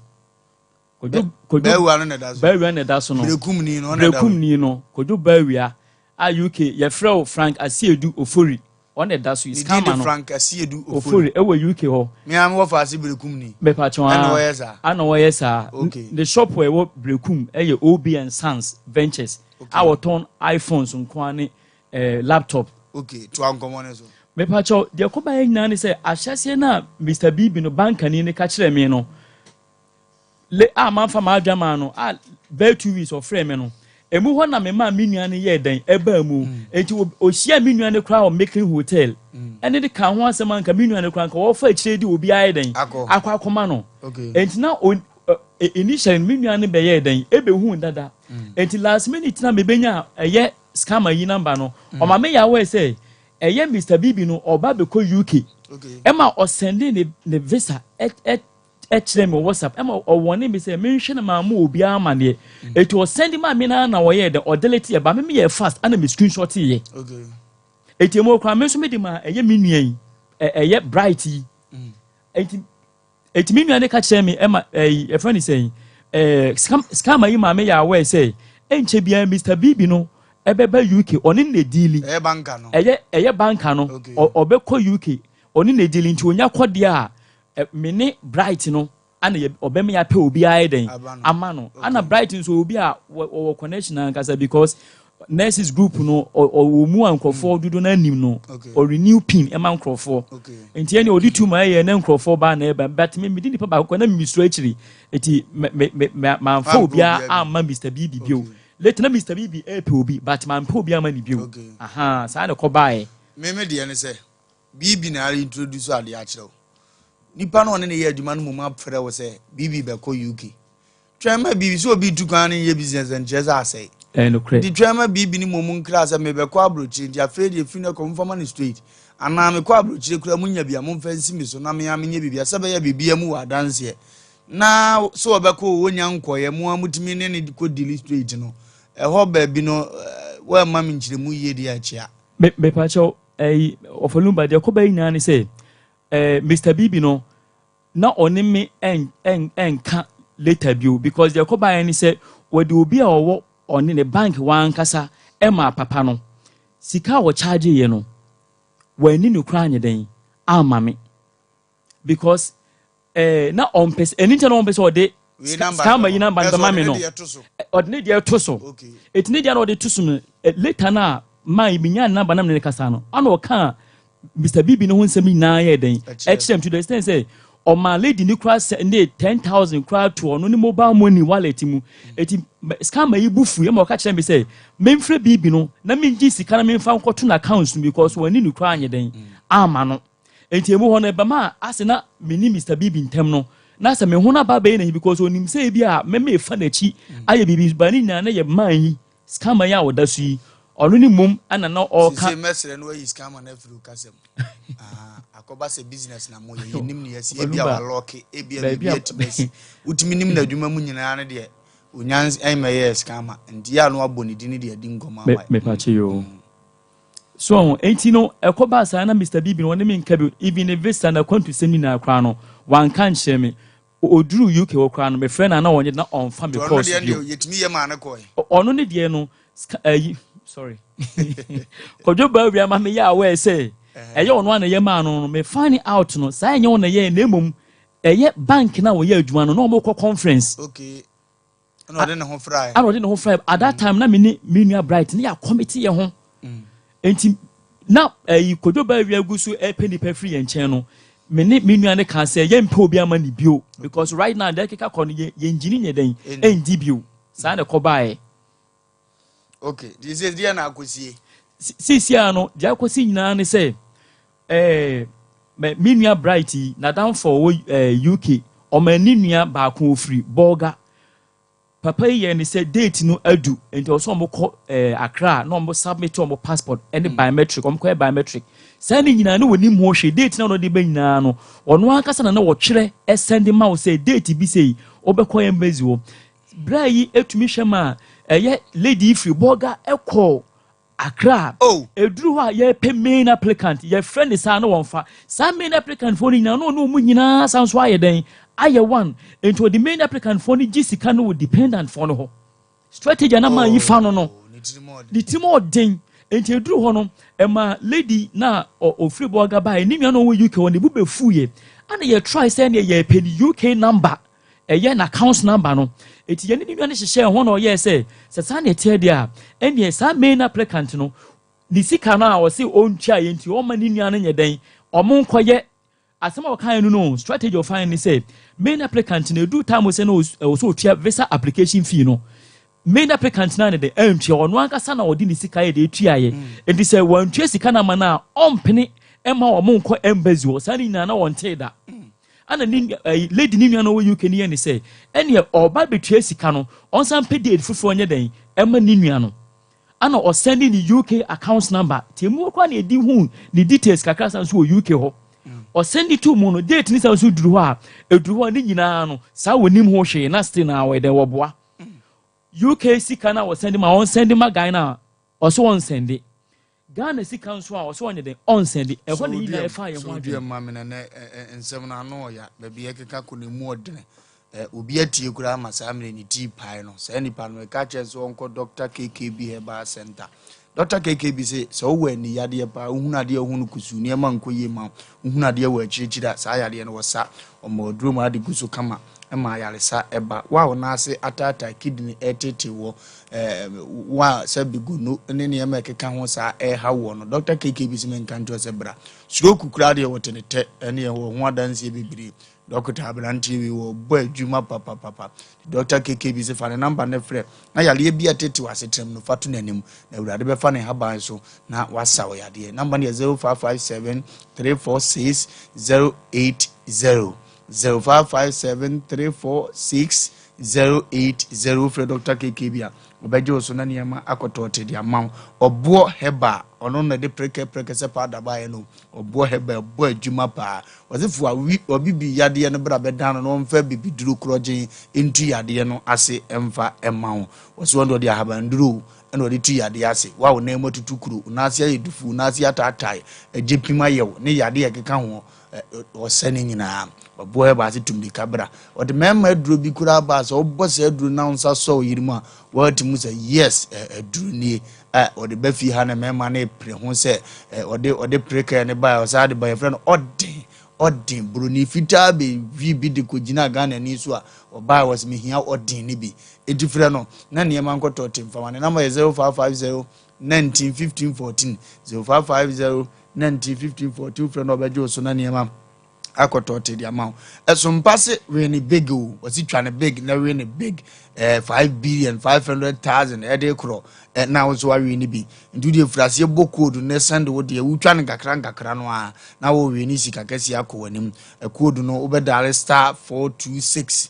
Kodwo Kodwo Baawia no na ɛda so. Baawia na ɛda so no. Berekumni no, ɔno na ɛda hɔ. Berekumni no, Kodwo Baawia a UK yɛfrɛ wo Frank Asiedu Ofori, ɔno na ɛda so yi. Ne din Scammer de no. Frank Asiedu Ofori. Ofori ɛwɔ UK hɔ. Me a mewɔ faase Berekumni. Mepakyɛw. Ɛna A ɔyɛ saa. Ana wɔyɛ saa. Ne shop a ɛwɔ Berekum ɛyɛ OB and Sons Ventures a wɔtɔn iPhones nko ne laptop. Okay, toa nkɔmmɔ no so. Mepakyɛw, deɛ kɔbaeɛ nyinaa ne sɛ ahyɛseɛ no a Mr Bibi no, bankani no ka kyerɛ me no le a mamfa m'adwa maa no a, bɛyɛ 2 weeks ɔfrɛ me no, emu hɔ na mema me nua no yɛɛ dɛn ɛbaa mu. Enti ɔhyia me nua no koraa wɔ Making Hotel ɛne de ka ho asɛm a nka me nua no koraa nka wɔfa akyire de obi ayɛ dɛn akɔ akɔma no. Enti na initially me nua no bɛyɛɛ dɛn ɛbɛhu dada. Enti last minute na mebɛnya ɛyɛ scammer yi number no, ɔma me yɛ aware sɛ ɛyɛ Mr Bibi no ɔba bɛkɔ UK, ɛma ɔsend ne visa ɛ ɛ ɛkyerɛ me wɔ WhatsApp, ɛma ɔwɔne me sɛ menhwɛ no maa mo obiara amaneɛ. Eti ɔsend maa me naa na ɔyɛɛ dɛ ɔdelete yɛ ba me meyɛ fast ana me screenshot yɛ. Eti emu okura me nso me de ma ɛyɛ me nua yi, ɛyɛ Bright yi. Eti me nua ne ka kyerɛ me ɛma ɛyi ɛfrɛ ne sɛn scammer yi maame yɛ aware sɛ ɛnkyɛ biara Mr Bibi no ɛbɛba UK, ɔne ne deal. Ɛyɛ banka no. Ɛyɛ banka no. Ɔbɛkɔ UK, ɔne ne deal, nti onya kɔdeɛ a me ne Bright no ana yɛ ɔbɛma yɛapɛ obi ayɛ dɛn ama no. Ana Bright nso obi a wɔwɔ connection ankasa, because nurses group no ɔwɔ mu a nkurɔfoɔ dodo no anim no, ɔrenew pin ɛma nkurɔfoɔ. Nti ɛne ɔde tu ma ɛyɛ ne nkurɔfoɔ ba na ɛba, but me mede nipa baako kɔ na mesuro akyiri, eti me me me me mamfa Ampɛ obiara obiara bi. Amma Mr Bibi bio. Later na Mr Bibi ɛɛpɛ obi, but mampɛ obi ama ne bio. Aha, saa na ɛkɔ baeɛ. Me deɛ ne sɛ biribi na ara introduce adeɛ akyerɛ wo. Nipa no ɔne ne yɛ adwuma no mmom afrɛ wo sɛ biribi bɛkɔ UK. Twɛn ma biribi sɛ obi tu kwan no nyɛ business nkyerɛ sɛ asɛe. Ɛyɛ nokorɛ. Nti twɛn ma biribi no mmom nkra sɛ mebɛkɔ aburokyire, nti afei deɛ fi no kɔ momfa ma no straight, anaa mekɔ aburokyire koraa munya bi a momfa nsi me so na mea menyɛ biribi a sɛ bɛyɛ biribia mu wɔ adanseɛ na sɛ wɔbɛkɔ o, wɔnya nkɔyɛ mo a motumi ne ne kɔ deal straight no ɛhɔ baabi no. Woamma me nkyerɛmu yie deɛ a, kyea. Me, mepakyɛw, ɛyi, Ɔfa Lumba, deɛ ɛkɔbae nyinaa ne sɛ, ɛɛ, Mister Bibi no, na ɔne me ɛn, ɛn, ɛnka later bio, because deɛ ɛkɔbaeɛ ne sɛ, wɔde obi a ɔwɔ ɔne ne bank hɔ ankasa ɛmaa papa no, sika a wɔchargeeɛ no, wanni no koraa anyɛ dɛn, amma me. Because eh, na ɔmpɛ sɛ ɛni nkyɛn na ɔmpɛ sɛ ɔde scammer yi namba no bɛma me no, ɔde ne deɛ to so. Eti ne deɛ na ɔde to so no, later na maa yi menya ne namba na mene ne kasa no, ana ɔka Mr Bibi no ho nsɛm nyinaa yɛ dɛn ɛkyerɛ m to the extent sɛ ɔmaa lady ne kora sɛ ne 10,000 kora to ɔno ne mobile money wallet mu. Eti scammer yi bu fu ɛma ɔka kyerɛ me sɛ memfrɛ Bibi no na mengye sika na memfa nkɔto n'account no because wɔn ani no kora anyɛ dɛn ama no. Enti emu hɔ no ɛbɛma ase na me ne Mister Bibi ntam no na sɛ me ho no aba abɛyɛ n'ahi because onim sɛ ebi a mɛma efa n'akyi ayɛ biribi ba ne nyinaa na yɛ man yi scammer yi a ɔda so yi ɔno ne mmom ɛna na ɔreka. Sese mɛsrɛ no ayi scammer no afiri wo kasa mu. Ah, akɔba sɛ business na moyɛ yɛnim ne yɛsi ebi a walɔke ebi a biribi atumi asi wotumi nim n'adwuma mu nyinaa no deɛ onya ɛmɛyɛ scammer nti yɛ a no abɔ ne din de adi nkɔmmɔ ama yɛ. Mepakye yoo. So ɔho? Enti no, ɛkɔbaa saa na Mister Bibi no, ɔne me nka bio. Even ne visa, n'akwantusɛm nyinaa koraa no, wanka ankyerɛ me. Ɔduruu UK hɔ koraa no, mefrɛ no a na ɔnyɛ na ɔmfa me Nti ɔno calls deɛ bio. deɛ yɛtumi yɛ maa no kɔe? Ɔno ne deɛ no, ska, ayi, sorry. Kwadwo Bawia ma meyɛ aware sɛ ɛyɛ ɔno a na ɛyɛ maa no no, me find out no, saa ɛnyɛ ɔno na ɛyɛɛ na mmom ɛyɛ bank no a wɔyɛ adwuma no, na wɔkɔ conference. Okay. Ɛna ɔde ne ho frae. Ɛna ɔde ne ho frae. At that time na me ne me nua Bright ne yɛ akɔmete yɛn ho. Nti na ɛyi Kojo Bawia gu so ɛpɛ nipa firi yɛn nkyɛn no, me ne me nua no kaa sɛ yɛmpɛ obi ama ne bio because right now deɛ ɛkeka kɔ no yɛ yɛn gyini nyɛ dɛn ɛndi bio. Saa na ɛkɔ baeɛ. Okay, deɛ sɛ deɛ na akɔsie. Seesie a no deɛ akɔsi nyinaa ne sɛ ɛɛ me nua Bright yi n'adamfo a ɔwɔ ɛɛ UK ɔma ne nua baako ofiri Bolga. Papa yi yɛɛ ne sɛ date no adu nti ɔwɔ sɛ wɔn kɔ ɛɛ Accra na wɔn submit wɔn passport ɛne mm. biometric wɔn kɔyɛ biometric. Saa ne nyinaa ne wɔn nim ho hwee date na wɔde bɛ nyinaa no ɔno ankasa na na wɔtwerɛ ɛsɛnde ma wo sɛ date bi sɛ yi wɔbɛkɔ embassy hɔ. Bra yi tumi hwɛ ma ɛyɛ lady yi firi Bolga kɔɔ Accra. Oh. Ɛduru hɔ a yɛpɛ main applicant, yɛfrɛ ne saa na wɔmfa. Saa main applicant foɔ no nyinaa na ɔne wɔn nyinaa san so ayɛ dɛn? Ayɛ one. Nti ɔde main applicant foɔ no gye sika no wɔ dependent foɔ no hɔ. Strategy a na man yi fa no no, Oh, ne tirim ɔden. Ne tirim ɔden. Nti ɛduru hɔ no, ɛma lady na ɔfiri Bolga baeɛ, ne nua no ɔwɔ UK hɔ, ne bo bɛfuiɛ. Ana yɛ try sɛ ɛneɛ yɛpɛ ne UK number. Ɛyɛ n'accounts number no. Enti yɛne ne nua no hyehyɛɛ ho na ɔyɛɛ sɛ, sɛ saa na ɛteɛ deɛ a, ɛnneɛ saa main applicant no, ne sika no a ɔse ɔntuaeɛ nti ɔmma ne nua no nyɛ dɛn, ɔmo nkɔyɛ. Asɛm a ɔkaeɛ no no, strategy a ɔfaeɛ ne sɛ, main applicant no, ɛduru time sɛ na ɛwɔ sɛ ɔtua visa application fee no, main applicant no ne de antua, ɔno ankasa na ɔde ne sika yɛ de tuaeɛ. Enti sɛ wantua sika no ama no a, ɔmpene mma ɔmo nkɔ embassy hɔ. Saa ne nyinaa na wɔntee da. Ɛna ne nua ɛyi lady ne nua no ɔwɔ UK no yɛ ne sɛ ɛneɛ ɔba betua sika no ɔnsan pɛ date foforɔ nyɛ dɛn ɛma ne nua no. Ɛna ɔsɛnde ne UK account number nti emu hɔ koraa na yɛde hu ne details kakra san so wɔ UK hɔ. Ɔsɛnde too mu no date ne san so duru hɔ a ɛduru hɔ a ne nyinaa no saa wɔnim ho hwee na still na wɔyɛ dɛn wɔboa. UK sika no a wɔsɛnde ma ɔnsɛnde ma guy no a ɔsɛ ɔnsɛnde. Ghana sika nso a ɔsɛ ɔnyɛ dɛn ɔnsɛnde. Ɛhɔ na yɛn nyinaa yɛfaa yɛn ho adwene. Sodium ma me na nɛ nsɛm no ano ɔya baabi ɛkeka kɔ no emu ɔdene. Obi atie koraa ma saa mmerɛ ne tii pae no saa nipa no ɛka kyerɛ sɛ ɔnkɔ Dr. KKB Herbal Center. Dr. KKB se sɛ wowɔ ani yadeɛ paa wohunu adeɛ wohu no kusuu nneɛma nkɔ yie ma wo wohunu adeɛ wɔ akyirikyiri a saa yadeɛ no wɔsa ɔma aduro ma ade gu so kama ma ayaresa ɛba. Wo a wo nan ase ataataa kidney ɛreteetee woɔ wo a sɛ bigono ne nneɛma a ɛkeka ho saa ɛreha woɔ no, Dɔkta KK bi sɛ menka nkyerɛ sɛ bra. Stroke koraa deɛ wɔte ne tɛ ɛne ɛwɔ ho adanseɛ bebree. Dɔkta aberanteɛ wei wɔbɔ adwuma papapapa. Dɔkta KK bi sɛ fa ne namba no frɛ na yareɛ bi a ɛtete wɔ asetenam no fa to n'anim na Awurade bɛfa ne haban so na wasa wo yadeɛ. Namba no yɛ 0557 346 080. 0557 346 080 Wofrɛ Dɔkta KK bi a, ɔbɛgye wo so na nneɛma akɔtɔɔte de ama wo. Ɔboɔ Herbal, ɔno na ɛde prɛkɛprɛkɛ sɛ powder baeɛ no. Ɔboɔ Herbal bɔ adwuma paa. Ɔse fo awi ɔbibi yadeɛ no bra bɛdan no na ɔmfa bibiduro korɔgyen ntu yadeɛ no ase mfa mma wo. Ɔse ɔno deɛ ɔde ahabanduro. na ɔde tu yadeɛ ase. Wo a wo nan mu atutu kuro, wo nan ase ayɛ dufu, wo nan ase ataatae, agye pim ayɛ wo, ne yadeɛ a ɛkeka ho, ɔsɛ ne nyinaa. Ɔboa herbal ase tu mmirika bra. Ɔde mmarima aduro bi koraa ba a, sɛ wobɔ saa aduro na wo nsa sɔ wo yere mu a, woate mu sɛ yes, aduro nie. Ɔde ba fie ha na mmarima no repere ho sɛ ɔde ɔde pere kɛɛ ne ba a ɔsan de ba yɛfrɛ no ɔden ɔden buroni fitaa bɛwi bi de kɔgyina Ghana ani so a ɔbaa wɔ sɛ mehia ɔden no bi ɛti frɛ no na nneɛma nkɔtɔ te mfama ne namba yɛ 0550 19 15 14 0550 19 15 14 frɛ no ɔbɛgye wo so na nneɛma akɔtɔ te de ama wo. Ɛso mpa se wee ne big o, wɔsi twa ne big na wee ne big ɛɛ 5 billion 500,000 ɛde korɔ ɛ na wo nso wawe ne bi. Nti wode efiri aseɛ bɔ code ne send wo deɛ wotwa ne nkakra nkakra no a na wɔwe ne sika kɛseɛ akɔ w'anim. Ɛ code no wobɛdial *426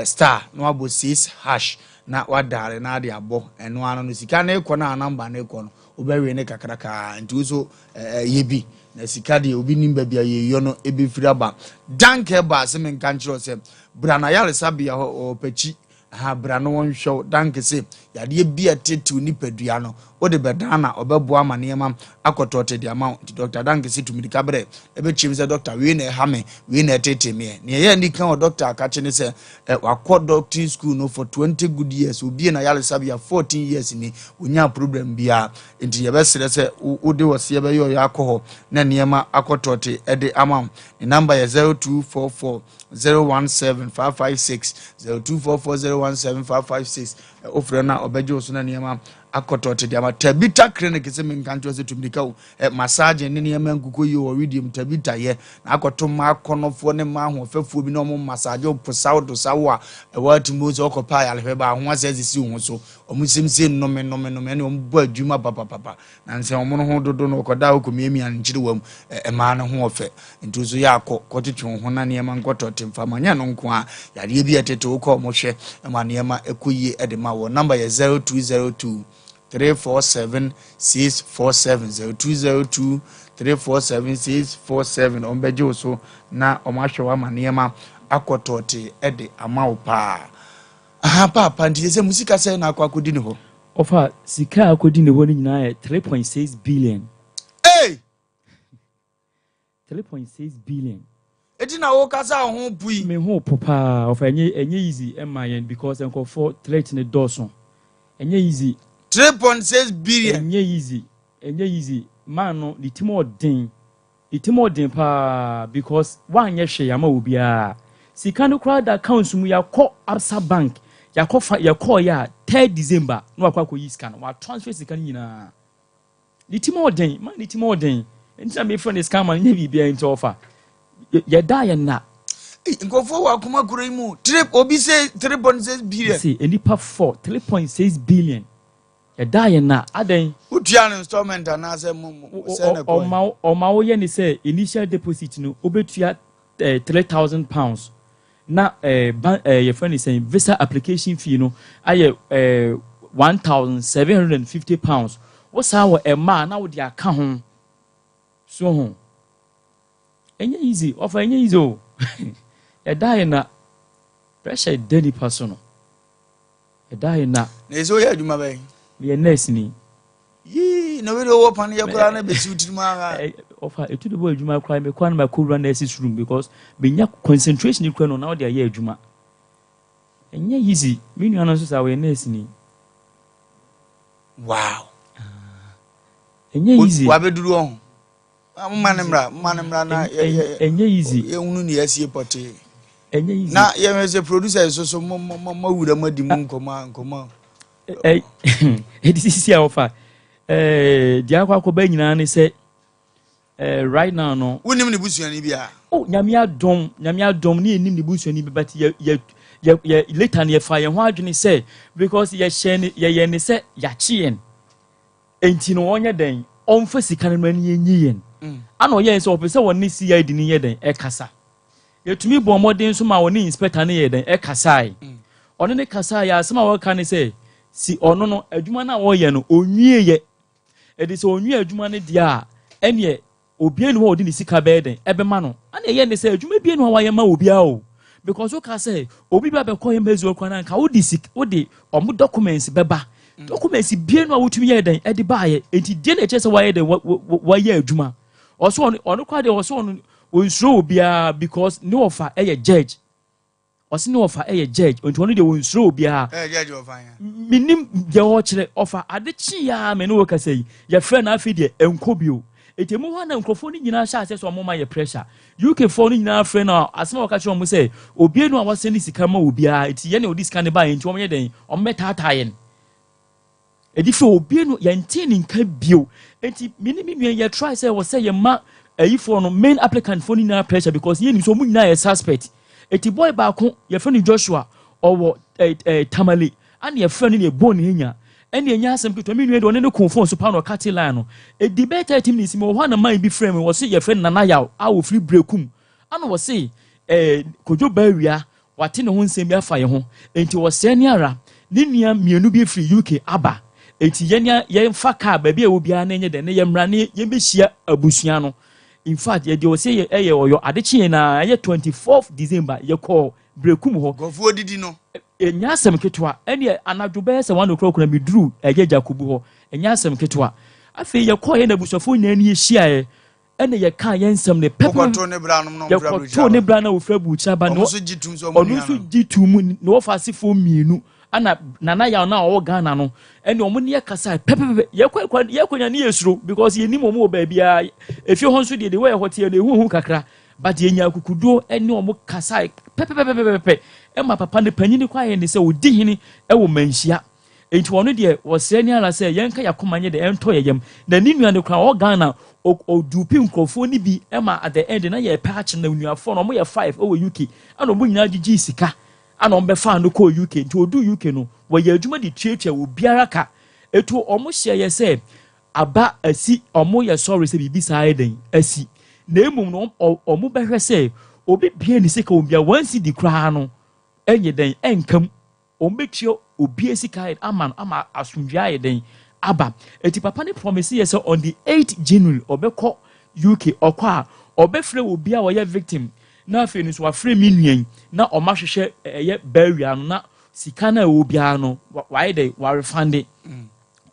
star na wabɔ 6# na wadial na ade abɔ ɛno ano no sika ne kɔ na number ne kɔ no wobɛwe ne kakrakaa. Nti wo so ɛyɛ bi na sika deɛ obi nim baabi a yɛyɔ no ɛbɛfiri aba. Danke ba sɛ menka nkyerɛ sɛ bra na yaresabea hɔ ɔpakyi ha bra no wɔnhwɛ wo. Danke sɛ yadeɛ bi a tetew nipadua no wode bɛdan na ɔbɛboa ama nneɛma akɔtɔ te de ama wo. Nti Dr. Danke sɛ tumidika berɛ ɛbɛkyerɛm sɛ doctor wei na ɛha me, wei na ɛtete meɛ. Nea ɛyɛ ani ka wɔ doctor akakye ne sɛ wakɔ doctoring school no for 20 good years, obie na yaresabea 14 years ni onya problem biara. Nti yɛbɛsrɛ sɛ wode wɔseɛ bɛyɛ ɔyɛ akɔ hɔ na nneɛma akɔtɔ te ɛde ama wo. Ne number yɛ 0244 017 556, 0244 017 556. Wofrɛ no a ɔbɛgye wo so na nneɛma akɔtɔ te de ama. Tabita Clinic sɛ menka nkyerɛ sɛ tumidika wo massage ne nneɛma nkukɔ yie wɔ wedeɛ mu. Tabita yɛ na akɔto mmaa akɔnɔfoɔ ne mmaa ahoɔfɛfoɔ bi na ɔmo massage wo posaw dosa wo a ɛwɔ atumi sɛ ɔkɔpa ayarehwɛ ba ho asɛ asisi wo ho so. Ɔmo sɛmsɛ nnome nnome nnome ɛne ɔmo bɔ adwuma papapapa na nsɛ ɔmo no ho dodo no ɔkɔda hɔ kɔmiamia ne nkyiri wɔ mu mmaa no ho ɔfɛ. Nti nso yɛ akɔ kɔtwetwe wo ho na nneɛma nkɔtɔ te mfa ma nyɛ no nko a yadeɛ bi ɛtete wo kɔ ɔmo hwɛ ma nneɛma ɛkɔ yie ɛde ma wɔ. Number yɛ 0202 347 647, 0202 347 647. Ɔmo bɛgye wo so na ɔmo ahwɛ wo ama nneɛma akɔtɔ ɛde ama wo paa. Aha paapa, nti sɛ mu sika sɛ na akɔ akɔdi ne hɔ? Ɔfa sika a akɔdi ne hɔ no nyinaa yɛ 3.6 billion. Hey! 3.6 billion. Eti na wokasa wo ho pui? Me ho po paa ɔfa. Ɛnyɛ easy ɛma yɛn because nkɔfoɔ threat ne dɔɔso, ɛnyɛ easy. 3.6 billion. Ɛnyɛ easy, ɛnyɛ easy. Man no ne ti mu ɔden, ne ti mu ɔden paa because wanyɛ hwee ama obiara. Sika no koraa da accounts mu. Yɛakɔ Absa Bank, yɛakɔ fa yɛkɔɔ yɛ a 3rd December na wakɔ akɔyi sika no, wa transfer sika no nyinaa. Ne ti mu ɔden man, ne ti mu ɔden nti na mefrɛ ne scammer no nyɛ biribiara. Nti ɔfa yɛda yɛ na. Nkurɔfoɔ wɔ akoma kuro yi mu. Three obi sɛ 3.6 billion. Sɛ nipa four 3.6 billion yɛda yɛ na adan. Wotua no installment anaasɛ mo mo sɛ na kɔɛ? Ɔma woyɛ ne sɛ initial deposit no wobɛtua £3,000 na ban yɛfrɛ ne sɛn, visa application fee no ayɛ £1,750. Wosaa wɔ ɛma a na wode aka ho so ho. Ɛnyɛ easy ɔfa, ɛnyɛ easy o. Yɛda yɛ na pressure da nipa so no, yɛda yɛ na. Na ɛsɛ woyɛ adwuma bɛn? Meyɛ nurse ni. Yii, na wei de wowɔ pane yɛ koraa na bɛsi wo tirim ara. Ɔfa etu de bɔ adwuma koraa mekɔ na makɔ wura nurses room because menya concentration kura no na ɔde ayɛ adwuma. Ɛnyɛ easy. Me nua no nso saa, wɔyɛ nurse ni. Ɛnyɛ easy. Wabɛduru hɔ ho, moma ne mmra, moma ne mmra na ɛnyɛ easy. Yɛhunu ne yɛasie pɔtee. Ɛnyɛ easy. Na yɛhwɛ sɛ producer so so mo mo mo mawura mu adi mu nkɔmmɔ a nkɔmmɔ. Ɛ ɛdi sisi a wɔfa deɛ akɔ akɔba nyinaa ne sɛ right now no. Wonim ne busuani bi a? Oh, Nyame adom, Nyame adom ne yɛnim ne busuani bi, but yɛ yɛ yɛ yɛ later no yɛfa yɛn ho adwene sɛ because yɛhyɛ ne yɛyɛ ne sɛ yɛakye yɛn nti no ɔnyɛ dɛn ɔmfa sika no ma ne yɛnyi yɛn ana ɔyɛ sɛ ɔpɛ sɛ wɔne CID ne yɛ dɛn ɛkasa. Yɛtumi bɔ mmɔden nso ma wɔne inspector ne yɛ dɛn ɛkasae. Ɔne ne kasae yɛ asɛm a wɔka ne sɛ si ɔno no adwuma no a wɔyɛ no onwie yɛ ɛde sɛ onwie adwuma no deɛ a ɛneɛ obiara ni hɔ a ɔde ne sika bɛyɛ dɛn ɛbɛma no. Ana ɛyɛ ne sɛ adwuma bie ni hɔ a wayɛ ma obiara o because woka sɛ obi ba bɛkɔ embassy hɔ koraa na nka wode sik wode ɔmo documents bɛba. Documents bie no a wotumi yɛ dɛn ɛde baayɛ. Enti deɛ na ɛkyerɛ sɛ wayɛ dɛn wayɛ adwuma. Ɔsɛ ɔno ɔno koraa deɛ ɔsɛ ɔno ɔnsuro obiara because ne wɔfa ɛyɛ judge. Ɔse ne wɔfa yɛ judge nti ɔno deɛ ɔnsuro obiara. Ɛyɛ judge ɔfa yɛn. Menim deɛ ɔkyerɛ ɔfa ade kye yaa me ne wo kasa yi yɛfrɛ no afei deɛ ɛnkɔ bio. Nti emu hɔ na nkurɔfoɔ no nyinaa hyɛ aseɛ sɛ wɔn ma yɛ pressure. UK foɔ no nyinaa frɛ no a asɛm a wɔka kyerɛ wɔn sɛ obiara nu a wasɛne sika ma obiara nti yɛn na ɔde sika no baeɛ nti wɔn yɛ dɛn wɔn bɛtaataa yɛn. Ɛdi fɛ obie no yɛntee ne nka bio. Enti me ne me nua yɛ try sɛ wɔ sɛ yɛma ayifoɔ no main applicant foɔ no nyinaa pressure because yɛnim sɛ wɔn nyinaa yɛ suspect. Eti boy baako yɛfrɛ no Joshua ɔwɔ eh, eh, Tamale ana yɛfrɛ no ne ɛbɔ ne nya ɛne ɛnyɛ asɛm ketewa me nua deɛ ɔne ne ko phone so paa na ɔkate line no. Ɛdi bɛyɛ 30 minutes mewɔ hɔ a na man bi frɛ me wɔ se yɛfrɛ no Nana Yaw a wɔfiri Brekum ana wɔ se eh, Kojo Bawia Wate ne ho nsɛm bi afa yɛn ho, enti ɔsɛɛ ne ara. Ne nua mmienu bi firi UK aba, enti yɛn a yɛmfa kaa baabi a ɛwɔ biara na ɛnyɛ dɛn na yɛmmra na yɛmmɛhyia abusua no. In fact, yɛde ɔsɛ yɛ ɛyɛ ɔyɔ ade kyeeɛ no ara, ɛyɛ 24th December, yɛkɔɔ Berekum hɔ. Nkurɔfoɔ didi no. Ɛnyɛ asɛm ketewa. Ɛnneɛ anadwo bɛyɛ sɛ one o'clock na meduruu ɛyɛ Gyakobu hɔ. Ɛnyɛ asɛm ketewa. Afei yɛkɔeɛ na abusuafoɔ nyinaa ani yɛhyiaeɛ. Ɛna yɛkaa yɛn nsɛm no pɛpɛɛpɛ. Wokɔtoo ne bra nom na ɔmfiri aburokyire Yɛkɔtoo aba. ne bra na ɔfiri aburokyire aba. Ɔmo nso gye tom sɛ ɔmo Ɔno nua nso no. gye too mu. Ne wɔfa asefoɔ mmienu ɛna Nana Yaw no a ɔwɔ Ghana no ɛne ɔmo ne yɛ kasae pɛpɛpɛpɛ. Yɛkɔ ɛkɔ yɛkɔ nya ne yɛ suro because yɛnim ɔmo wɔ baabiara. Efie hɔ nso deɛ deɛ wɔyɛ hɔ teɛ no ehu ehu kakra but yɛnya akukuduo ɛne ɔmo kasae pɛpɛpɛpɛpɛpɛ ɛma papa no panyin kɔ ayɛ ne sɛ ɔdi hene ɛwɔ Manhyia. Enti ɔno deɛ ɔsrɛ ne ara sɛ yɛnka y'akoma nyɛ dɛ ɛntɔ yɛ yam. Na ne nua no koraa ɔwɔ Ghana ɔ dupe nkurɔfoɔ no bi ma at the end na yɛpɛ akye no na onuafoɔ no ɔmo yɛ five ɛwɔ UK ɛna ɔmo nyinaa gyegyee sika ɛna ɔmo bɛfaa no kɔɔ UK nti ɔduu UK no wɔyɛ adwuma de tuatua obiara ka ɛto ɔmo hyɛɛ yɛ sɛ aba asi ɔmo yɛ sorry sɛ biribi saa ayɛ dɛn asi na mmom no ɔmo bɛhwɛ sɛ obi bia ne sika wɔn bia one cedi koraa no ɛnyɛ dɛn ɛnka mu. Wɔbɛtua obia sika ayɛ ama no ama asomdwoeɛ ayɛ dɛn aba. Eti papa no promise yɛ sɛ on the 8 January ɔbɛkɔ UK, ɔkɔ a ɔbɛfrɛ obia ɔyɛ victim na afei no nso wafrɛ me nua yi na ɔmo ahwehwɛ ɛyɛ barrier no na sika no a ɛwɔ biara no wayɛ dɛn warefande.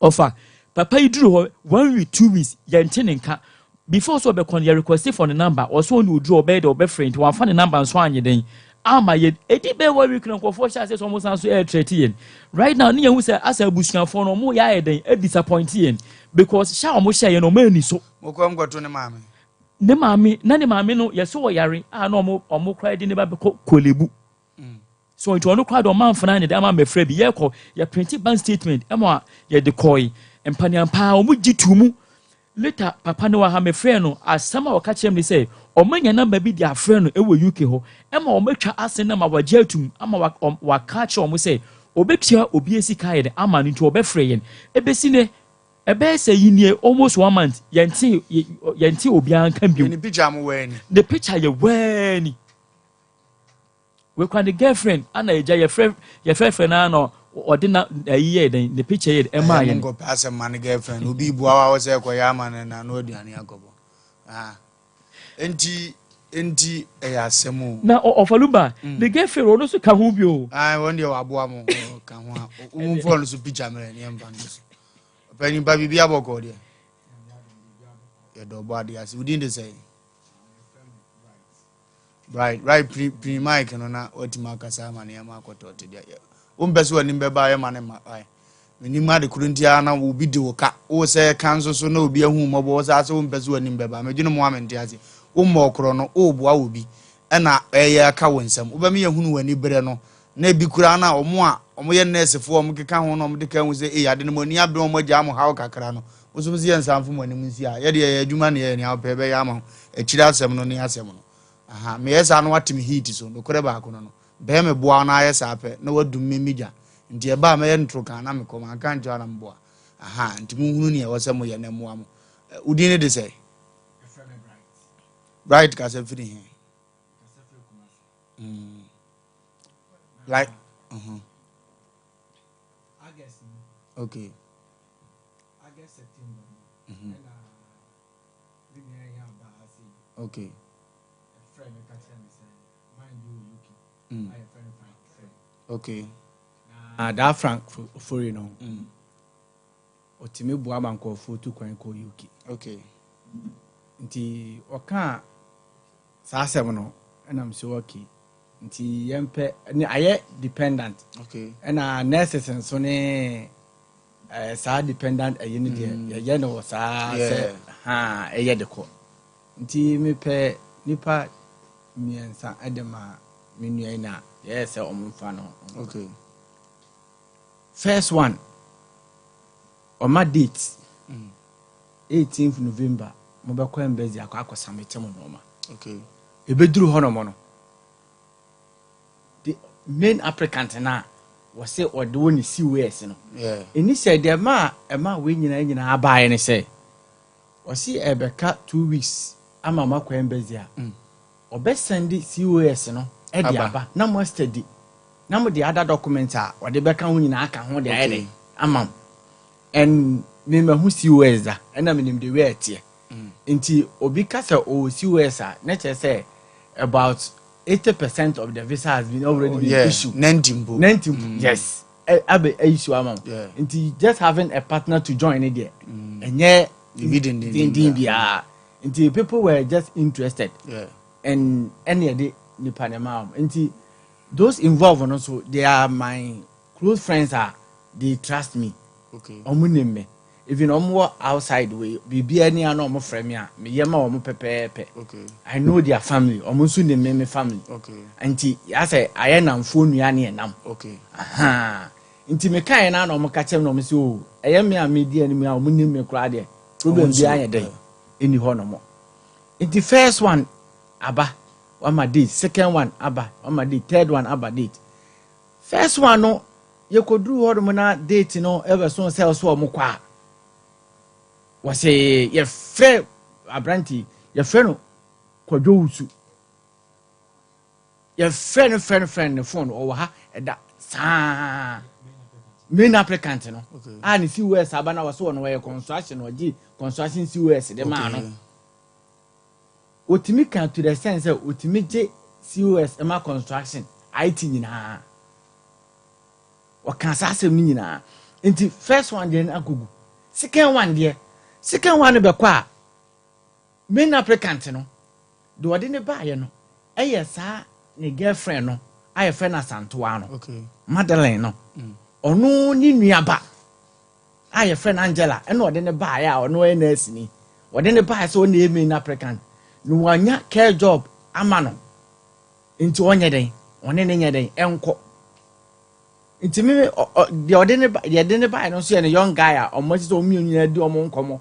Ɔfa papa yi duru hɔ one week two weeks yɛnte ne nka before sɛ ɔbɛkɔ no yɛ request for ne number ɔsɛ ɔne oduru ɔbɛyɛ dɛ ɔbɛfrɛ nti wamfa ne number nso anyɛ dɛn ama yɛn ɛdi bɛyɛ one week na nkurɔfoɔ hyɛ aseɛ sɛ ɔmo san so ɛɛtrɛte yɛn right now ne yɛn hu sɛ asɛ abusuafoɔ no ɔmo yɛ ayɛ dɛn ɛdisappoint yɛn because hyɛ a ɔmo hyɛ yɛn no ɔmo ani so. Mokɔ mkɔto ne maame. Ne maame na ne maame no yɛsɛ ɔyare a na ɔmo ɔmo koraa de ne ba bɛkɔ Korle-Bu. So nti ɔno koraa de ɔma mfena ne de ama mmɛfra bi yɛkɔ yɛ print bank statement ɛma yɛde kɔe mpaneampaa wɔn gye tu mu later papa ne wɔ ha mefrɛ no asɛm a ɔka kyerɛ me sɛ wɔn anya namba bi de afrɛ no ɛwɔ UK hɔ ɛma wɔn atwa ase na ma wagye atum ama waka akyerɛ wɔn sɛ ɔbɛtua obi sika yɛ de ama no nti ɔbɛfrɛ yɛn ɛbɛsi nɛ ɛbɛyɛ sɛ yi nie almost one month yɛnte yɛnte obiara nka bio ne picture mo wɔ ani ne picture yɛ wɔ ani. Wekura ne girlfriend ana agya yɛfrɛ yɛfrɛfrɛ no ara na ɔde na ayi yɛ dɛn ne picture yɛ ɛmaa yɛn. Ɛyɛ mo nkɔpɛ asɛm ma ne girlfriend obi bua wa sɛ ɛkɔyɛ ama no na no aduane akɔbɔ ah enti enti ɛyɛ asɛm o. Na ɔfa lumba mm. ne girlfriend ɔno nso ka ho bi o. Ah wɔn deɛ waboa mo ka ho a wɔn mfɔ no so picture mmerɛ ne yɛn mfa no so ɔpɛ nipa biribi abɔkɔ deɛ yɛdɔ ɔbɔ adeɛ ase wodin de sɛ. Right, right, pini pini mic no na watumi akasa ama nneɛma akɔtɔ te deɛ. Wompɛ sɛ w'anim bɛba ayɛ ma ne ma ae. Menim ade koro nti ara na obi de wo ka. Wo sɛ ka nso so na obi ahu mmɔbɔ wo saa sɛ wompɛ sɛ w'anim bɛba. Medwene mo a mente ase. Wommɔ ɔkorɔ no, woboa wɔ bi ɛna ɛyɛ aka wo nsam. Wobɛma yɛhunu w'ani berɛ no na ebi koraa na wɔn a wɔyɛ nɛɛsefoɔ a wɔkeka ho na wɔde ka hu sɛ ei ade no mo ani abere wɔn agyaa mo haw kakra no. Mo nso mo sɛ yɛnsan mfo mo anim nsi a, yɛdeɛ yɛn adwuma ne yɛyɛ nea wopɛ yɛbɛyɛ ama wo. Akyire asɛm no ne asɛm no. Aha, meyɛ saa na wate me heat so, nokorɛ baako no no. Bɛyɛ me boa na ayɛ saa pɛ, na wadum me me gya. Nti ɛba a mɛyɛ no torokaa na mekɔ, manka ankyerɛ wo na meboa. Aha, nti monhunu nea ɛwɔ sɛ moyɛ na ɛmmoa mo. Wo din ne de sɛn? Bright kasa firi he? Mm. Like, uh -huh. Okay. August September mu mhm. ɛna me nua yi aba ha sei. Okay. Ɛfrɛ me ka kyerɛ me sɛ man bi wɔ UK mm. a yɛfrɛ no Frank Ofori. Okay. Na daa Frank Ofori no. Mm. Ɔtumi boa ma nkurɔfoɔ tu kwan kɔ UK. Okay. Nti ɔkaa saa asɛm no ɛna m sɛ okay. Nti yɛmpɛ ne ayɛ dependent. Okay. Ɛna nurses nso ne eh, saa dependent ɛyi no deɛ mm. yɛyɛ no wɔ saa sɛ ha ɛyɛ de kɔ. Nti mepɛ nipa mmiɛnsa ɛde ma me nua yi na yɛyɛ sɛ ɔmo nfa no. Okay. First one ɔma date 18th November mobɛkɔ embassy akɔ akɔ submit mo nneɛma. Okay. Ebeduru hɔ nom no the main applicant na wɔsɛ ɔde wɔ ne COS no. Yeah. Ɛni sɛ deɛ ɛma ɛma wei nyinaa nyinaa abaeɛ ne sɛ ɔsi ɛbɛka 2 weeks ama mo akɔ embassy a mm. Ɔbɛsɛnde COS no de aba na mo astadi na mo de other document a ɔde bɛka ho nyinaa aka ho de ayɛ dɛn ama mo. And me mahu COS da ɛna menim the way ɛteɛ. Mm. Nti obi ka sɛ ɔwɔ COS a na kyerɛ sɛ about 80% of the visa has been already oh, been yeah. issued. 90 mpo. 90 mpo. Mm. Yes. Abɛ issue ama mo. Yeah. Nti just having a partner to join ne deɛ. Mm. Ɛnyɛ dindin biara. Nti people were just interested yeah. and ɛna yɛde nipa ne maa wɔn nti those involved no so they are my close friends a they trust me okay. wɔn nim me even wɔn wɔ outside wei biribiara ni a na wɔn frɛ me a meyɛ ma wɔn pɛpɛɛpɛ okay. I know their family wɔn nso nim me me family okay. nti asɛ ayɛ namfoɔ nua ne ɛnam okay. nti meka yɛn na na wɔn ka kyerɛ me na wɔn sɛ o oh, ɛyɛ me a me di anim a wɔn nim me koraa deɛ problem biara yɛ dɛn ɛni hɔ nom nti first one aba wama date second one aba wama date third one aba date first one no yɛkɔduru hɔ nom na date no ɛbɛso sɛ ɔso ɔmo kɔ a wɔsɛ yɛfrɛ aberante yɛfrɛ no Kwadwo Wusu Yɛfrɛ no frɛ no frɛ no ne phone ɔwɔ ha ɛda saa main applicant no a ne COS aba na wɔsɛ wɔn wɔyɛ construction ɔgye construction COS de maa no otumi ka to the sense sɛ otumi gye COS ma construction IT nyinaa wɔka saa asɛm no nyinaa nti first one deɛ no akogu second one deɛ second one no bɛkɔ a Main applicant no, deɛ ɔde no baeɛ no yɛ saa ne girlfriend no a yɛfrɛ no Asantewaa no, Madeline no. Ɔno ne nuaba a yɛfrɛ no Angela ɛna ɔde no baeɛ a ɔno yɛ nurse ni. Ɔde no baeɛ sɛ ɔna yɛ main applicant. Na wanya care job ama no. Nti ɔnyɛ dɛn? Ɔne ne nyɛ dɛn? Ɛnkɔ. Nti me deɛ ɔde ne ba deɛ ɛde ne baeɛ no nso yɛ ne young guy a ɔmo akyi sɛ ɔmo mmienu nyinaa di ɔmo nkɔmɔ.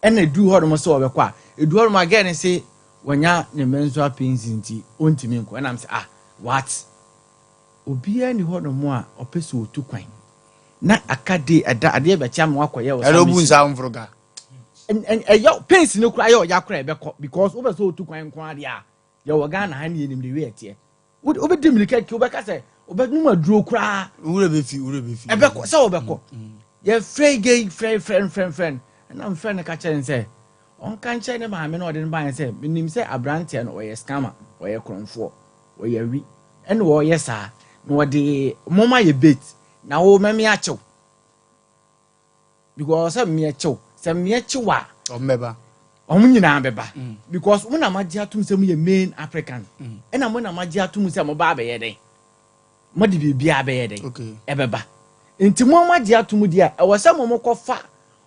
Ɛna eduru hɔ nom sɛ ɔbɛkɔ a, eduru hɔ nom a girl no se wanya ne menstrual pains nti ontumi nkɔ. Ɛna mese ah what? Obiara ni hɔ nom a ɔpɛ sɛ otu kwan na aka day ɛda adeɛ bɛkye ama wakɔyɛ wo Ɛna obu submission. nsa mforo ka. Ɛyɛ pains no koraa yɛ ɔya koraa ɛbɛkɔ because wopɛ sɛ otu kwan nko ara deɛ a yɛwɔ Ghana ha ne yɛnim the way ɛteɛ. Wobɛdi mmirika ki wobɛka sɛ wobɛnom aduro koraa. Wura bɛfi wura bɛfi. Ɛbɛkɔ sɛ wobɛkɔ. Yɛfrɛ gay frɛ frɛ frɛ frɛ no ɛna mfrɛ no ka kyerɛ no sɛ ɔnka nkyerɛ ne maame na ɔde no baeɛ sɛ menim sɛ aberanteɛ no ɔyɛ scammer ɔyɛ korɔmfoɔ ɔyɛ awi ɛna ɔyɛ saa na ɔde moma yɛ bait na wo mɛme akyew because sɛ mmea kyew sɛ mmea kyew a ɔmo bɛba ɔmo nyinaa bɛba mm. because mo na mo agye atum sɛ mo yɛ main African mm. ɛna mo na mo agye atum sɛ mo ba abɛyɛ dɛn mo de biribi abɛyɛ dɛn ɛbɛba nti mo mo agye atum deɛ ɛwɔ sɛ mo mo kɔ fa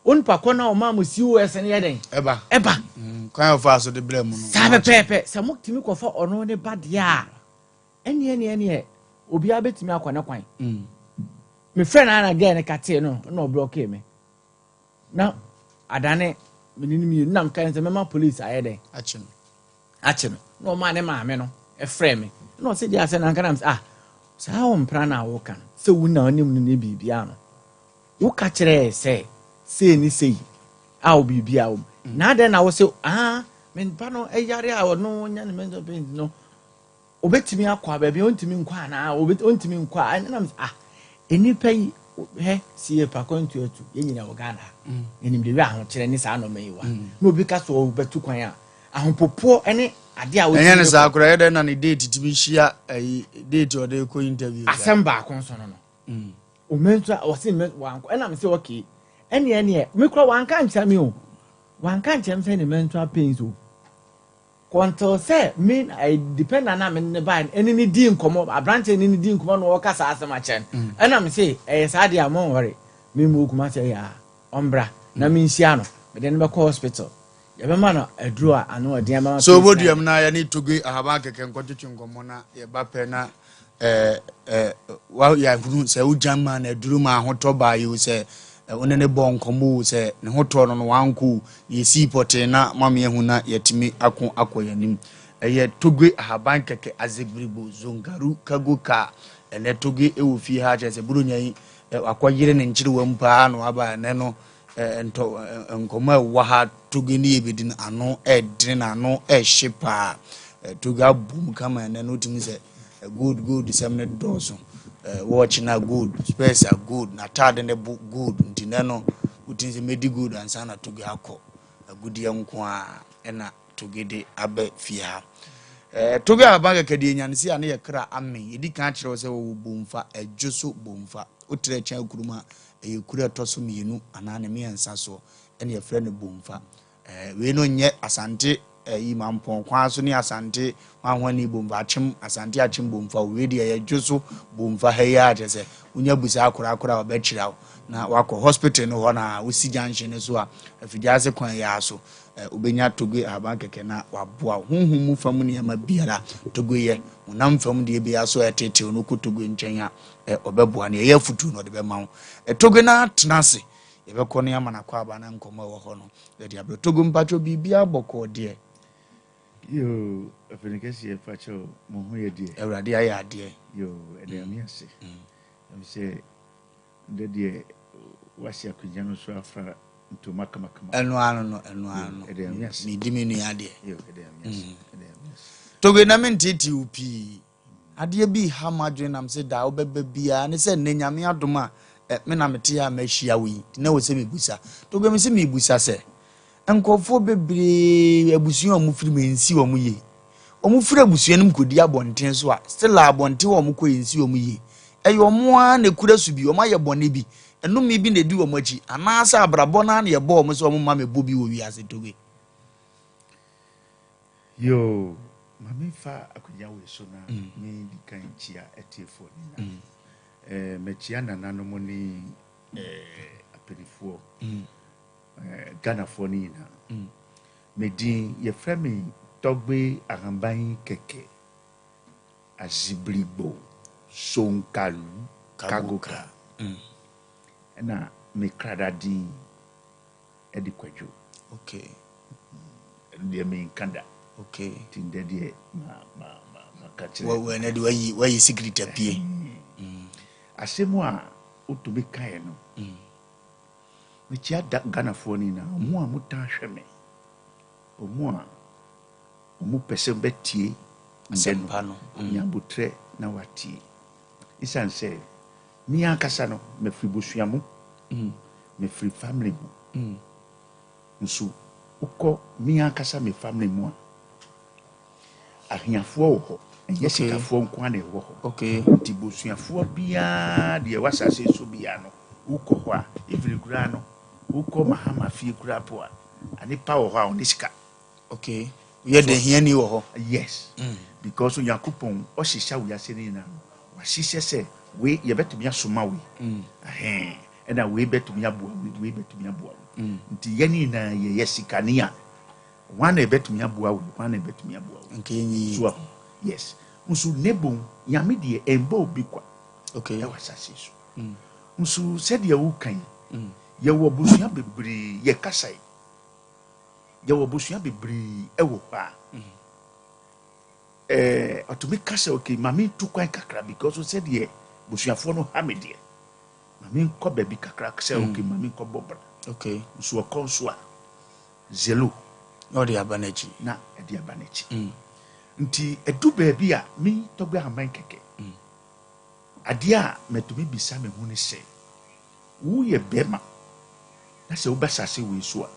onipa kɔ na ɔmo a mo COS no yɛ dɛn ɛba ɛba mm, kwan a ɔfa so de brɛ mo no saa pɛpɛɛpɛ sɛ mo tumi kɔ fa ɔno ne ba deɛ a Ɛneɛ neɛ neɛ obiara bɛtumi akɔ ne kwan. Me frɛ no ara na girl no katee no na ɔblɔkee me. Na adane me ne no mmienu na meka sɛ mɛma police ayɛ dɛn? Akye no. Akye no. Na ɔmaa ne maame no frɛ me. Na ɔse deɛ asɛ na nka na mesɛ ah saa wo mpra no a woka no sɛ wo na wonim no ne biribiara no woka kyerɛɛ sɛ sei ne sei a wo biribiara wɔ mu. Na adɛn na wo se ah me ba no yare a ɔno nya ne mental pains no Obetumi akɔ a baabi a ontumi nkɔ anaa ontumi nkɔ a ɛna nam ah nnipa yi hɛ si yɛ pakwantu atu yɛn nyinaa wɔ Ghana ha mm. yɛnim de wi ahokyerɛ ne saa nɔɔma yi wa mm. na obi ka so ɔbɛtu kwan a ahopopoɔ ne adeɛ a ɛnyɛ ne saa koraa yɛdɛ na ne date tumi hyia ayi date ɔde kɔ interview asɛm baako nso no no mm. omenso a ɔse wankɔ ɛna me sɛ okay. Ɛneɛ neɛ me kora wanka nkyerɛ me o. Wanka nkyerɛ me sɛ ne menstrual pains o. Kɔntil sɛ me dependent na me ne bae no ɛne ne di nkɔmmɔ aberanteɛ ne ne di nkɔmmɔ na ɔka saa asɛm akyerɛ no. Ɛna me se ɛyɛ saa deɛ a monwɔre me mu Kumasi ɛyɛ a ɔmbra na menhyia no mede no bɛkɔ hospital yɛbɛma no aduro a ano ɔden abɛma So pains no boduam na yɛne Togo ahaban kɛkɛ nkɔtwetwe nkɔmmɔ na yɛba pɛ na eh, eh, wa yɛahunu sɛ wogya ma no aduru ma ahotɔ baa yi o sɛ eh, wo ne ne bɔ nkɔmmɔ o sɛ ne ho tɔɔ no no wankɔ o na yɛsii pɔtee na mame ahu na yɛatumi ako akɔ yɛn anim. Ɛyɛ Togo ahaban kɛkɛ Azegbirigbo Zongaru Kago Ka ɛnɛ Togo wɔ fie ha kyerɛ sɛ Buronya yi eh, wakɔyere ne nkyerewa mu paa na waba ɛnɛ no Ntɔ nkɔmmɔ a ɛwɔ ha Togo ne yɛbɛdi no ano ɛdene na ano ɛhye paa. Togo abom kama ɛnɛ no wotumi sɛ gold gold sɛm no dɔɔso. Watch na gold, spurs a gold, n'ataade ne bo gold nti nɛ no wotumi sɛ mɛdi gold ansa na Togo akɔ. Agudeɛ nko a ɛna Togo de aba fie ha. Togo ahaban kɛkɛ deɛ nyansi a ne yɛ kra amen. Yɛdi kan akyerɛ wo sɛ wɔwɔ Bomfa, Adwo so Bomfa. Wotrɛ kyɛn kurom a Ɛyɛ kuro a ɛtɔ so mmienu anaa ne mmiɛnsa soɔ ɛna yɛfrɛ no Bomfa. Ɛɛ wei no nyɛ Asante ɛyi Mampɔn kwan so ne Asante hwanhwani Bomfa Akyem Asante Akyem Bomfa o. Wei deɛ ɛyɛ Dwoso Bomfa ha yi ara kyerɛ sɛ wonya busaa korakora a ɔbɛkyerɛ wo na wakɔ hospital no hɔ na wosi junction no so a Afidiase kwan yi ara so ɛ wobɛnya Togo ahaban kɛkɛ na waboa wo. Honhom mu fam nneɛma biara Togo yɛ, honam fam deɛ biara so a ɛtetew no kɔ Togo nkyɛn a Ɛ, ɔbɛboa no. Ɛyɛ afotuo na ɔde bɛma wo. Ɛ, Togo no ara tena ase. Yɛbɛkɔ no ama no akwaaba na nkɔmmɔ a ɛwɔ hɔ no, yɛde abrɛ. Togo, mpakyɛw, biribiara bɔkɔɔ deɛ? Yoo, Ɔpanin kɛseɛ, mpakyɛw, mo ho yɛ deɛ? Awurade ayɛ adeɛ. Yoo, ɛda Nyame ase. Ɛfiri sɛ, ndɛ deɛ, woasi akonnwa no so afa ntoma kamakama. Ɛno ara no, ɛno ara no. Ɛda Nyame ase. Medi me nua adeɛ. Yoo, ɛda Nyame ase. Ɛda Nyame ase. Togo, na menteetee wo pii. Adeɛ bi reha m'adwene nam se daa wobɛba biara ne sɛ nnɛ Nyame adom a eh, me na mete ha a mahyia wo yi nti na ɛwɔ sɛ mebusa. Togbe mese mebusa sɛ nkurɔfoɔ bebree abusua a wɔfiri mu ɛnsi wɔn yie. Wɔfiri abusua no mu kɔdi abɔnten so a still a abɔnten hɔ a wɔkɔ ɛnsi wɔn yie. Ɛyɛ wɔn ara na ɛkura su bi, wɔayɛ bɔne bi, nnome bi na ɛdi wɔn akyi anaasɛ abrabɔ no ara na ɛbɔ wɔn sɛ wɔn mma mɛbɔ bi wɔ wiase Togbe. Yoo, ma memfa akonnwa wei so na mendi kan nkyia atiefoɔ nyinaa. Eh, makyia nananom ne eh, apanifoɔ, eh, Ghanafoɔ no nyinaa. Me din, yɛfrɛ me Tɔgbe Ahamban Kɛkɛ Azibirigbo Sonkalu Kagoka. Ɛna me krada din de Kwadwo. Okay. Ɛno deɛ menka da. Okay. Nti ndɛ deɛ ma ma ma maka kyerɛ. Wɔ wɔ ɛnɛ de wayi wayi secret apue. Mm. Asɛm a wotumi kaeɛ no. Mm. Mekyia da Ghanafoɔ no nyinaa, ɔmo a motaa hwɛ me, ɔmo a ɔmo pɛ sɛ bɛtie ndɛ no, mm. nya abotrɛ na watie. Esiane sɛ me ankasa no mefiri busua mu, mm. mefiri family mu. Mm. Nso wokɔ me ankasa me family mu a, ahiafoɔ wɔ hɔ, ɛnyɛ sikafoɔ nko ara na ɛwɔ hɔ. Nti busuafoɔ biara deɛ ɛwɔ asase so biara no, wokɔ hɔ a, even koraa no, wokɔ Mahama fie koraa po a, nipa wɔ hɔ a ɔne sika. Okay. Woyɛ dɛ hiani wɔ hɔ. Yes. Because Onyankopɔn ɔhyehyɛ wiase no nyinaa no, wahyehyɛ sɛ wei yɛbɛtumi asoma wei. Ɛhɛn. Ɛna wei bɛtumi aboa wei, wei bɛtumi aboa wei. Mm. Nti yɛn nyinaa yɛyɛ sikani a, hwan na ɛbɛtumi aboa wei, hwan na ɛbɛtumi aboa wei. Nka ɛnyɛ yie. So aho. Yes. Nso ne bon, Nyame deɛ ɛmbɔ obi kwa. Okay. Ɛwɔ asase so. Mm. Nso sɛdeɛ woka yi, mm. yɛwɔ abusua bebree, yɛkasa yi, yɛwɔ abusua bebree ɛwɔ hɔ a, mm. eh, ɔtumi ka sɛ okay, ma mentu kwan kakra because sɛdeɛ busuafoɔ no ha me deɛ, Ma menkɔ baabi kakra sɛ mm. okay ma menkɔ bɔ bra. Okay. Nso ɔkɔ nso a zelo. Na ɔde aba n'akyi. Na ɛde aba n'akyi. Mm. Nti ɛdu baabi a me tɔgbɛ aman kɛkɛ. Mm. Adeɛ a mɛtumi bisa me ho ne sɛ woyɛ bɛrima na sɛ woba asase wei so a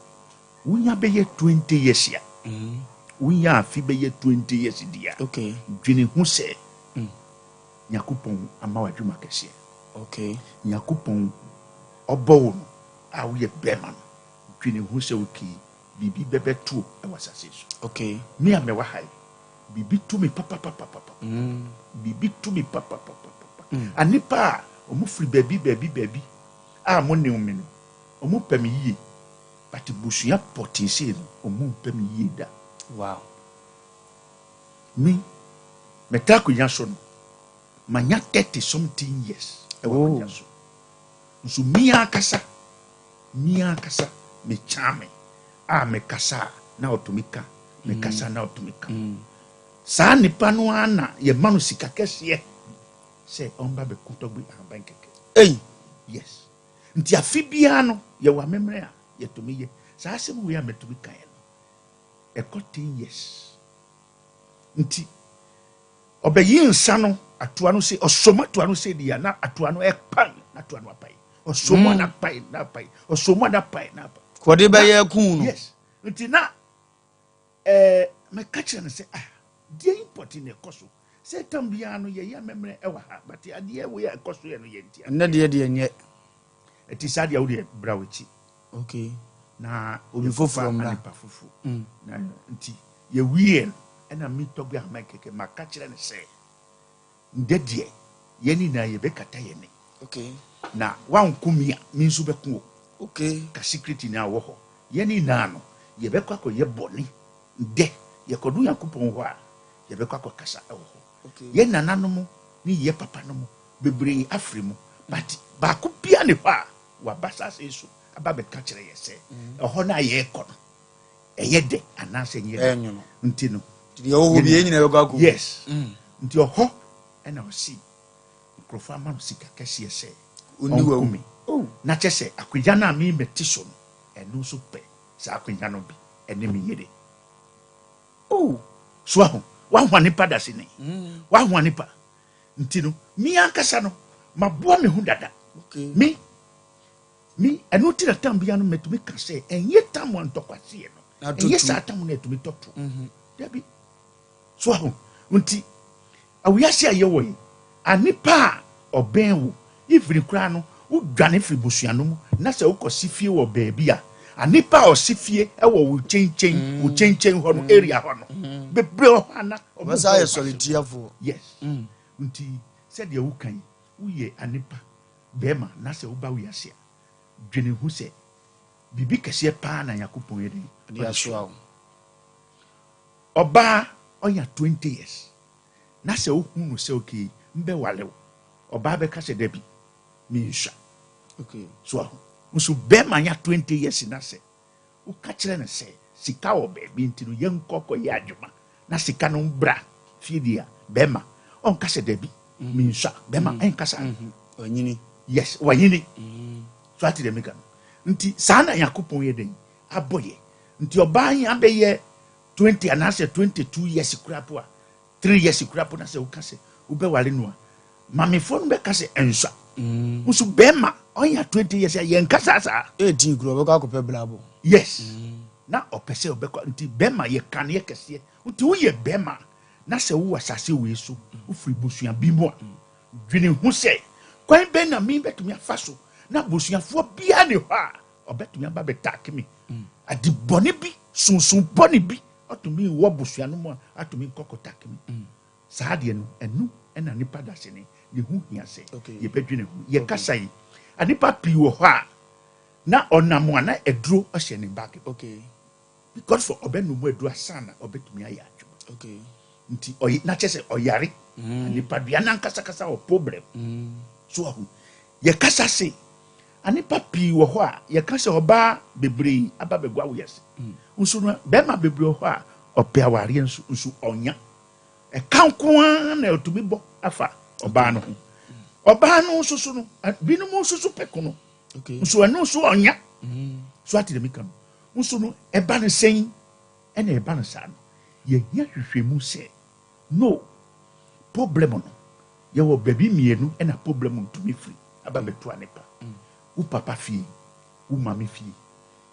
wonya bɛyɛ 20 years a mm. wonya afe bɛyɛ 20 years di a okay. dwene ho sɛ mm. Nyakopɔn ama wo adwuma kɛseɛ. Okay. Nyakopɔn ɔbɔ wo no. a woyɛ bɛrima no, dwene ho sɛ okay, biribi bɛbɛto wɔ asase so. Okay. Me a mewɔ ha yi, biribi to me papapapapa. Biribi to me papapapapa. Anipa a wɔn firi baabi baabi baabi a mo ne me no, wɔn pɛ me yie. But busua pɔtee sei no, wɔn mpɛ me yie da. Wow. Me, mɛta akonnwa so no, manya 30 something years ɛwɔ oh. akonnwa so. Nso me ankasa, me ankasa, me kyame a mekasa a na ɔtumi ka, mekasa mm. na ɔtumi ka. Mm. Saa nipa no ara na yɛma no sika kɛseɛ sɛ ɔmba bɛko tɔgbi ahaban kɛkɛ. Ei! Yes. Nti afe biara no yɛwɔ amemmerɛ a yɛtumi yɛ. Saa asɛm wei a mɛtumi kaeɛ no, ɛkɔ ten years. Nti ɔbɛyi nsa no atoa no se ɔsɔ mu atoa no se deɛ na atoa no ɛpan na atoa no apae. Ɔsɔ mu a na apae na apae. Ɔsɔ mu a na apae na apae. Kɔde bɛyɛ kun no. Yes. Nti na Ɛɛ, meka kyerɛ no sɛ, ah, deɛ impɔte na ɛkɔ so. Sɛ tam biara no yɛyɛ amammerɛ ɛwɔ ha, but adeɛ wei a ɛkɔ so yɛ no yɛ nti. Ɛnɛ deɛ deɛ nyɛ. Ɛti saa deɛ wo deɛ bra w'akyi. Okay. Na obi foforɔ mmra. Nipa foforɔ. Mm. Na nti yɛwie no, ɛna me tɔgbe ahoma kɛkɛ maka kyerɛ no sɛ, ndɛ deɛ yɛn nyinaa yɛbɛkata yɛn ne. Okay. Na wanko mi a, me nso bɛko o. Okay. Ka secret nyinaa wɔ hɔ. Yɛn nyinaa no, yɛbɛkɔ akɔyɛ bɔne ndɛ. Yɛkɔdo Nyankopɔn hɔ a, yɛbɛkɔ akɔkasa wɔ hɔ. Okay. Yɛn nananom ne yɛ papanom bebree afiri mu, but baako biara nni hɔ a waba asase yi so aba abɛka kyerɛ yɛn sɛ ɛhɔ no a yɛrekɔ no, ɛyɛ dɛ anaasɛ ɛnyɛ dɛ. Nti no, Nti deɛ ɛwɔ hɔ biara, yɛn nyinaa bɛkɔ akɔwu. Yes. Nti ɔhɔ na ɔsi nkurɔfoɔ ama no sika kɛseɛ sɛ ɔnku me. Na kyɛ sɛ akonnwa no a me mɛte so no, ɛno nso pɛ saa akonnwa no bi ɛne me yere. Oh. So aho, wahoa nipa da se ne. Wahoa nipa. Nti no, me ankasa no, maboa me ho dada. Okay. Me, me, ɛno ti na tam bia no mɛtumi ka sɛ, ɛnyɛ tam a ntɔkwaseɛ no. Ɛnyɛ saa tam no ɛtumi tɔto. Dabi. So aho, nti, Wiase a yɛwɔ yi, onipa a ɔbɛn wo, even koraa no, wodwane firi busua no mu na sɛ wokɔsi fie wɔ baabi a, onipa a ɔsi fie wɔ wo kyɛnkyɛn, wo kyɛnkyɛn hɔ no, area hɔ no, bebree wɔ hɔ a na ɔmo Wɔbɛsan ayɛ sɔretiafoɔ. Yes. Nti sɛdeɛ woka yi, woyɛ onipa bɛrima na sɛ woba wiase a, dwene ho sɛ biribi kɛseɛ paa na Nyankopɔn yɛ dɛn? Ɔde asoa wo. Ɔbaa ɔnya 20 years na sɛ wohu no sɛ okay mbɛwale wo, ɔbaa bɛka sɛ dabi mensua. Okay. So ahu. Nso bɛrima nya 20 years na sɛ woka kyerɛ no sɛ sika wɔ baabi nti no yɛnkɔ kɔyɛ adwuma na sika no mbra fie deɛ a, bɛrima ɔnka sɛ dabi mensua. Bɛrima ɛnka saa. Wanyini. Yes, wanyini. So ate deɛ meka no. Nti saa na Nyankopɔn yɛ dɛn abɔ yɛ. Nti ɔbaa yi abɛyɛ 20 anaasɛ 22 years koraa po a, 3 years koraa po na sɛ woka sɛ wobɛware no a, mamefoɔ no bɛka sɛ ɛnsua. Mm. Nso bɛrima ɔnya 20 years a yɛnka saa saa. 18 kura ɔbɛkɔ akɔpɛ brabo. Yes. Mm. Na ɔpɛ sɛ ɔbɛkɔ nti bɛrima yɛ kaneɛ kɛseɛ. Nti woyɛ bɛrima na sɛ wowɔ asase wei so wofiri busua bi mu a dwene ho sɛ kwan bɛn na me bɛtumi afa so na busuafoɔ biara ne hɔ a Ɔbɛtumi aba abɛtaake me. Ade bɔne bi, sunsun bɔne bi, ɔtumi wɔ abusua no mu a, atumi nkɔ kɔtaake me. Saa adeɛ no, ɛno ɛna nipa dasene ne ho hia sɛ yɛbɛdwene ho. Yɛkasa yi, nipa pii wɔ hɔ a, na ɔnam a na aduro ɔhyɛ ne bag mu. Because for ɔbɛnom aduro asan na ɔbɛtumi ayɛ adwuma. Nti ɔyɛ na kyɛ sɛ ɔyare. Nipadua no ankasakasa wɔ problem. So ahu. Yɛkasa se Nnipa pii wɔ hɔ a, yɛka sɛ ɔbaa bebree aba bɛgu awoyɛse. Nso no, bɛrima bebree wɔ hɔ a, ɔpɛ awareɛ nso, nso ɔnya. Ɛka nko ara na ɔtumi bɔ afa ɔbaa no ho. Ɔbaa no nso so no, binom nso so pɛ kono. Nso ɛno nso ɔnya. So ate deɛ meka no? Nso no, ɛba no sɛn ɛna ɛba no saa no? Yɛhia hwehwɛmu sɛ, no, problem no, Yɛwɔ baabi mienu na problem ntumi firi aba bɛto anepa. Wo papa fie, wo maame fie.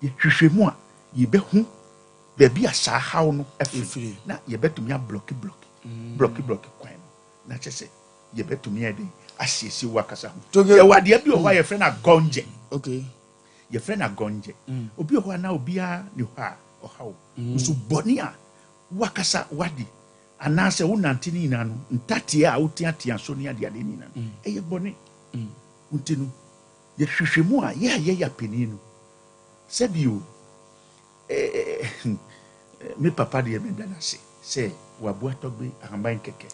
Yɛ hwehwɛ mu a, yɛbɛhu baabi a saa haw no firi na yɛbɛtumi ablɔki blɔki, blɔki blɔki kwan no na kyɛ sɛ yɛbɛtumi ayɛ dɛn asiesie wo akasa ho. Yɛwɔ adeɛ bi wɔ hɔ a yɛfrɛ no agɔngyɛ. Yɛfrɛ no agɔngyɛ. Obi wɔ hɔ a na obiara nni hɔ a ɔha wo. Nso bɔne a woakasa woadi anaasɛ wonante no nyinaa no, ntateɛ a woteatea so ne adeade no nyinaa no, ɛyɛ bɔne. Nti no, yɛhwehwɛ mu a, yɛ a yɛyɛ apanin no, sɛbi o, me papa deɛ meda no ase sɛ waboa Tɔgbe Ahaban kɛkɛ.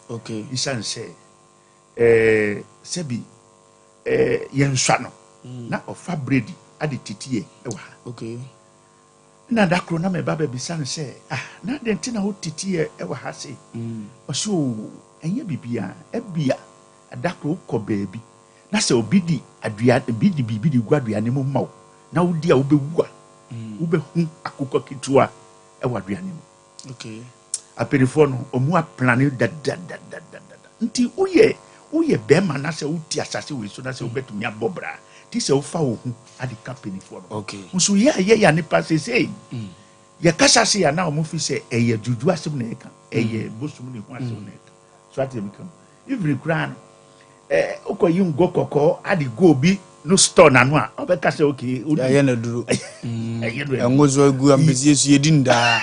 Esiane sɛ sɛbi yɛnsua no, na ɔfa bredi ade tete yɛ wɔ ha. Na da koro na meba bɛbisa no sɛ, ah, na adɛn nti na wotete yɛ wɔ ha sei? Ɔse, oo, ɛnyɛ biribiara, ebia da koro wokɔ baabi na sɛ obi de adua, bi de biribi de gu aduane mu ma wo na wodi a wobɛwu a, wobɛhu akokɔ ketewa wɔ aduane mu. Okay. Apanifoɔ no, ɔmu aplane dadadadadada. Nti woyɛ woyɛ bɛrima na sɛ wote asase wei so na sɛ wobɛtumi abɔ bra ti sɛ wofa wo ho ade ka panifoɔ no. Okay. Nso yɛ a yɛyɛ nipa seesei yɛkasa se a na wɔn fi sɛ ɛyɛ juju asɛm na yɛka, ɛyɛ bosom ne ho asɛm na yɛka. So ate mi kam. Even koraa no, eh, wokɔyi ngo kɔkɔɔ ade gu obi no store n'ano a, ɔbɛka sɛ okay. Yɛayɛ no aduro. Ɛyɛ no aduro. Ngo so agu ampɛsie so yɛdi no daa.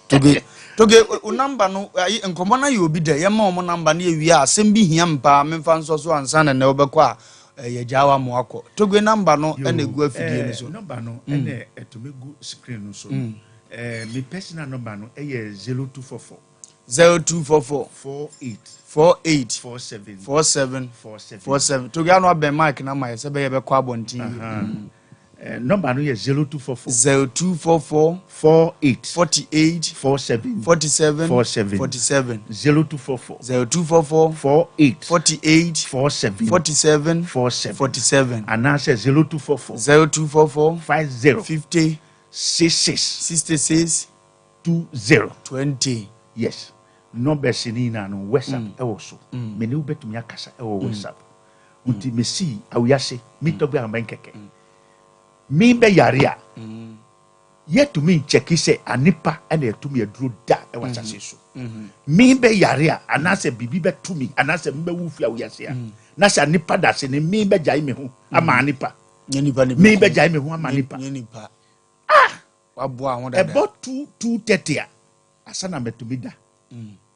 Toge, toge, wo namba no, ayi, nkɔmmɔ no ayɛ obi dɛ, yɛma wɔn namba no yɛwie a, asɛm bi hia me paa, memfa nsɔ so ansa na nnɛ wobɛkɔ a, eh, yɛgyaa wo ama wakɔ. Toge namba no Yo, ɛna ɛgu afidie no eh, so. nɔmba no ɛna ɛtumi gu screen no so no. Eh, me personal nɔmba no ɛyɛ 0244. 0244. 48. 48. 47. 47. 47. 47. Toge ano abɛn mic na ma yɛ sɛ bɛyɛ bɛkɔ abɔnten yie. Nɔmba no yɛ 0244. 0244. 48. 48. 47. 47. 47. 47. 0244. 0244. 48. 48. 47. 47. 47. 47. Anaasɛ 0244. 0244. 50. 50. 66. 66. 20. 20. Yes. Numbers no nyinaa no WhatsApp ɛwɔ so. Me ne wo bɛtumi akasa ɛwɔ WhatsApp. Nti mesi awiase me tɔgbe ahomɛn kɛkɛ. Me bɛ yare a yɛtumi nkyɛki sɛ anipa ɛna ɛtumi aduro da ɛwɔ asase so. Me bɛ yare a anaasɛ biribi bɛto mi anaasɛ me bɛwu fi awiase a na sɛ anipa da se ne me bɛgyae me ho ama anipa. Me bɛgyae me ho ama anipa. Ah! Waboa ho dada. Ɛbɔ 2:30 a asa na mɛtumi da.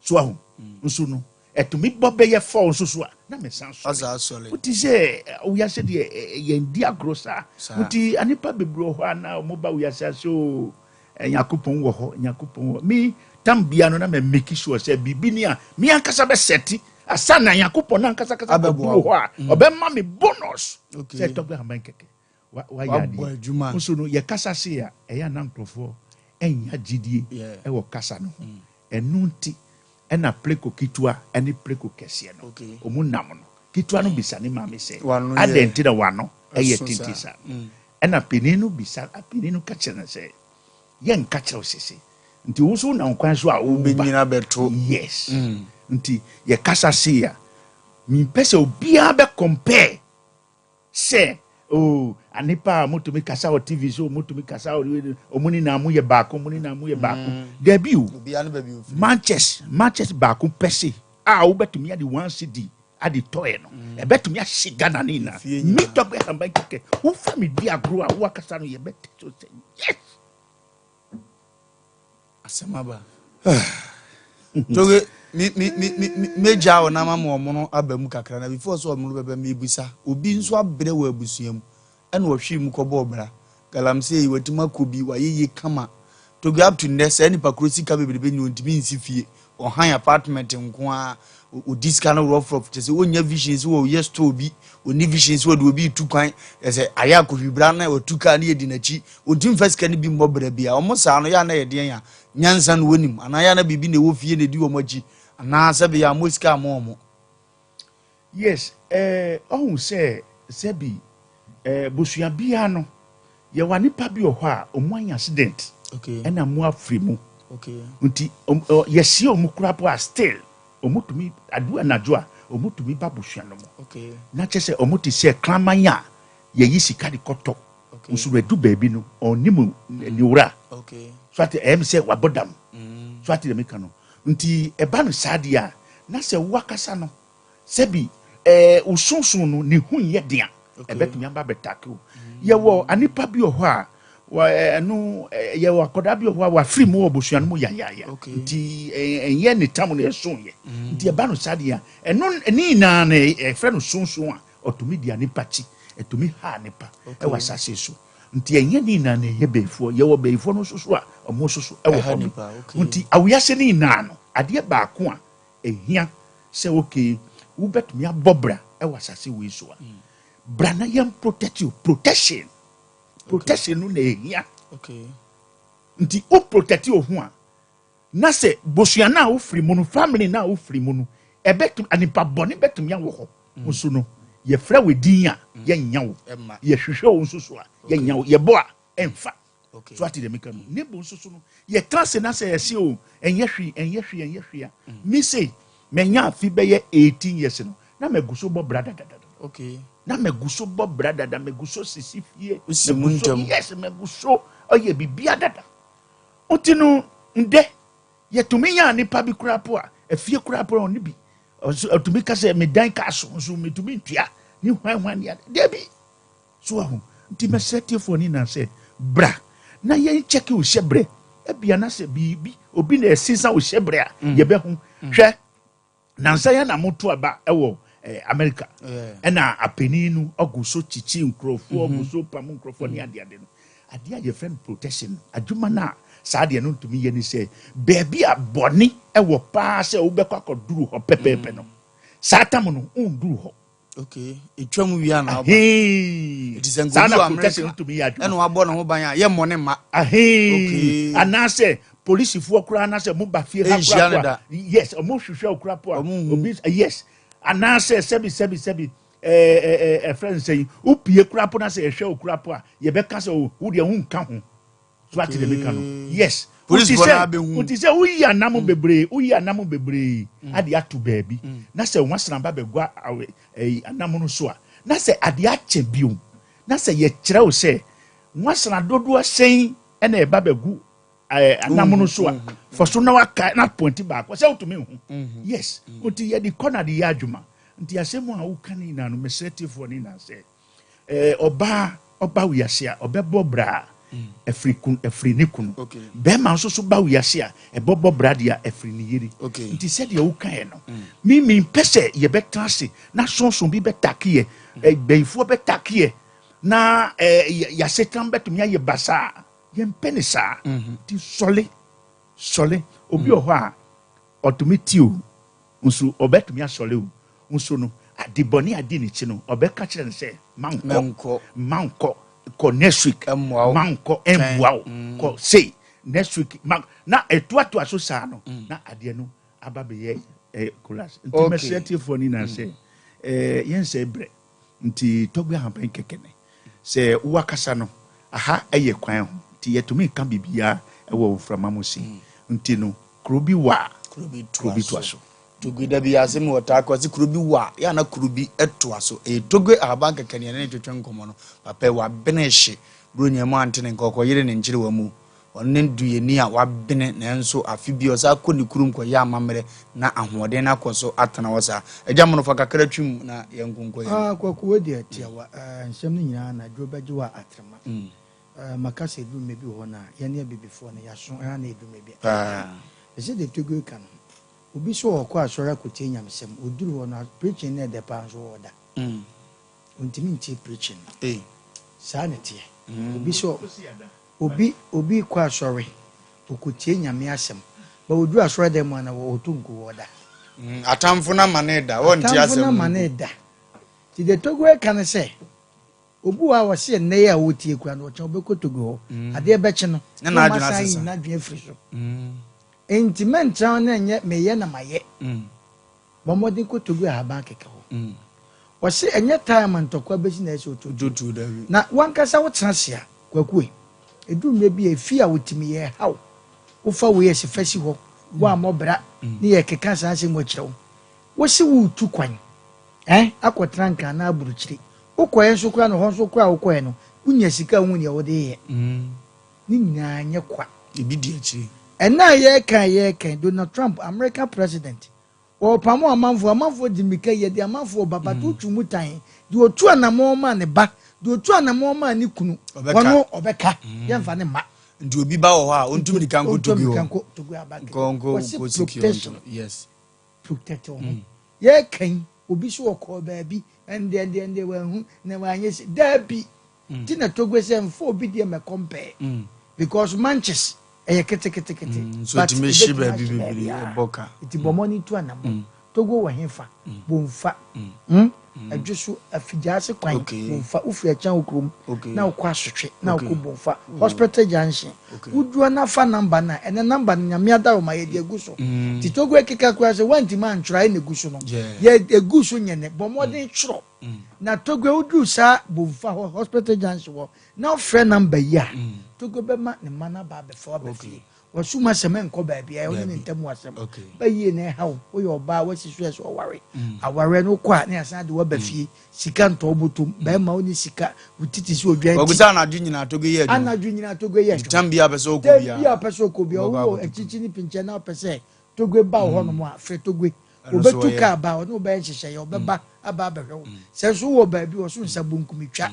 So ahu nso no ɛtumi bɔ bɛyɛ 4 nso so a na mɛsan sɔre. Wote sɛ wiase deɛ yɛn di agorɔ saa. Nti anipa bebree wɔ hɔ a na wɔn ba wiase ase o Nyankopɔn wɔ hɔ Nyankopɔn wɔ me tam bia no na mɛ make sure sɛ biribi ni a me ankasa bɛ sɛte asa na Nyankopɔn na ankasa kasa kɔduru hɔ a ɔbɛma me bonus sɛ tɔgbɛ ahaban kɛkɛ. Wayɛ Wabɔ adeɛ. adwuma. Nso no yɛkasa sei a, ɛyɛ a na nkurɔfoɔ nnya gyidie wɔ kasa no ho. Ɛno nti na preko ketewa ne preko kɛseɛ no, wɔn nam no. Ketewa no bisa ne maame sɛ, W'ano yɛ adɛn nti na w'ano yɛ ɛso tenten saa? saa? Ɛna panin no bisa, panin no ka kyerɛ no sɛ, yɛnka kyerɛ wo sese. Nti wo nso wonam kwan so a woba. Wobɛnyini abɛto. Yes. Nti yɛkasa sei a, mempɛ sɛ obiara bɛ compare Sɛ, oh, anipa a motumi kasa wɔ TV so, motumi kasa wɔ, ɔmo nyinaa mo yɛ baako, mo nyinaa mo yɛ baako. Dabi o. Obiara ne baabi ofiri. Manches, manches baako pɛ se a wobɛtumi ade one cedi ade tɔɛ no, ɛbɛtumi ahye Ghana ne nyinaa. Efie nyinaa. Me tɔgbɛ ahaban kɛkɛ, wofa me di agorɔ a, wo akasa no yɛbɛte so sɛ yes. Asɛm aba. Toge, me me me me me megya wo na ama ma ɔmono aba mu kakra na before sɛ ɔmono bɛba mebisa obi nso abrɛ wɔ abusua mu ɛna ɔhwee mu kɔbɔɔ bra galamsey yi watumi akɔ bi wayɛ yie kama. Toge up to nnɛ saa nipa koro sika bebrebe nyɛ ɔntumi nsi fie ɔhan apartment nko ara ɔdi sika no rough rough kyɛ sɛ ɔnya vision sɛ ɔyɛ store bi ɔni vision sɛ ɔde obi tu kwan kyɛ sɛ ayɛ akɔhwibra na ɔtu kaa ne yɛdi n'akyi ɔntumi mfa sika no bi mmɔ bra bi a ɔmo saa no yɛ a na yɛ deɛn a nyansa no wɔnim anaa yɛ a na biribi na ɛwɔ fie na ɛdi wɔn akyi anaa sɛ bɛyɛ a mo sika ama ɔmo. Yes, ɔhu sɛ sɛbi bosua biara no yɛwɔ nipa bi wɔ hɔ a ɔmo anya accident ɛna mo afiri mu nti yɛsie ɔmo kura po a still ɔmo tumi adu anadwo a ɔmo tumi ba busua no mu na kyɛ sɛ ɔmo te sɛ kraman a yɛyi sika de kɔtɔ nso no adu baabi no ɔnim ne wura so ate ɛyɛ mi sɛ wabɔ dam so ate dɛm ka no nti ɛba no saa deɛ a na sɛ wakasa no sɛbi osunsun no ne ho nyɛ den a ɛbɛtumi aba abɛtake o. Yɛwɔ anipa bi wɔ hɔ a wɔ ɛno yɛwɔ akwadaa bi wɔ hɔ a wafiri mu wɔ abusua no mu yayaaya nti ɛnyɛ ne tam na ɛso yɛ mm. nti ɛba no saa deɛ a ɛno ne nyinaa no ɛfrɛ no sonson a ɔtumi di anipa kyi ɛtumi ha nipa ɛwɔ asase so nti ɛnyɛ ne nyinaa na ɛyɛ bɛyifoɔ yɛwɔ bɛyifoɔ no nso so a ɔmo nso so ɛwɔ hɔ bi nti awiase ne nyinaa no adeɛ baako a ɛhia sɛ okay wobɛtumi abɔ bra ɛwɔ asase wei so a mm. Bra na yɛn protect you protection protection no na ehia nti o protect o ho a na sɛ bosua na a wofiri mu no family na a wofiri mu no ɛbɛtumi nipa bɔne bɛtumi awɔ hɔ mm. nso no yɛfrɛ wo din a mm. yɛnya wo yɛhwehwɛ wo nso so a yɛnya wo yɛbɔ a ɛmfa so ate deɛ meka no ne bo nso so no yɛka se na sɛ yɛse o ɛnyɛ hwee ɛnyɛ hwee ɛnyɛ hwee a mm. me se manya afi bɛyɛ 18 years no na magu so bɔ bra dadadada okay. na magu so bɔ bra dada magu so sisi fie Wosi mu magu so ntɛm. yes magu so ɔyɛ bibia dada nti no ndɛ yɛtumi nya nipa bi koraa po a afie koraa po a ɔne bi ɔso ɔtumi ka sɛ medan ka so nso metumi ntua ne hwan hwan ne ade dabi So wahu? Nti mɛsrɛ tiefoɔ no nyinaa sɛ, bra na yɛn kyɛke wo hyɛbrɛ. Ebia na sɛ biribi, obi na ɛsesa wo hyɛbrɛ a, mm. yɛbɛhu. Mm. Hwɛ, nansa yɛn na moto aba ɛwɔ eh, Amerika. Ɛna apanin no ɔgu so kyikyi nkurɔfoɔ, ɔgu mm-hmm. so pam nkurɔfoɔ ne mm. adeade no. Adeɛ a yɛfrɛ no protection no, adwuma no a saa adeɛ no ntumi yɛ ne sɛ, baabi a bɔne ɛwɔ paa sɛ wobɛkɔ akɔduru hɔ pɛpɛɛpɛ no, saa tam no, wonduru hɔ. okay etwa mu wia na aba eti sɛ saa nkodu na wɔ protection America tumi yɛ adwuma ɛna wabɔ ne ho ban a yɛ mmɔ ne mma okay anaasɛ polisifoɔ koraa anaasɛ mo ba fie ha Ɛnhyia koraa ne po da. a yes ɔmo hwehwɛ wo koraa po a Ɔmo nhu. obi yes anaasɛ sɛbi sɛbi sɛbi ɛɛ ɛɛ ɛfrɛ nsɛn wopie koraa po na sɛ yɛhwɛ wo koraa po a yɛbɛka sɛ o wo deɛ wo nka ho so ate deɛ meka no yes Police nti bɔ sɛ naa bɛhu. nti sɛ woyi anam mm. bebree woyi anam bebree mm. ade ato baabi mm. na sɛ nwasena ba bɛgua awe ɛyi anam no so a na sɛ ade akyɛ bio na sɛ yɛkyerɛ wo sɛ nwasena dodoɔ sɛn ɛna ɛba bɛgu ɛɛ anam no so a fɔ so na waka na pɔnti baako sɛ wotumi ho mm-hmm. yes nti yɛde kɔ na de yɛ adwuma nti asɛm a woka ne nyinaa no mesrɛ tiefoɔ ne nyinaa sɛ Eh, ɔbaa ɔba wiase a ɔbɛbɔ bra ɛfiri kun ɛfiri ne kunu. Bɛrima nso so ba wiase a ɛbɔbɔ bra deɛ a ɛfiri ne yere. Nti sɛdeɛ wokaeɛ no, mm. me mempɛ sɛ yɛbɛtena ase na sonson bi bɛtakeɛ, mm. bɛyifoɔ bɛtakeɛ na eh, yɛasetena bɛtumi ayɛ basaa. Yɛmpɛ ne saa. Mm-hmm. Nti sɔle, sɔle. Obi mm. wɔ hɔ a ɔtumi ti o. Nso ɔbɛtumi asɔre o. Nso no, ade bɔne a adi n'akyi no, ɔbɛka kyerɛ no sɛ, Mma nkɔ, mma nkɔ, kɔ next week, mma nkɔ, ɛmmoa wo, mm. kɔ sei, next week, ma na ɛtoatoa so saa no, mm. na adeɛ no aba bɛyɛ eh, collapse. Nti okay. mɛsrɛ tiefoɔ no nyinaa sɛ, mm. eh, yɛnsɛ berɛ, nti tɔgbe ahaban kɛkɛ ne. Sɛ woakasa no, aha yɛ kwan ho, nti yɛtumi nka biribiara wɔ mframa mu sei. Nti no, kuro bi wɔ a, Kuro bi kuro toa bi toa so. so. Togo da bi asɛm wɔ taa kɔ sɛ kuro bi wɔ a, yɛ a na kuro bi toa so. Ɛyɛ Togo ahaban kɛkɛ ne yɛne no twetwe nkɔmmɔ no. Papa yi wabene hye. Buronya mu ante ne nka ɔkɔyere ne nkyerewa mu. Ɔno ne duyɛni a wabene nanso afe bi ɔsan kɔ ne kurom kɔyɛ amammerɛ na ahoɔden no akɔ so atena hɔ saa. Agya Mono fa kakra twim na yɛnkonkɔ yɛn. Ah, Kwaku wei deɛ tiawa eh, nsɛm no nyinaa na aduro bɛgye wo a atrema eh, maka sɛ ɛduru mmerɛ bi wɔ hɔ no a yɛne abibifoɔ no yɛaso eh, na ɛduru mmerɛ bi a Paa. Te sɛ deɛ Togo reka no, obi sɛ ɔrekɔ asɔre akɔtie nyamesɛm, ɔduru hɔ no preaching no ɛdɛ paa nso ɔɔda. Ɔntumi ntie preaching no. Saa na ɛteɛ. Obi sɛ Obi obi kɔ asɔre, okotie Nyame asɛm, but oduru asɔre dan mu a na ɔtɔ nku, ɔda. Mm, atamfo no ama no da, wɔnte Atamfo asɛm no no ama mpo. no da. Nti deɛ Togo reka ne sɛ, obi wɔ hɔ a ɔse ɛnnɛ yi a ɔretie koraa no, ɔkyena ɔbɛkɔ Togo hɔ, Mm. adeɛ bɛkye no, Na na n'adwene wɔasan ayi asesa. n'adwene afiri so. Mm. Nti mɛntra hɔ na ɛnyɛ meyɛ na mayɛ. Mm. Bɔ mmɔden kɔ Togo ahaban kɛkɛ hɔ. Ɔse ɛnyɛ time a ntɔkwa bɛsi na ɛsɛ ɔtuotuo. Na wankasa wotena ase a, Kwaku e, ɛduru mmerɛ bi a efie a wotumi yɛ ɛha wo. Wofa wei ɛse fa si hɔ, woammɔ bra ne yɛkeka saa asɛm wɔ kyerɛ wo. Wose woretu kwan eh, akɔtena Nkran anaa Aburukyire. Wokɔeɛ nso koraa no hɔ nso koraa a wokɔeɛ no, wonya sika a wohu deɛ wode reyɛ. Ne nyinaa nyɛ kwa. Ebi di akyire. Ɛnnɛ a yɛreka yi yɛreka yi, Donald Trump, America president, Wɔrepamo amanfoɔ, amanfoɔ di mmirika yɛ de amanfoɔ ba, but wotwi mu tan. Deɛ ɔtu anamɔn maa ne ba, deɛ ɔtu anamɔn maa ne kunu, ɔno ɔbɛka, yɛmfa no mma. Nti obi ba wɔ hɔ a, ɔntu mmirika nkɔ Ɔntu Togo mmirika hɔ. nkɔ Togo aba kɛkɛ. Nkɔ nkɔ Wɔse nkɔ secure protection. nto. Yes. Protect wo ho. Yɛreka yi, obi so ɔkɔɔ baabi, ɛndeɛ ɛndeɛ ɛndeɛ wanhu, na wanyɛ sei. Daabi. Nti na Togo sɛ mfa obi deɛ mɛ compare. Because manches ɛyɛ keteketekete. Nso But ɛtumi hye ɛbɛtumi baabi ahye bebree, baabiara. ɛbɔ ka. Nti bɔ mmɔden tu anammɔn. Togo wɔ hefa? Bomfa. Hmm? Adwo so afigyaase kwan Bomfa. Wofiri Akyang wo kurom na wokɔ Asotwe na wokɔ Bomfa. Hospital junction. Wodua na fa number no a, ɛnɛ number no Nyame adaworoma yɛde agu so. Nti Togo ɛkeka koraa sɛ woantumi antwerɛ a ɛna ɛgu so no. Yɛ ɛgu so nyɛ nɛ. Bɔ mmɔden twerɛ. Na Togo woduru saa Bomfa hɔ hospital junction hɔ na wofrɛ number yi a, Togo bɛma ne mma no aba abɛfa wo aba fie. W'asom asɛm nkɔ baabiara, wo ne ne ntam asɛm ba yie na ɛha wo. Woyɛ ɔbaa, woasi so sɛ ɔware. Awareɛ no wokɔ a na yɛasan de wo aba fie. Sika ntɔ wo bɔtɔm. Barima wonni sika, wo ti te sɛ odwan ti. Kwaku sɛ anadwo nyinaa Togo yɛ adwuma. Anadwo nyinaa Togo yɛ adwuma. Tam biara pɛ sɛ ɔkɔ Tam biara. biara pɛ sɛ ɔkɔ biara. Ɔbɛkɔ Wowɔ akɔtutu. akyikyi ne pinkyɛn na wopɛ sɛ Togo ba wo hɔnom a, frɛ Togo. Ɛno nso Ɔbɛtu ɔyɛ. kaa ba, ɔne wo bɛyɛ nhyehyɛeɛ, ɔbɛba aba abɛhwɛ wo. Sɛ nso wowɔ baabi, ɔso nsa bonkum twa.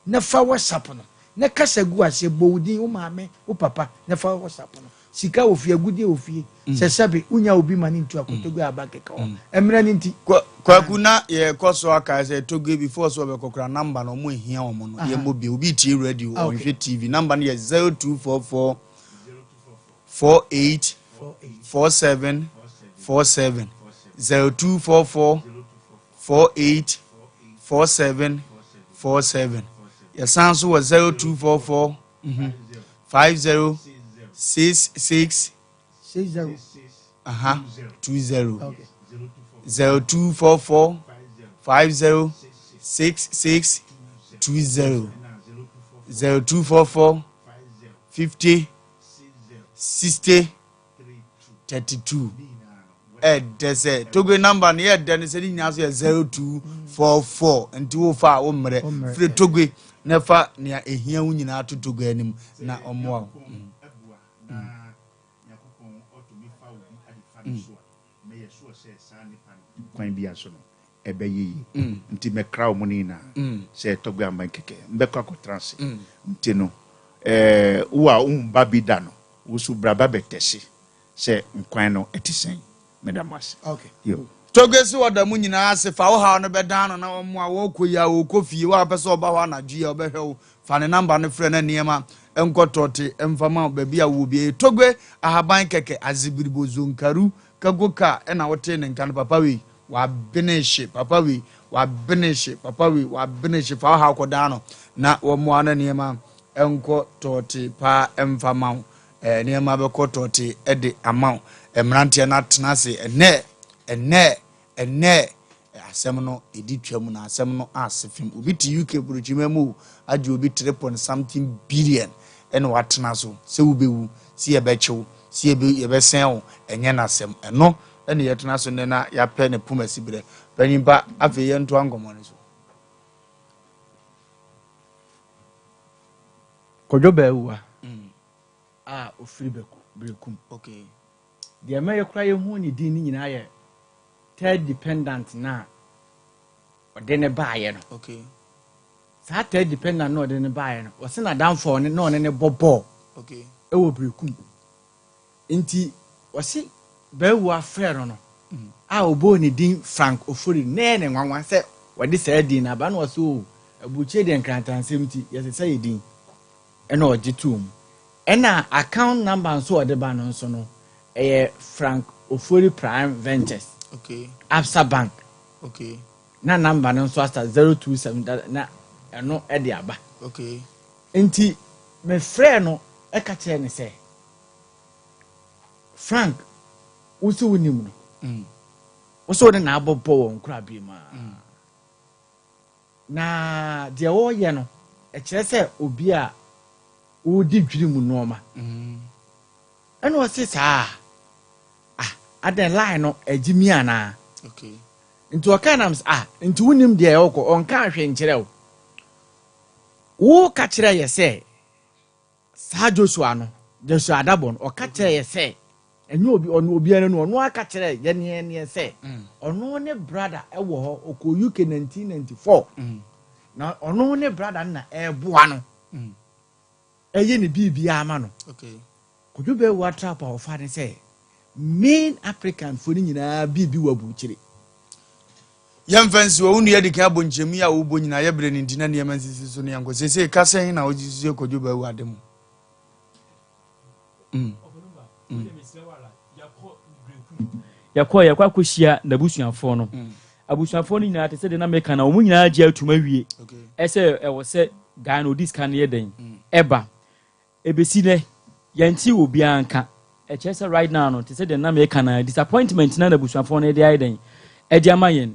Na fa WhatsApp no na kasa gu aseɛ, bɔ wo din, wo maame, wo papa, na fa WhatsApp no. Sika wɔ fie, agudeɛ wɔ fie. Sɛ sɛbe wonya obi ma no ntu akotogue aba kɛkɛ hɔ. Mmerɛ no nti. Kwaku na yɛkɔ so akae sɛ Togue before sɛ ɔbɛkɔ koraa number no ɔmo ehia ɔmo no yɛmmɔ bio. Obi tie radio ɔnhwɛ TV number no yɛ 0244 48 47 47 0244 48 47 47 yɛsan so wɔ 0244 50 66 60 aha 20 0244 50 66 20 0244 50 60 32 ɛdɛ sɛ Togo number no yɛ dɛ no sɛ ne nyinaa so yɛ 0244 nti wofa a wo mmerɛ firi Togo na fa nea ehia wo nyinaa to Togo anim na ɔmmoa wo. Kwan biara so no ɛbɛyɛ yie nti mɛkra wɔn nyinaa sɛ Togo aman kɛkɛ mbɛkɔ akɔtena ase nti no ɛɛ wo a womba bi da no wo so bra ba bɛtɛse sɛ nkwan no ɛte sɛn. Meda mo ase. Okay. Yo. Toge se wɔda mo nyinaa ase fa wo haw no bɛdan no na ɔmmoa wo ɔkɔ yi a ɔkɔ fie wo a wopɛ sɛ ɔba hɔ anadwo yi a ɔbɛhwɛ wo fa ne number no frɛ na nneɛma nkɔ tɔte mfa ma wo baabi a wowɔ biara Toge ahaban kɛkɛ azibiribo zonkaru kagoka ɛna wotee ne nka no papa wei wabene hye papa wei wabene hye papa wei wabene hye fa wo haw kɔdan no na wɔmmoa na nneɛma nkɔ tɔte paa mfa ma wo Nneɛma bɛkɔ tɔɔtee de ama wo. Mmeranteɛ no atena ase ɛnnɛ, ɛnnɛ, ɛnnɛ. Asɛm no ɛdi twam na asɛm no ase fem. Obi te UK burokyima mu o, agye obi three point something billion ɛna watena so sɛ wobɛwu, sɛ yɛbɛkye wo, sɛ yɛbɛsɛn wo, ɛnyɛ n'asɛm. Ɛno ɛna yɛtena so nnɛ na yɛapɛ ne poma siberɛ. Panyimpa, afei yɛntoa nkɔmmɔ no so. Kwadwo Bawuah a ɔfiri Bɛku, Berekum. Okay. Deɛ ɛma yɛkora yɛhu ne din no nyinaa yɛ third dependant no a ɔde ne baeɛ no. Okay. Saa third dependant no ɔde ne baeɛ no, ɔse n'adamfo ɔne na ɔne ne bɔ bɔɔl okay. ɛwɔ Berekum. Nti ɔse Bawuah frɛ no no a ɔbɔɔ ne din Frank Ofori no, na ɛyɛ ne nwanwa sɛ wɔde saa din no aba na ɔse o aburukyire deɛ nkrantansɛm nti yɛsesa yɛ din ɛna ɔgye too mu. Ɛna account number nso ɔde ba no nso no ɛyɛ Frank Ofori Prime Ventures okay. Absa Bank okay. na number no nso asa 027 na ɛno ɛde aba okay. Nti mefrɛɛ no ɛka kyerɛɛ no sɛ Frank wo sɛ wonim no mm. wo sɛ wo ne na abɔbɔ wɔ nkorabea mu a mm. na deɛ wɔreyɛ no ɛkyerɛ sɛ obi a wɔredi dwiri mu nneɛma mm. ɛna ɔse saa ah adɛn line no agye mi anaa okay. nti ɔka nam sɛ ah nti wonim deɛ ɛwɔ kɔ ɔnka ahwɛ nkyerɛ wo wo ka kyerɛ yɛ sɛ saa Joshua no Joshua Adabɔ no ɔka kyerɛ yɛ sɛ. Ɛnyɛ obi ɔno obiara no ɔno aka kyerɛ yɛn yɛn yɛn sɛ ɔno ne brother ɛwɔ hɔ ɔkɔ UK 1994 na ɔno ne brother no na ɛɛboa no ɛyɛ ne biribiara ama no. Kwadwo Bawuah trap a ɔfa ne sɛ main applicant fo no nyinaa biribi wɔ aburukyire. Yɛmfa nsi hɔ, wo nua adi kan abɔ nkyerɛmu yi a wobɔ nyinaa, yɛ berɛ no nti na nneɛma nsisi so no yɛnkɔ. Seesei ka sɛn na wogye so sɛ Kwadwo Bawuah ade mu? Mm. Mm. Yɛkɔ yɛkɔ akɔhyia n'abusuafoɔ no. Abusuafoɔ no nyinaa te sɛ deɛ na meka na wɔn nyinaa gye atum awie. Ɛsɛ ɛwɔ sɛ guy no ɔdi sika no yɛ dɛn ɛba. Ɛbɛsi nɛ yɛnte obiara nka. Ɛkyerɛ sɛ right now no te sɛ deɛ na meka na disappointment na n'abusuafoɔ no de ayɛ dɛn ɛde ama yɛn.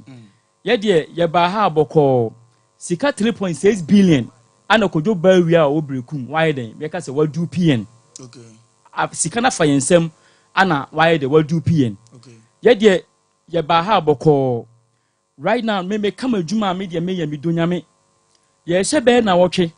Yɛ deɛ yɛbaa ha bɔkɔɔ sika 3.6 billion ana Kwadwo Bawuah a ɔwɔ Berekum wayɛ dɛn yɛka sɛ wadupe yɛn. Sika no afa yɛn nsam ana wayɛ dɛn wadupe yɛn. Yɛ deɛ yɛbaa ha bɔkɔɔ right now me meka m'adwuma a me deɛ meyɛ medɔ Nyame. Yɛrehyɛ bɛyɛ nnawɔtwe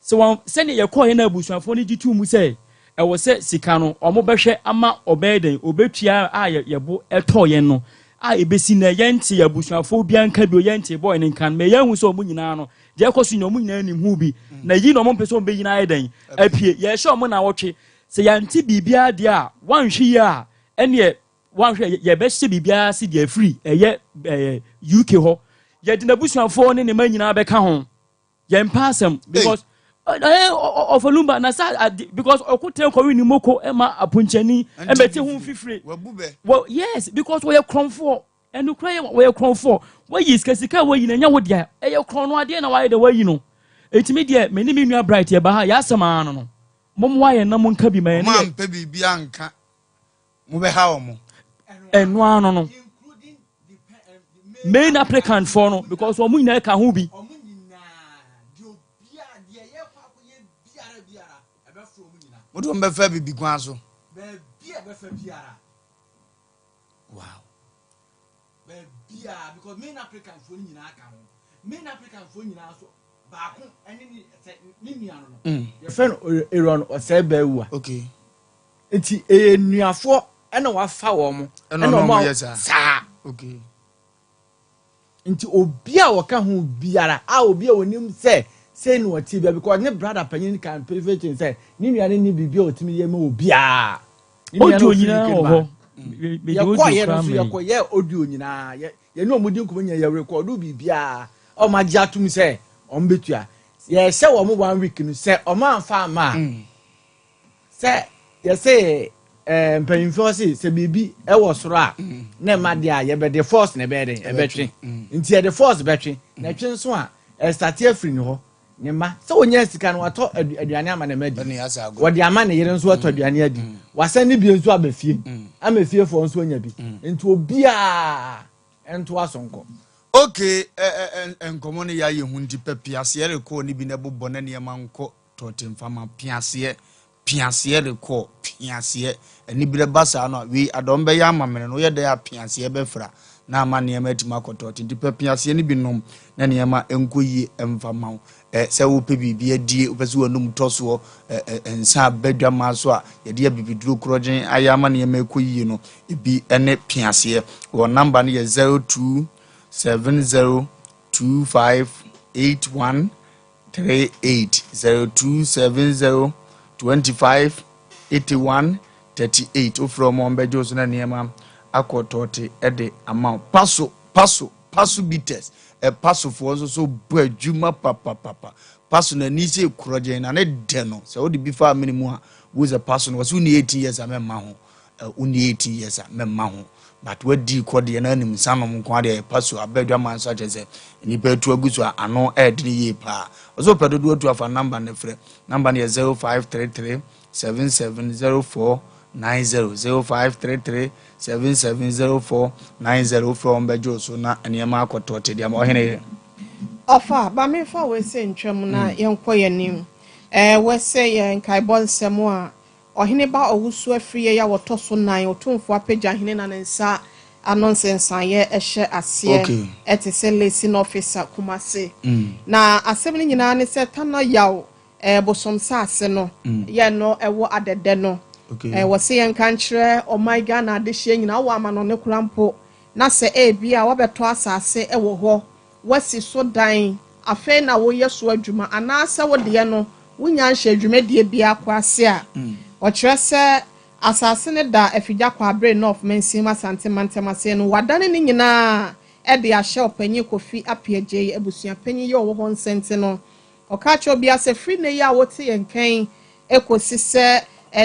sɛ wɔn sɛdeɛ yɛkɔɔ yɛn abusuafoɔ no gye too mu sɛ ɛwɔ sɛ sika no wɔn bɛhwɛ ama ɔbɛyɛ dɛn ɔbɛtua a yɛ yɛbo ɛtɔɔ yɛn no a ɛbɛsi nnɛ yɛnte yɛn abusuafoɔ biara nka bio yɛnte boy no nka no ma yɛahu sɛ wɔn nyinaa no deɛ ɛkɔ so nyinaa wɔn nyinaa nim ho bi na yi na wɔn mpɛ sɛ wɔn bɛyi no ayɛ dɛn apue yɛrehyɛ wɔn nnawɔtwe sɛ yɛante biribiara deɛ a wɔanhwɛ yie a ɛneɛ wɔanhwɛ yɛbɛhyɛ biribiara ase deɛ afiri ɛyɛ ɛɛ UK hɔ yɛde n'abusuafoɔ ne ne mma nyinaa bɛka ho yɛn mpa asɛm because ɛɛ ɔfɔ lumba na sa ade because ɔko tɛn kɔwe ne moko ɛma aponkyɛni ɛmɛte ho fifire wɔ yes because wɔyɛ korɔnfoɔ ɛnukura yɛ wɔyɛ korɔnfoɔ wɔyi sika sika wɔyi na ɛnyɛ wo deɛ ɛyɛ korɔn no adeɛ na wɔayɛ deɛ wɔayi no etimi deɛ mɛ ne mi nua bright yɛ ba ha yɛ asɛm ara no no mo mo ayɛ na mo nka bi ma yɛn ne yɛ. Wɔn ampɛ biribi anka Mobɛha wɔn. Ɛno ano no main applicant foɔ no because wɔn nyinaa ka ho bi. Mode wɔn bɛfa bibi kwan so. Wow. Baabiara because main applicant foɔ no nyinaa ka ho. Main applicant foɔ nyinaa so baako ɛne ne sɛ ne nua no no. Mm. Yɛfrɛ no Aaron Osei Bawuah. Okay. Nti ɛyɛ nnuafoɔ ɛna wafa wɔn mo ɛna wɔn yɛ saa. Saa. Okay. Nti obi a wɔka ho biara a obi a onim sɛ sei na ɔte bia because ne brother panyin kan prevention sɛ ne nua no ni biribi a ɔtumi yɛ ma obiara. Audio nyinaa wɔ hɔ. Yɛkɔ yɛ no so yɛkɔ yɛ audio nyinaa yɛ yɛne wɔn di nkɔmɔ nyinaa yɛ rekɔdo biribiara a wɔn agye atum sɛ wɔn bɛtua yɛhyɛ wɔn one week no sɛ wɔn amfa ama a mm. sɛ yɛsɛ ɛɛ mpanyinfoɔ se sɛ biribi ɛwɔ soro a mm. na ɛma deɛ a yɛbɛde force na ɛbɛyɛ den ɛbɛtwe mm. nti yɛde force bɛtwe na ɛtwe nso a ɛsate afiri ne hɔ. Ne mma. Sɛ ɔnya sika no, watɔ aduane ama ne mma adi. Wɔde ama ne yere nso atɔ aduane adi. Wasan ne bie nso aba fie. Ama fiefoɔ nso anya bi. Nti obiara ntoa so nkɔ. Ok ɛ ɛ nkɔmɔ no yɛ ayɛ hu nti pɛ piaseɛ rekɔɔ ne bi na bobɔ na nneɛma nkɔ tɔɔte mfama piaseɛ Piaseɛ rekɔ, piaseɛ. Aniberɛ ba saa no a, wei adɔm bɛyɛ amammerɛ no, woyɛ dɛn a piaseɛ bɛfra na ama nneɛma atumi akɔ tɔɔte. Nti pɛ piaseɛ no bi nom na nneɛma nkɔ yie mfa mma wo. Ɛ, sɛ wopɛ biribi adie, wopɛ sɛ w'anum tɔ soɔ, ɛ, ɛ, nsa aba adwamaa so a, yɛde abibiduro korɔgyen ayɛ ama nneɛma ɛkɔ yie no, ebi ne piaseɛ. Wɔn namba no yɛ 0270 25 81 38 0270 25 81 38 wofrɛ wɔn a wɔbɛgye wo so na nneɛma akɔ tɔɔte de ama wo paso paso paso bitters ɛpasofoɔ nso so bɔ adwuma papapapa paso n'ani sɛ korɔgyɛn na ne dɛ no sɛ wode bi fa amene mu a wo sɛ paso no wɔsɛ wonni 18 years a mɛmma ho Wonni 18 years a mɛmma ho but wadi kɔ deɛ na anim nsa nom nko adeɛ ɛpa so aba adwaman nso akyerɛ sɛ nnipa atu agu so a ano ɛɛdene yie paa ɔsɛ ɔpɛ dodoɔ atu afa namba no frɛ namba no yɛ 0533 7704 90 0533 7704 90 wofrɛ wɔn bɛgye wo so na nneɛma akɔtɔ te deɛ ma ɔhene yɛ. Ɔfa, ma memfa wei sɛ ntwam na yɛnkɔ yɛn anim. Ɛɛ, wɔ sɛ yɛn nkaebɔ nsɛm a Ɔhene ba ɔwosu afiri yɛ a wɔtɔ so nan, Otumfoɔ apagya hene na ne nsa ano nsensaneeɛ hyɛ aseɛ te sɛ Lacing Officer, Kumasi. Na asɛm no nyinaa ne sɛ Tana Yaw bosomsaase no yɛ no wɔ adɛdɛ no. Eh, wɔse yɛnka nkyerɛ ɔman Ghana adehyeɛ nyinaa wɔ amanɔne koraa mpo na sɛ ebia woabɛtɔ asase wɔ hɔ, woasi so dan, afei na woreyɛ so adwuma anaasɛ wo deɛ no wonnya nhyɛɛ dwumadie biara koraa ase a, ɔkyerɛ sɛ asase no da Afigya Kwaabere North Mansin mu Asante Mantam ase no, wɔadane ne nyinaa de ahyɛ Ɔpanyin Kofi Appiah-Gyei abusuapanyin yi a ɔwɔ hɔ nsa nti no, Ɔka kyerɛ obiara sɛ, Firi nnɛ yi a wote yɛn nka yi kɔsi sɛ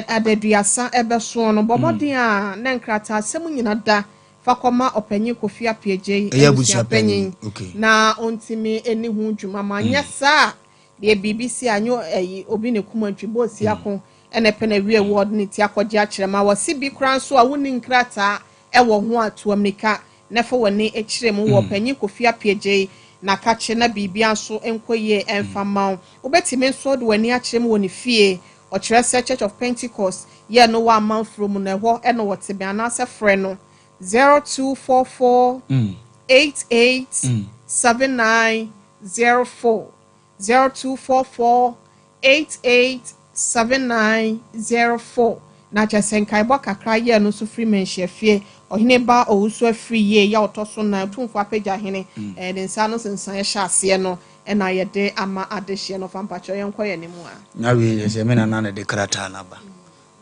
adaduasa bɛsoɔ no, bɔ mmɔden a na nkrataasɛm nyina da fa kɔma Ɔpanyin Kofi Appiagyei, Ɛyɛ abusuapanyin, abusuapanyin. na ɔntumi nni ho dwuma ma anyɛ saa a, deɛ biribi si a, anyɛ ayi, obi na ɛkum antwi, bɔ ɔsi ako na ɛpɛ na awie wɔ ɔde ne ti akɔgye akyerɛ ma wɔse bi koraa nso a wonni nkrataa wɔ ho a, tu ammirika na fa w'ani kyerɛ mu wɔ Ɔpanyin Kofi Appiagyei n'akakye na biribiara nso nkɔ yie mfa mma wo. Wobɛtumi nso de w'ani akyerɛ mu wɔ ne fie, ɔkyerɛ sɛ Church of Pentecost yɛ no wɔ amanforo mu no, ɛhɔ na ɔte bɛn anaasɛ frɛ no 0244 88 7904. 0244 88 7904 Na kyerɛ sɛ nkaebɔ kakra yɛɛ no nso firi Manhyiafie Ɔhene ba Owusu Afiri Yie yɛ ɔtɔ so nan Otumfoɔ Apagya Hene ne nsa ano nsensaneɛ hyɛ aseɛ no na yɛde ama adehyeɛ no fa mpakyɛw yɛnkɔ yɛn anim a. Na wei yɛ sɛ me nana na ɛde krataa no aba.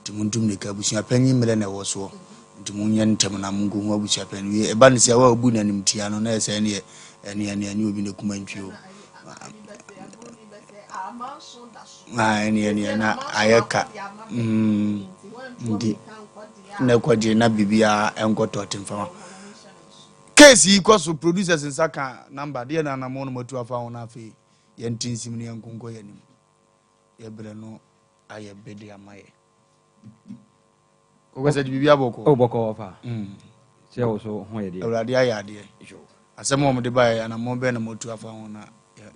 Nti montu mmirika, abusuapanyin mmerɛ na ɛwɔ soɔ, nti monyɛ ntɛm na monkohu abusuapanyin. Wie, ɛba no sɛ wo a wobu no animtia no, na ɛsɛ ɛneɛ, ɛneɛ, ɛneɛ, ɛnyɛ obi na ɛkum antwi o. Ah, ɛneɛ, ɛneɛ, na ayɛ ka. Mm, nti, na ɛkɔgye na biribiara ɛnkɔtɔ temfama. Case yi kɔ so, producers nsa ka number, deɛ na anamɔ no matu afa ho no afei, yɛnte nsim no yɛnkonkɔ yɛn anim. Yɛbrɛ no ayɛ bɛ de ama yɛ. Kɔkɔ sɛ biribi abɔkɔ. O bɔkɔ ɔfa. Sɛ wo so ho yɛ deɛ. Awurade ayɛ adeɛ. Asɛm a wɔde baeɛ anammɔn bɛn na moatu afa ho na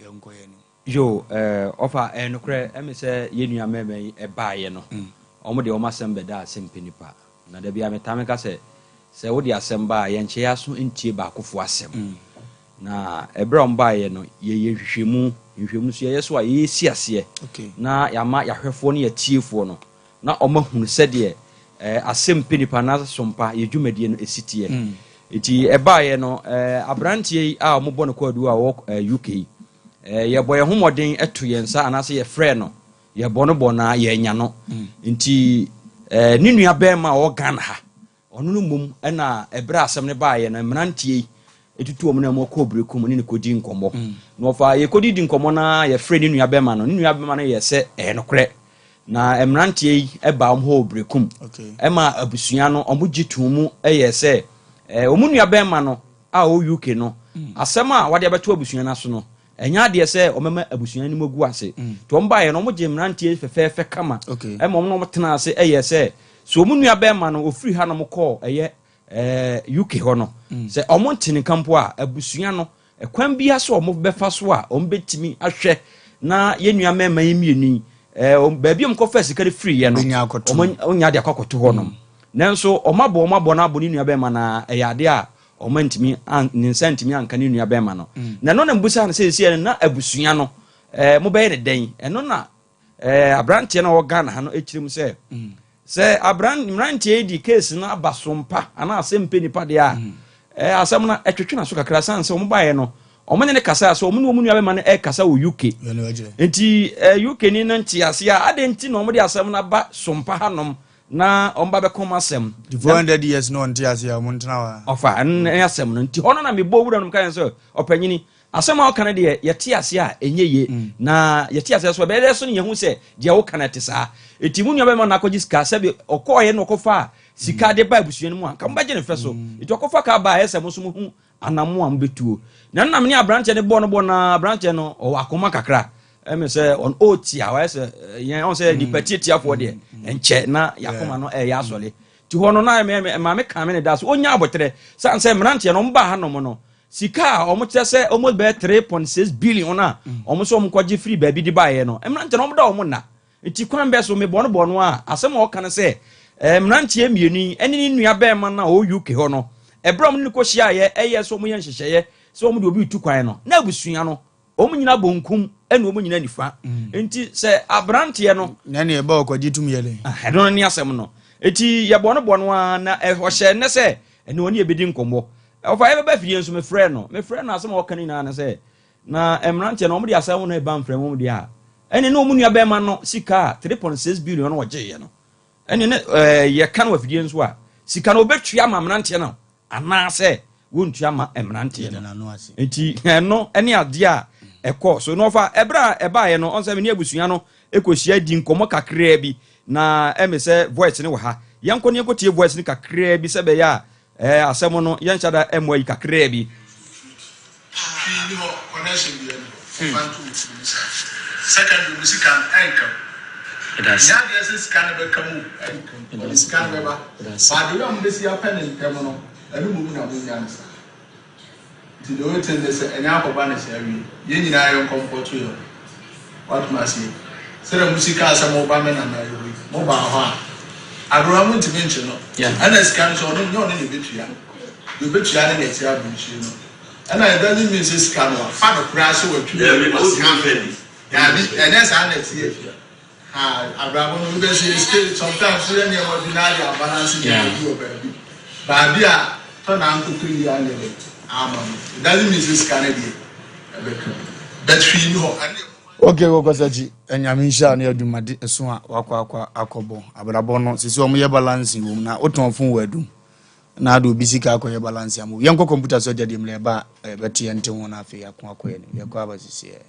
yɛnkɔ yɛn anim. Yo, ɔfa ɛyɛ nokorɛ ɛme sɛ yɛn nua mmarima yi ɛbaeɛ no wɔn deɛ wɔn asɛm bɛda asɛm pɛ nipa na da biara metaa meka sɛ sɛ wode asɛm ba a yɛnkyɛ yɛn aso ntie baakofoɔ asɛm Na ɛberɛ a wɔbaeɛ no, yɛyɛ nhwehwɛmu, nhwehwɛmu nso yɛyɛ so a yɛsi aseɛ na yɛama yɛahwɛfoɔ ne yɛatiefoɔ no na wɔahunu sɛdeɛ eh, asɛm pɛ nipa na sompa yɛ dwumadie no ɛsi teɛ. Mm. Nti ɛbaeɛ no, eh, aberanteɛ yi a wɔbɔ no kwaadu a ɔwɔ eh, UK yi, eh, yɛbɔ yɛn ho mmɔden to yɛn nsa anaasɛ yɛfrɛ no, yɛbɔ no bɔ na yɛanya no. Mm. Nti eh, ne nua bɛrima a ɔwɔ Ghana ha, Ɔno no mmom na ɛberɛ a asɛm no baeɛ no, mmeranteɛ yi tutu wɔn nan mu kɔɔ Berekum ne no kɔdii nkɔmmɔ. Na ɔfaa yɛkɔdidi nkɔmmɔ no ara yɛfrɛɛ ne nuabɛrima no. Ne nuabɛrima no yɛɛ sɛ ɛyɛ nokorɛ. Na mmeranteɛ yi baa wɔn hɔ wɔ Berekum ma abusua no wɔgye too mu yɛɛ sɛ wɔn nuabɛrima no a ɔwɔ UK no, asɛm a wɔde abɛto abusua no aso no, Ɛnyɛ adeɛ sɛ wɔbɛma abusua no anim agu ase. Nti wɔn baeɛ no, wɔgyee mmeranteɛ fɛfɛɛfɛ kama ma wɔn ne wɔn tenaa ase yɛɛ sɛ, sɛ wɔn nua bɛrima no ɔfiri hanom kɔɔ ɛyɛ ɛɛ UK hɔ no, sɛ wɔn nte ne nka mpo a, abusua no, ɛkwan biara so a wɔbɛfa so a wɔbɛtumi ahwɛ na yɛn nua mmarima yi mmienu yi, ɛɛ baabi a wɔkɔfaa sika no firiiɛ no, wɔnya de akɔ akɔto hɔnom. Nanso wɔabɔ wɔn abɔ no abɔ ne nua bɛrima no ara, ɛyɛ adeɛ a Wɔantumi an, ne nsa antumi anka ne nua bɛrima no. Na ɛno na mbusaa no sɛ, seesei no na abusua no, eh, mobɛyɛ ne dɛn? Ɛno na eh, aberanteɛ no a ɔwɔ Ghana ha no kyerɛ mu sɛ, sɛ abran, mmeranteɛ yi de case no aba so mpa anaa asɛm mpɛ nipa deɛ a, eh, asɛm no ɛtwetwe n'aso kakra sane sɛ wɔn baeɛ no, wɔn ne no kasaa sɛ wɔn ne wɔn nua bɛrima no ɛrekasa wɔ UK. Nti eh, UK ni no nte aseɛ a, adɛn nti na wɔde asɛm no aba so mpa hanom Na wɔn ba bɛka wɔn asɛm. Nti 400 years na wɔnte ase a, wɔn ntena hɔ a. Ɔfa, ɛno ne asɛm no. Nti hɔ no na mebɔ wura no mu ka yɛn sɛ, ɔpanyini, asɛm a ɔka no deɛ, yɛte ase a, ɛnyɛ yie. Mm. Na yɛte ase so, ɛbɛyɛ dɛ so ne yɛhu sɛ deɛ woka no ɛte saa. Nti mo nua bɛma no akɔgye sika, sɛbi ɔkɔɔyɛ na ɔkɔfaa sika mm. de ba abusua no mu a, nka mobɛgye ne fɛ so. Mm. Nti ɔkɔfa kaa ba a, ɛyɛ sɛ mo nso mohu anammo a mobɛtuo. Na ɛno na me ne aberanteɛ no bɔɔ no bɔ na aberanteɛ no ɔwɔ akoma kakra. Ɛmɛ sɛ ɔn ɔretia ɔyɛ sɛ yɛn ɔn sɛ nipa tiatiafoɔ deɛ nkyɛ na yakoma no ɛyɛ asɔre. Ti hɔ no na ɛmɛ maame kan me ne da so ɔnya abotrɛ san sɛ mmeranteɛ no wɔn ba hanom no sika a wɔn kyerɛ sɛ almost bɛyɛ 3.6 billion a wɔn nso wɔn kɔgye firi baabi de baeɛ no mmeranteɛ no wɔn da wɔn nna. Nti kwan bɛ so mebɔ no bɔ no a, asɛm a ɔka ne sɛ, eh, mmeranteɛ mmienu yi ne ne nua bɛrima no a ɔwɔ UK hɔ no, ɛberɛ a wɔne no kɔhyiaeɛ ɛyɛ sɛ wɔyɛ nhyehyɛeɛ sɛ wɔde obi retu kwan no, na abusua no, wɔn nyinaa bonkum ne wɔn nyinaa nifa. Mm. Nti sɛ aberanteɛ no. Na ne ɛba ɔkɔgye tum yɛ dɛn? Ah, ɛno ne asɛm no. Eti yɛbɔ no bɔ no ara na ɔhyɛ nnɛ sɛ ɛne ɔne yɛbɛdi nkɔmmɔ. Ɔfa yɛbɛba fie nso mefrɛɛ no. Mefrɛɛ no asɛm a ɔka no nyinaa ne sɛ na mmeranteɛ no wɔde asɛm no reba mfrɛ mu deɛ a ɛne ne wɔn nua bɛrima no sika a 3.6 billion no wɔgyeeɛ no ɛne ne yɛka no wɔ afidie nso a sika no wɔbɛtua ama mmeranteɛ no anaasɛ wɔntua ma mmeranteɛ no nti ɛno ne adeɛ a ɛkɔ so na ɔfa ɛberɛ a ɛbaeɛ no ɔn sɛ me ne abusua no ɛkɔhyia di nkɔmmɔ kakraa bi na ɛme sɛ voice no wɔ ha yɛnkɔ ne yɛnkɔtie voice no kakraa bi sɛ bɛyɛ a ɛɛ asɛm no yɛnhyɛ da ɛmmoa yi kakraa bi. Hwee nni hɔ, connection biara nni hɔ. Fa nto wo tirim saa. Secondary, mo sika no, ɛnka mu. Ɛnyɛ adeɛ sɛ sika no bɛka mu o, ɛnka mu. Wɔde sika no bɛba. But the way a mobɛsi apɛ no ntɛm no, ɛno mmom na monnya no saa. Nti the only thing ne sɛ, ɛnyɛ akɔba no saa wie. Yɛn nyinaa yɛnkɔ mpɔto yɛn ho. Woate aseɛ? Sɛdeɛ mosi kaa sɛ moreba me nana yi hɔ yi, mobaa hɔ a, aberewa montumi nkye no. Ɛna sika no nso, ɔno, nyɛ ɔno na ɛbɛtua. Deɛ ɔbɛtua ne na ɛte aburokyire no. Ɛna it doesn't mean sɛ sika no wafa no koraa sɛ watwi Dabi, ɔntumi mfa bi. Dabi, ɛnyɛ saa na ɛteɛ. Ha, abrabɔ no, wobɛsɛ sika, sometimes woyɛ nneɛma bi na ade abalance nneɛma bi wɔ baabi. Baabi a tɔ na ankɔtɔ yie anyɛ dɛ ama no. It doesn't mean sɛ sika no deɛ ɛbɛka mu. But hwee ni hɔ. Ɛne Okay wɔkɔsakyi nyame nhyira ne adwumade ɛso a wakɔ akɔ akɔbɔ abrabɔ no sisi wɔn yɛ balancing wɔm na wotɔn fon wɔ adum na ade obi sika akɔyɛ balance ama yɛnkɔ kɔmputa so agya deɛ mmerɛ ɛba a yɛbɛte yɛn nte ho na afei yɛako akɔ yɛn anim yɛkɔ aba sisi ɛ.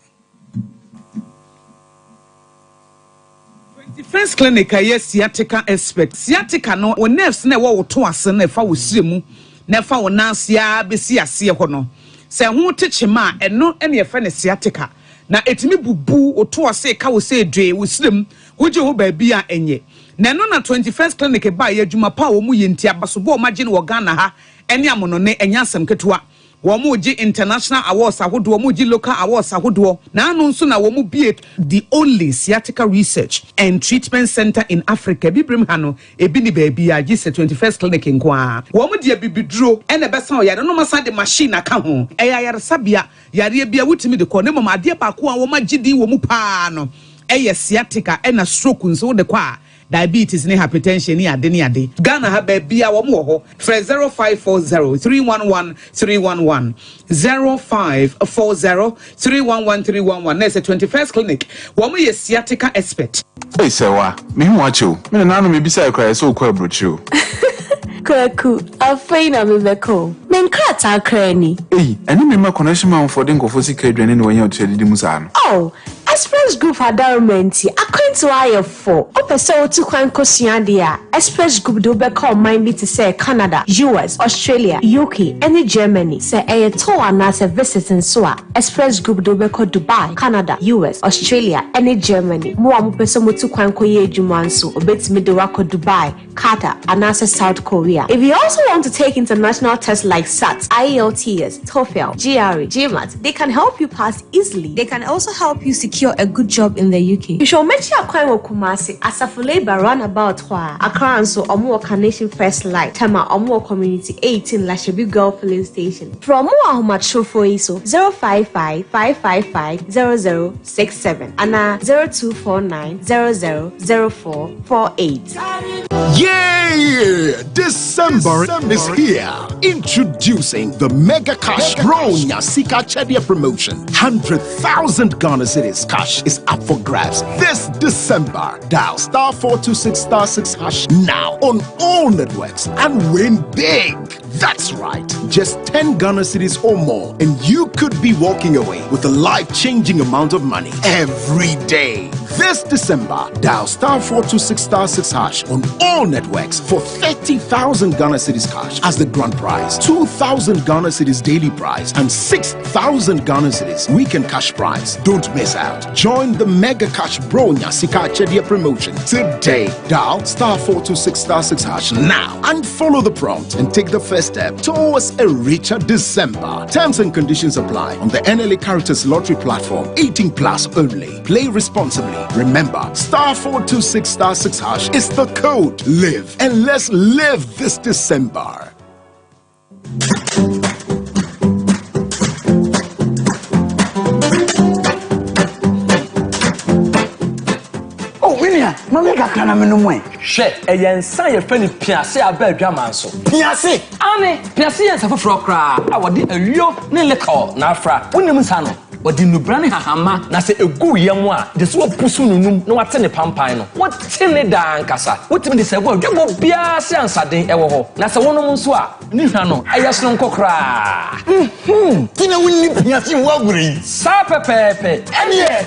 Twenty First Clinic a ɛyɛ sciatica expert. Sciatica no, wo nerves no a ɛwɔ wo to ase no a ɛfa wo srɛ mu na ɛfa wo nan ase ara bɛsi aseɛ hɔ no, sɛ ɛho te kyema a, ɛno na yɛfrɛ no sciatica. Na ɛtumi bubu wo to ase, ka wo sɛ dwee, wo srɛ mu, wogye ho baabi a ɛnyɛ. Na ɛno na Twenty First Clinic baeɛ, adwuma pa a wɔyɛ nti, abasobɔ a wɔagye no wɔ Ghana ha ne amonone, ɛnyɛ asɛm ketewa. Wɔregye international awards ahodoɔ, wɔregye local awards ahodoɔ. Naano nso na wɔbue the only sciatica research and treatment centre in Africa. Abibirem ha no, ebi nni baabiara gye sɛ 21st Clinic nko ara. Wɔde abibiduro na ɛbɛsa ɔyare no na wɔasan de machine aka ho. Ɛyɛ ayaresabea, yareɛ biara wotumi de kɔ. Na mmom adeɛ baako a wɔagye din wɔ mu pa ara no yɛ sciatica ɛna stroke nso wode kɔ a, Diabetes ne hypertension ne ade ne ade. Ghana ha baabiaa wɔn wɔ hɔ. Frɛ 0540 311 311, 0540 311 311 na ɛsɛ 21st Clinic. Wɔn yɛ sciatica expert. Ei Sɛwa, mehu wo akyɛ o. Me nananom mebisae koraa yɛ sɛ wokɔ aburokyire o. Kwaku, afei na mebɛkɔ o. Me nkrataa koraa ni. Ei, ɛne me mma connection manfoɔ de nkurɔfoɔ sika adwane na wɔanya ɔtiri adidi mu saa no. Oh, Express Group adaworoma nti, akwantuo ayɛ fo. Wopɛ sɛ wotu kwan kosua adeɛ a, Express Group de wo bɛkɔ ɔman bi te sɛ Canada, US, Australia, UK, ne Germany. Sɛ ɛyɛ tour anaasɛ visit nso a, Express Group de wo bɛkɔ Dubai, Canada, US, Australia, ne Germany. Mo a mopɛ sɛ motu kwan kɔyɛ adwuma nso, wɔbɛtumi de wo akɔ Dubai, Qatar, anaasɛ South Korea. If you also want to take international tests like SAT, IELTS, TOEFL, GRE, GMAT, they can help you pass easily. They can also help you secure a good job in the UK. Hwehwɛ wɔn akyi akwan wɔ Kumasi, Asafo Labour roundabout hɔ a. Accra nso, wɔn wɔ Carnation First Light, Tema, wɔn wɔ Community 18, Lashibi Girl Filling Station. Frɛ wɔn wɔ ahomatrofoɔ yi so, 055 555 0067 anaa 0249 00 0448. Yay! December is here. Introducing the Mega Cash Bronya Sika Chedia promotion. 100,000 Ghana cedis cash is up for grabs this December. Dial star 426 star 6 hash now on all networks and win big. That's right. Just 10 Ghana cedis or more, and you could be walking away with a life changing amount of money every day. This December, dial star 426 star 6 hash on all networks for 30,000 Ghana cedis cash as the grand prize, 2,000 Ghana cedis daily prize, and 6,000 Ghana cedis weekend cash prize. Don't miss out. Join the Mega Cash Bro Nyasika Chedia promotion today. Dial star 426 star 6 hash now and follow the prompt and take the first step towards a richer December. Terms and conditions apply on the NLA Caritas Lottery platform. 18 plus only. Play responsibly. Remember, star 426 star 6 hash is the code. Live and let's live this December. Oh, me nua, ma me kakra. kakra na menom ɛ. Hwɛ, ɛyɛ nsa a yɛfrɛ no piase a aba adwaman so. Piase? Aane, piase yɛ nsa foforɔ koraa a wɔde ayuo ne liquor na afra. Wonim nsa no? Wɔde nnubra ne hahama, na sɛ ɛgu wo yam a, gye sɛ woapusu no num na woate ne pampan no. Wote ne daa ankasa. Wotumi de sɛ gu adwabɔ biara ase a nsaden wɔ hɔ. Na sɛ wonom nso a, ne hwa no, ɛyɛ sononko koraa. Nhuu, nti na wonni piase ho agorɔ yi. Saa pɛpɛɛpɛ. Ɛnneɛ,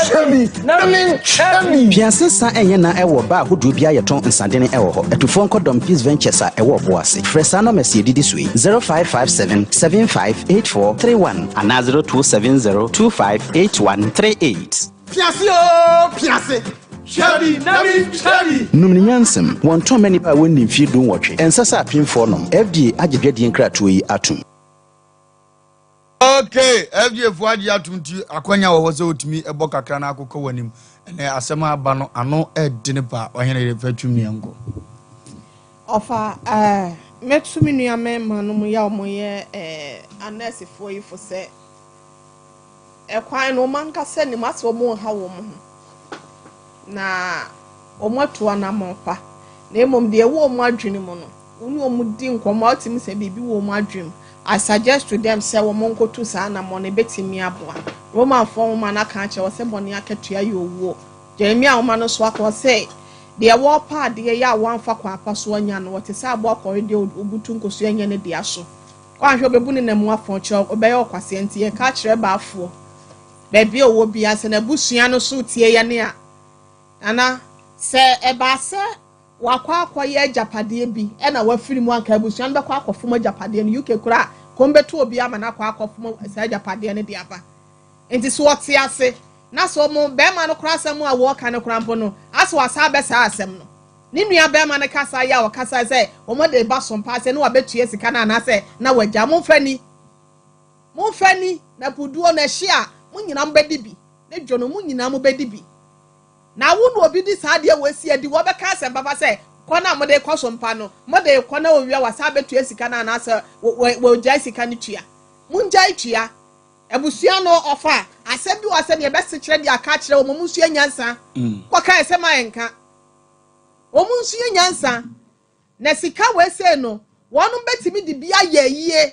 twa bi na mentwa bi. Piase sa ɛnyɛ na ɛwɔ baa ahodoɔ biara yɛtɔn nsadene ɛwɔ hɔ. Atufoɔ nkɔ Dɔm Peace Ventures a ɛwɔ Ɔboase. Frɛ saa nɔmɛs yi ɛdidi so yi, 0557 75 8431 anaa 0270 25 8138. Piase oo piase, hwɛ bi na mentwa bi. Nom no nyansam. Wɔntɔn mma nnipa a wɔnni mfeɛ dunwɔtwe. Ɛnsɛ sɛ apemfoɔ nom. FDA agye dwadie nkratoɔ yi atom. Ok, FDA foɔ agye atom nti akwanya wɔ hɔ sɛ wotumi bɔ kakra na akokɔ w'anim. Ɛnɛ asɛm a aba no ano ɛdene paa. Ɔhene yere fa twum ne yɛnkɔ. Ɔfa eh, mɛtu me nua mmarima no mu yɛ a wɔyɛ eh, anɛɛsefoɔ yi fo sɛ ɛkwan no wɔn ankasa nim asɛ wɔn nha wɔn ho na wɔn atu anammɔn pa na mmom deɛ ɛwɔ wɔn adwene mu no wo ne wɔn di nkɔmmɔ a wotumi sɛ biribi wɔ wɔn adwene mu. I suggest to them sɛ wɔn nkotu saa anammɔn no ɛbɛtumi aboa. Romanfoɔ nwoma no aka akyerɛ wɔ sɛ bɔne akatua yɛ owuo. Jeremia nwoma no nso aka ɔse deɛ wɔrepa adeɛ yɛ a wɔamfa kwan pa so anya no wɔte sɛ aboa kɔre deɛ ɔbutu nkosua nyɛ ne dea so. Woanhwɛ ɔbɛbu ne nam mu afɔn kyerɛ ɔbɛyɛ ɔkwasea nti yɛka akyerɛ baafoɔ baabi a ɔwɔ biara sɛ n'abusua no so tie yɛne a Nana sɛ ɛbaa sɛ Wakɔ akɔyɛ agyapadeɛ bi na wafiri mu anka abusua no bɛkɔ akɔfom agyapadeɛ no. UK koraa kɔm bɛtu obi ama no akɔ akɔfom saa agyapadeɛ no de aba. Nti sɛ ɔte ase na sɛ ɔmo bɛrima no koraa asɛm a wɔɔka no koraa mpo no asɛ wasan abɛ saa asɛm no. Ne nua bɛrima no kasa yi a ɔkasa sɛ wɔn de ba so mpa sɛ na wabɛtua sika no anaasɛ na wagya. Momfa ni. Momfa ni na puduo no ɛhye a mo nyinaa mobɛdi bi. Ne dwo no mo nyinaa mobɛdi bi. Na wo na obi de saa adeɛ wei si adi, wɔbɛka asɛm papa sɛ, Kɔ no a mode rekɔ so mpa no, mode rekɔ na wɔwie a wɔasan abɛtua sika no anaasɛ wɔgyae sika no tua. Mongyae tua. Abusua no ɔfa asɛm bi wɔ hɔ sɛ nea ɛbɛsekyerɛ deɛ aka akyerɛ wɔn, wɔn nsua nyansa. Kɔka ɛsɛm a ɛnka. Wɔn nsua nyansa. Na sika wei sei no, wɔnom bɛtumi de bi ayɛ ayie.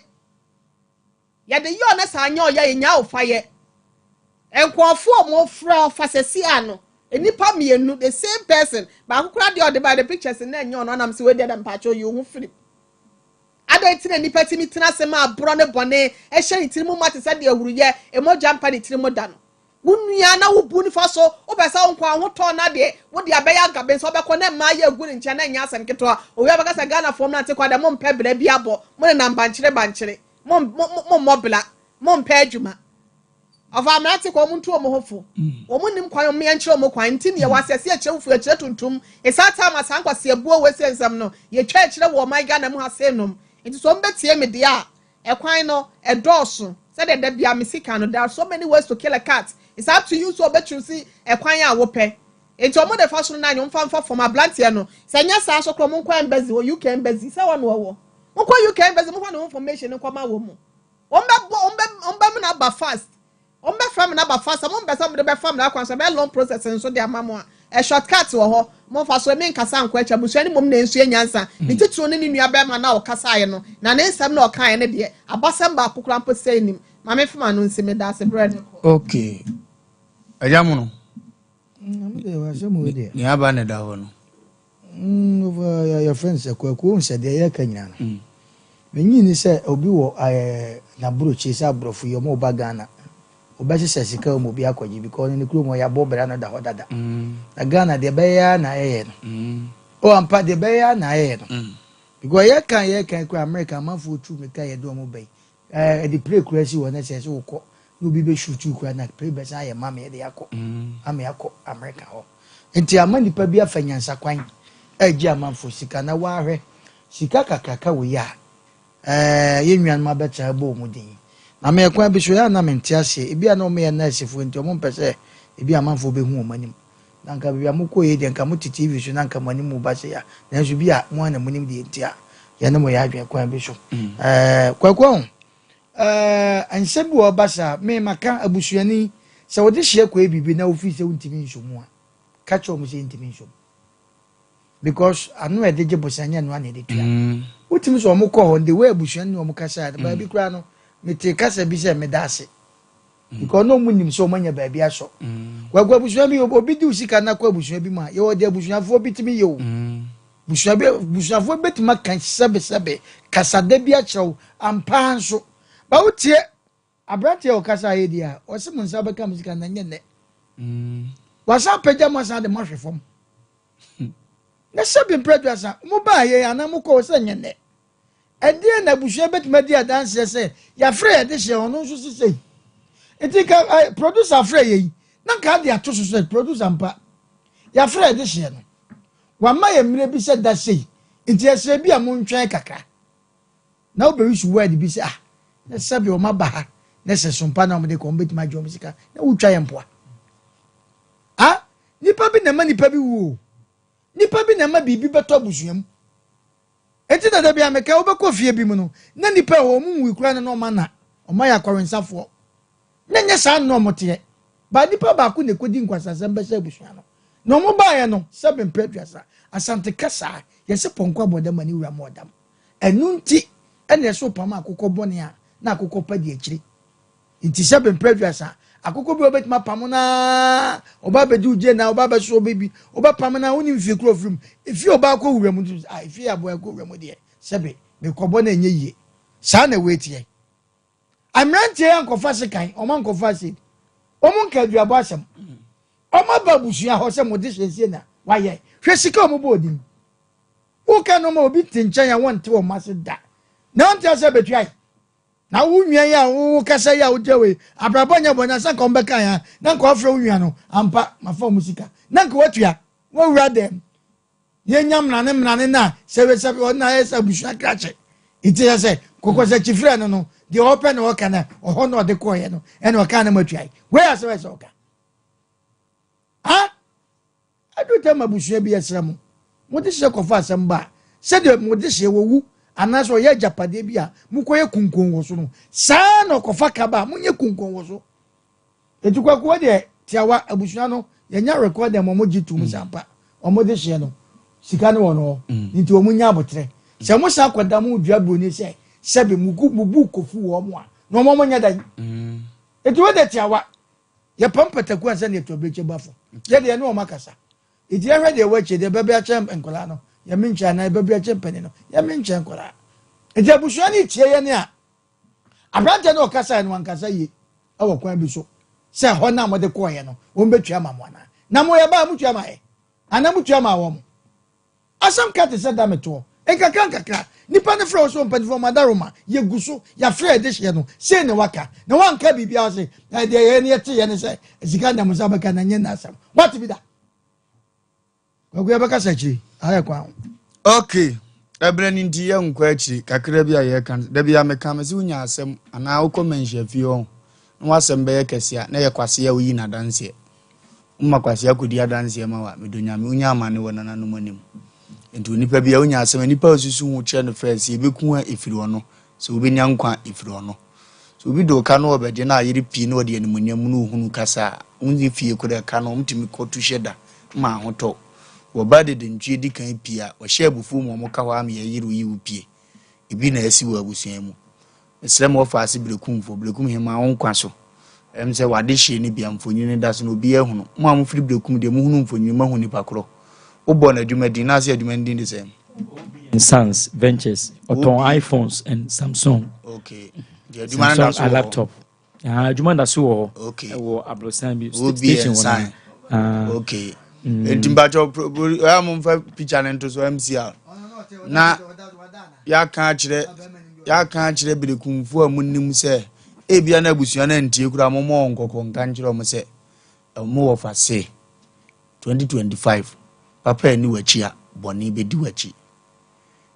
Yɛde yɛ ɔne saa nyɛ ɔyɛ yɛnya ɔfa yɛ nkurɔfoɔ ɔmo frɛ ɔfa sɛsi ano nnipa mmienu the same person baako koraa deɛ ɔde ba the pictures na ɛnyɛ ɔno anam sɛ wei deɛ dɛ mpakyɛ yi ho firi adɛn ti na nnipa tumi tena ase ma aborɔ ne bɔne ɛhyɛ ne tiri mu ma te sɛ deɛ ahuruyɛ emogya mpa ne tiri mu da no Wo nua na wo bu no fa so, wopɛ sɛ wo nkoa ho tɔ na deɛ wode abɛyɛ agabe nso wobɛkɔ na mmaa yɛ agu ne nkyɛn na ɛnyɛ asɛm ketewa. Owie a bɛka sɛ Ghanafoɔ mmerante kwa deɛ mompɛ bra bi abɔ, mo nenam bankyere bankyere, mo mo mommɔ bra, mompɛ adwuma. Ɔfa mmerante kwa wɔn ntu wɔn ho fo, wɔn nnim kwan, wɔn yɛnkyerɛ wɔn kwan, nti neɛ wɔ asɛse akyerɛ wo fuo akyerɛ tuntum, it's time a saa nkwaseabuo wei sei nsɛm no yɛtwa akyerɛ wɔ ɔman Ghana mu ha sei nom, nti sɛ wɔn bɛtie me deɛ a Ɛkwan no ɛdɔɔso sɛdeɛ da biara mesi ka no, there are so many ways to kill a cat, it's up to you sɛ wobɛ choose ɛkwan a wopɛ. Nti ɔmo de fa soro no anyɛ, ɔmfa mfa fam, abranteɛ no, sɛ ɛnyɛ saa nso koraa ɔmo nkɔ embassy hɔ, UK embassy, sɛ hɔ na ɔwɔ, monkɔ UK embassy momfa ne ho information no nkɔma wɔn, wɔn bɛbɔ, wɔn bɛ, wɔn bɛmena aba fast. Wɔn bɛ fa mena ba fast a mo mpɛ sɛ mo de bɛ fa mena kwan so ɛbɛyɛ long process nso de ama mo a ɛ short cut wɔ hɔ mo nfa so me nkasa nkɔ akyi abusua no mmom na ɛnsua nyansa ne titiriw ne ne nua bɛrima no a ɔkasaeɛ no na ne nsɛm na ɔkaeɛ no deɛ abasɛm baako koraa mpo sɛ nnim ma me fom ano nsi meda ase berɛ no kɔ. Okay agya mono nea aba na ɛda hɔ no. Yɛfrɛ no sɛ Kwaku, wohu sɛ deɛ yɛreka nyinaa no, mennye nni sɛ obi wɔ n'aburokyire sɛ aborɔfo yi, wɔn reba Ghana, wɔbɛsesa sika wɔn obi akɔgye because ne kurom hɔ yɛabɔ bra no da hɔ dada. Na Ghana deɛ ɛbɛyɛ ara na ayɛyɛ no. O ampa deɛ ɛbɛyɛ ara na ayɛyɛ no. Because yɛka yɛka kura America amanfoɔ tu mmirika yɛde wɔn ba yi, Ɛde play koraa si hɔ na sɛ ɛsɛ wokɔ na obi bɛ shoot koraa na play bɛsan ayɛ ma me ɛde akɔ ama akɔ America hɔ. Nti ama nipa bi afa nyansa kwan ɛregye amanfoɔ sika na wahwɛ sika kakraka wei a ɛɛ yɛn nuanom abɛtra ɛbɔ wɔn din. Na me ɛkwan bi so ɛyɛ a na mente aseɛ ebi a na wɔn yɛ nɛɛsefoɔ nti wɔn mpɛ sɛ ebi amanfoɔ bɛhu wɔn anim. Na anka baabi a mokɔeɛ yi deɛ, anka mote TV so na anka mo anim reba sei a, nanso bi a mo ara na monim deɛ nti a yɛne mo yɛ adwene kwan bi so. Ɛɛ, Kwaku ahu, ɛɛ, nsɛm bi wɔ hɔ ba saa, me maka abusuani, sɛ wode hyeɛ kɔyɛ biribi na wofii sɛ wontumi nsɔ mu a, ka kyerɛ wɔn sɛ yɛntumi nsɔ mu. Because ano a yɛde gye bosea nyɛ ɛno ara na yɛde tua. Wotumi sɛ wɔn kɔ hɔ, the way abusua no ne wɔn kasaeɛ no, baabi koraa no, metee kasa bi sɛ meda ase. Because na wɔn nim sɛ wɔn anya baabi asɔ. Kwaku abusua bi, obi di wo sika na kɔ abusua bi mu a, yɛwɔ deɛ abusuafoɔ bi tumi yɛ o. Busua bi, abusuafoɔ bi bɛtumi aka sɛbesɛbe, kasada bi akyerɛ wo, ampa ara nso. Ba wotie aberanteɛ a ɔkasa yɛ di a, ɔse mo nsa bɛka mo sika na nyɛ nnɛ. Wasan apagya mo asan de mo ahwe fam. Na sɛbe mprɛ aduasa, mo baa yɛn anaa mo kɔɔ sɛ nyɛ nnɛ. Ɛdeɛn na abusua bɛtumi adi adanseɛ sɛ yɛafrɛ yɛn dehyeɛ ɔno nso se sei? Nti nka eh, producer afrɛ yɛ yi na nka ade ato so sɛ producer mpa yɛafrɛ yɛn dehyeɛ no wama yɛ mmerɛ bi sɛ da sei nti yɛsrɛ bi a montwɛn kakra na wobɛyi so word bi sɛ ah na sɛbe wɔn aba ha na sɛ sompa na wɔde kɔ wɔn bɛtumi agye wɔn sika na wotwa yɛn mpoa ah nipa bi na ɛma nipa bi wuo nipa bi na ɛma biribi bɛtɔ abusua mu Enti na da bi a mekae wobɛkɔ fie bi mu no, na nnipa ɛhɔ wɔn nwui koraa na na wɔn ana, wɔn ayɛ akɔwensafoɔ. Na ɛnyɛ saa na wɔn teɛ. But nipa baako na ɛkɔdi nkwasasɛm bɛhyɛ abusua no. Na wɔn baeɛ no, sɛbe mpɛ aduasa, Asante kasa, yɛse pɔnkɔ abɔ dam a ne wura mmɔɔ dam. Ɛno nti ɛna ɛsɛ wopam akokɔ bɔne a na akokɔ pa di akyire. Nti sɛ bempɛ aduasa, akokɔ bi a wobɛtumi apamo no ara, ɔba abɛdi wo gye na ɔba abɛso ɔbɛ bi, wobɛpamo no ara, wonim fie koro ɔfiri mu. Efie ɔba akɔ wura mu, nti ah, efie aboa ɛkɔ wura mu deɛ, sɛbe, mekɔbɔ no ɛnyɛ yie. Saa na wei teɛ. Mmeranteɛ yi ankɔfa sekan, wɔn ankɔfa ase, wɔn nka aduabɔ asɛm. Wɔn aba abusua hɔ sɛ mo de hyɛnsie na wayɛ. Hwɛ sika wɔn bɔ odin. Woka no ma obi te nkyɛn a wɔnte wɔn ase da. Na wɔnte ase abetua yi. Na wo nua yi a wokasa yi a wogyina wei abrabɔ nyɛ bɔne ansa nka wɔbɛka ya na nka wɔafrɛ wo nua no ampa mafa wɔn sika na nka watua wɔwura dɛm yɛnya mmerane mmerane no a sɛbesɛbe ɔno na ayɛ sɛ abusua krakye nti sɛ sɛ kɔkɔsɛ kyifrɛ no no deɛ ɔpɛ na ɔka na ɔhɔ na ɔde kɔɔyɛ no ɛna ɔka na matua yi wei asɛm ɛsɛ ɔka ha Ɛduru tɛm abusua bi yɛsrɛ mo, mo dehyeɛ kɔfa asɛm ba a, sɛdeɛ mo dehyeɛ wɔwu anaasɛ ɔyɛ agyapadeɛ bi a mokɔyɛ kunkun wɔ so no, saa ara na ɔkɔfa ka ba a, monyɛ kunkun wɔ so. Enti Kwaku wo deɛ tiawa, abusua no yɛnya record ma wɔn gye tom sɛ ampa wɔn dehyeɛ no sika no wɔ no hɔ, nti wɔn nya aboterɛ. Sɛ mo san kɔda mo dua buroni sɛ sɛbe mo gu mo bu kofu wɔn a, na wɔn wɔn nyɛ dɛn? Enti wo deɛ tiawa, Yɛpam pataku ansa na yɛtu abirekyi ba fam. Yɛ deɛ yɛne wɔn akasa. Enti yɛhwɛ deɛ ɛwɔ akyire, deɛ ɛbɛbɛ akyɛ nkwadaa no, yɛme nkyɛn anaa ɛbɛbɛ akyɛ mpanin no, yɛme nkyɛn nkwadaa. Enti abusua no retie yɛn a, aberanteɛ no ɔkasaeɛ no wankasa yie wɔ kwan bi so sɛ ɛhɔ no a mode kɔɔeɛ no, wɔn bɛtua ma mo anaa? Na mo yɛbaa motua ma yɛ anaa motua maa wɔn? Asɛm ka te sɛ dametoɔ. Nkakrankakra, nnipa no frɛ wo sɛ ɔmpanimfoɔ Madaroma, yɛgu so, yɛafrɛ yɛn dehyeɛ no, sei na waka, na woanka biribiara ɔse, na deɛ yɛn yɛteeɛ ne sɛ, sika na mo nsa bɛka na nyɛ n'asɛm. Woate bi da? Kwaku yɛbɛkasa akyiri, aha yɛ kwan ho. Ok, ɛberɛ no nti yɛnkɔ akyiri kakra bi a yɛreka no, da bi a meka me sɛ wonya asɛm anaa wokɔ manhyia fie hɔ na w'asɛm bɛyɛ kɛse a na ɛyɛ kwasea a woyi no adanseɛ. Woma kwasea kɔdi adanseɛ ma wo a, medɔ Nyame, wonya amane wɔ nananom anim. Nti onipa biara wonya asɛm a, nipa a osusu ho kyerɛ no first, sɛ yɛbɛku a, ɛfiri ɔno, sɛ wobɛnya nkwa a, ɛfiri ɔno. Sɛ obi de wo ka na ɔbɛgye na ayere pii na ɔde animuonyam ne ohunu kasa a, wonye fie koraa ɛka no, wɔtumi kɔto hyɛ da ma ahotɔ. Wɔba de dantwie di kan pie a, wɔhyɛ abufuo ma wɔka hɔ ara ma yɛyere wo yi wo pie. Ebi na asi wɔ abusua yi mu. Mesrɛ mo wɔfa ase Berekumfoɔ, Berekum hemaa wo nkwa so. Ɛm sɛ w'adehyeɛ no bia mfonini no da so na obiara ahunu. Mo a mofiri Berekum deɛ mohunu mfonini moahu nipa korɔ. Wobɔɔ no adwuma din na ase adwuma no din de sɛn? OB and Sons Ventures. Ɔtɔn iPhones and Samsung. Okay. Nti adwuma no da so wɔ hɔ. Laptop. Ah, adwuma da so wɔ hɔ. Okay. Ɛwɔ aborosan bi station wɔ na. Ah. Okay. Mm. Nti mpatsɔ ɛyà mo nfa picture no nto so MCR. Na yɛaka akyerɛ yɛaka akyerɛ berekumfo a mo nim sɛ ebia na abusua no antie koraa mo mɔ wɔn kɔkɔ nka nkyerɛ wɔn sɛ mo wɔ fa se 2025 papa ani w'akyi a bɔne bɛdi w'akyi.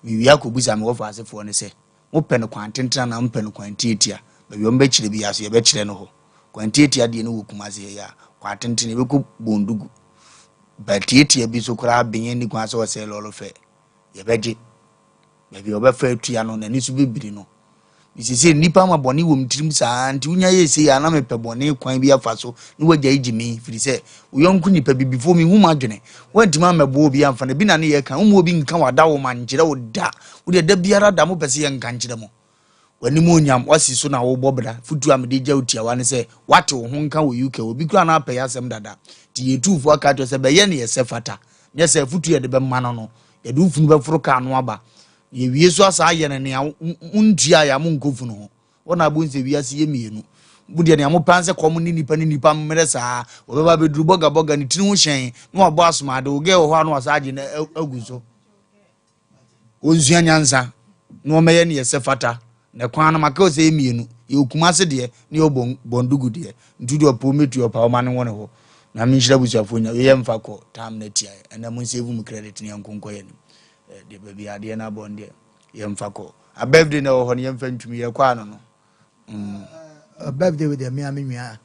Mewie akɔbusa me wɔfa asefoɔ no sɛ Mopɛ no kwan tenten anaa mopɛ no kwan tiatia? Baabi a wɔbɛkyerɛ biara so, yɛbɛkyerɛ no hɔ. Kwan tiatia deɛ no wɔ Kumasi ha yi a, kwan tenten yɛbɛkɔ Bondugu. Ba tiatia bi so koraa ben nni kwan sɛ ɔsɛe lɔre fɛ. Yɛbɛgye. Baabi a ɔbɛfa atua no, n'ani so bɛbiri no. Seesei nnipa ama bɔne wɔ me tirim saa nti wonya yɛ sei a na mepɛ bɔne kwan bi afa so na wagyae gyimi firi sɛ wo yɔnko nipa bibifoɔ mehu m'adwene woantumi ammɛboa obi amfa no bi na ne yɛka womma obi nka wada wo ma nkyerɛ wo da wodeɛ da biara da mopɛ sɛ yɛnka nkyerɛ mo w'anim onyam wasi so na wobɔ bra futuo a mede gya wo tiawa ne sɛ wate wo ho nka wɔ UK obi koraa na apɛ yɛ asɛm dada nti yɛtuufoɔ aka kyerɛ sɛ bɛyɛ ne yɛsɛ fata nyɛ sɛ afutuo yɛde bɛma no no yɛde wo funu bɛforo kaa no aba Yɛwie so asan ayɛ no nea wontuaeɛ a monkɔ funu ho. Hɔ na abom sɛ wiase yɛ mmienu. Mo deɛ nea mopɛ ara sɛ kɔm ne nnipa ne nnipa mmerɛ saa. Wɔbɛba abɛduru bɔga bɔga ne tiri ho hyɛn na wabɔ asomade. Wo gɛɛ wɔ hɔ a na wasan agye no agu so. Wɔnsua nyansa na wɔmmɛyɛ neɛ ɛsɛ fata. Na kwan no maka sɛ yɛ mmienu. Yɛwɔ Kumase deɛ ne yɛwɔ Bɔndugu deɛ. Nti deɛ ɔpɛ ɔmmɛtua ɔpɛ a ɔma no nwɔ ne hɔ. Nyame nhyira abusuafoɔ nyinaa. Wei yɛmfa kɔ time no atia yɛ. Ɛnɛ mo nsave mu credit ne yɛnko nkɔ yɛn anim. Deɛ baabi adeɛ no abɔ no deɛ yɛmfa kɔ a birthday na ɛwɔ hɔ no yɛmfa ntumi yɛkɔ ano no mm. Uh, birthday with the me me nua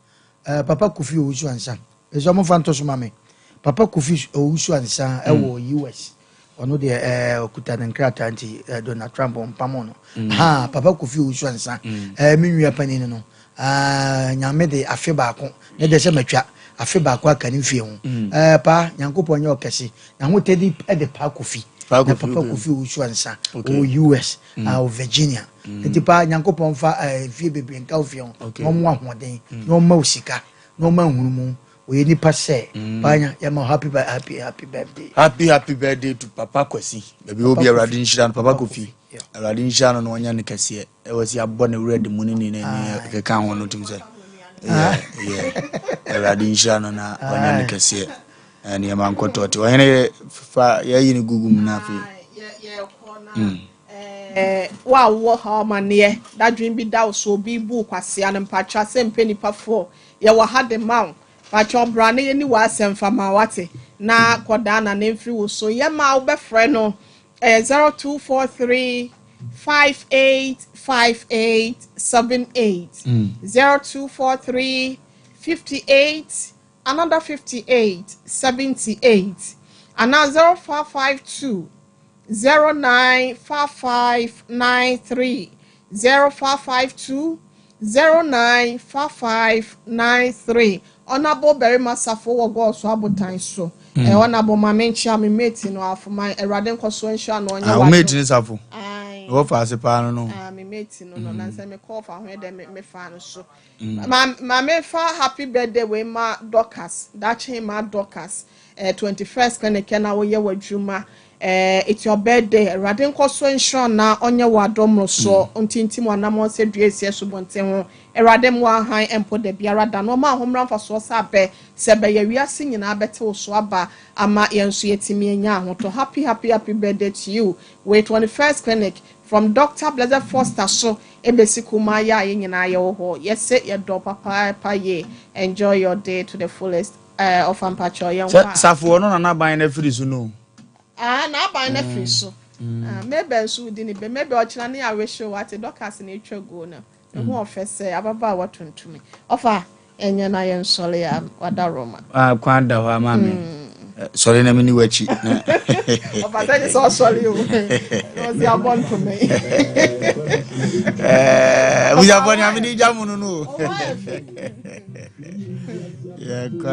uh, papa Kofi Owusu Ansa ɛsɛ ɔmo fa nto so ma me papa Kofi Owusu Ansa ɛwɔ mm. US ɔno deɛ ɛɛ ɔkuta ne nkrataa nti ɛɛ Donald Trump ɔmpamo no mm. ha papa Kofi Owusu Ansa mm. ɛɛ me nua panin no ɛɛ nyame de afe baako ne de sɛ matwa afe baako aka ne mfie ho mm. ɛɛ paa nyankopɔn nyɛ ɔkɛse N'ahotadi de Paa Kofi. Paa Na Kofi, Papa okay. Kofi Owusu Ansa, Okay. ɔwɔ US, Mm. ah, ɔwɔ Virginia. Mm. Nti paa Nyankopɔn mfa eh, mfie bebree nka wo fie ho, Okay. na ɔmmoa ahoɔden, Mm. na ɔmma wo sika, na ɔmma nhunumu. Ɔyɛ nipa sɛ. Mm. Paa nya, yɛma wo happy, happy, happy birthday. Happy happy birthday to Papa Kwasi. Baabi wɔ Papa bi Awurade Kofi. nhyira no. Papa Papa Kofi. Kofi, yeah. Awurade nhyira no na ɔnyɛ no kɛseɛ. Ɛwɔ sɛ yɛabɔ ne werɛ de mu ne ne ne ne Aye. keka ho no tim sɛ. Ah. Yeah, yeah. Awurade nhyira no na ɔnyɛ no Aye. kɛseɛ. Nneɛma nkɔtɔ te ɔhene yɛ fa yɛyi no gugu mu na afei. Mm. Wo a wowɔ haw amanneɛ, dadwen bi da wo so, obi bu wo kwasea no, mpakyɛ asɛm pɛ nipa foɔ, yɛwɔ ha de ma wo. Mpakyɛ bra na yɛni w'asɛm fa ma wate, na kɔdaa na ne mfiri wo so. Yɛ ma wobɛfrɛ no ɛyɛ 0243 5858 78 0243 58 another 58 78 anaa 0552 09 5593 0552 09 5593 Ɔnabo Barima Safo wɔ Gɔɔso Abotan so. Mm. Eh, Ɔnabo ma menkyea me mate no Afoma Awurade nkɔsoɔ nhyira no ɔnyɛ Ah, wo mate ne Safo? Aye. Wɔ fa ase paa no no. Ah, me mate no no. Mm. Na sɛ mekɔɔ fa ho yɛ dɛ me fa no so. Ma ma me fa happy birthday wei ma Dorcas dakye ma Dorcas eh, 21st clinic na woyɛ w'adwuma eh, it's your birthday awurade nkɔ so nhyira na ɔnyɛ wɔ adɔ mmorosoɔ mm. ntintim anammɔn sɛ dua esi asubɔnten ho awurade mmoa ahan mpo da biara da na ɔma ahommra mfasoɔ sɛ abɛ sɛ bɛyɛ wiase nyinaa bɛte wo so aba ama yɛn nso yɛtumi anya ahotɔ happy happy happy birthday to you wei 21st clinic From Doctor Blessed Foster so besi kumaa yi a yɛn nyinaa yɛwɔ hɔ yɛse yɛdɔ wo papaapa yie enjoy your day to the fullest eh ɔfa mpakyɛw yɛnkɔ Sɛ a. safo ɔno na n'aban no afiri so no o. Ah n'aban no afiri so ah Mabel nso wodi ne bɛ Mabel ɔkyena ne yɛawehye o wate Dorcas na etwa guo no ne ho ɔfɛ sɛ ababaawa tuntum yi ɔfa Ɛnyɛ na yɛn sɔre a wada Roma. Ah, kwan da hɔ ama me. Sɔre na meni w'akyi. Ɔfa sɛ gye sɛ ɔsɔre o. Na ɔsi abɔ ntoma yi. Eh, abusuafoɔ nea mede gya mu no no o. Yɛkɔ a.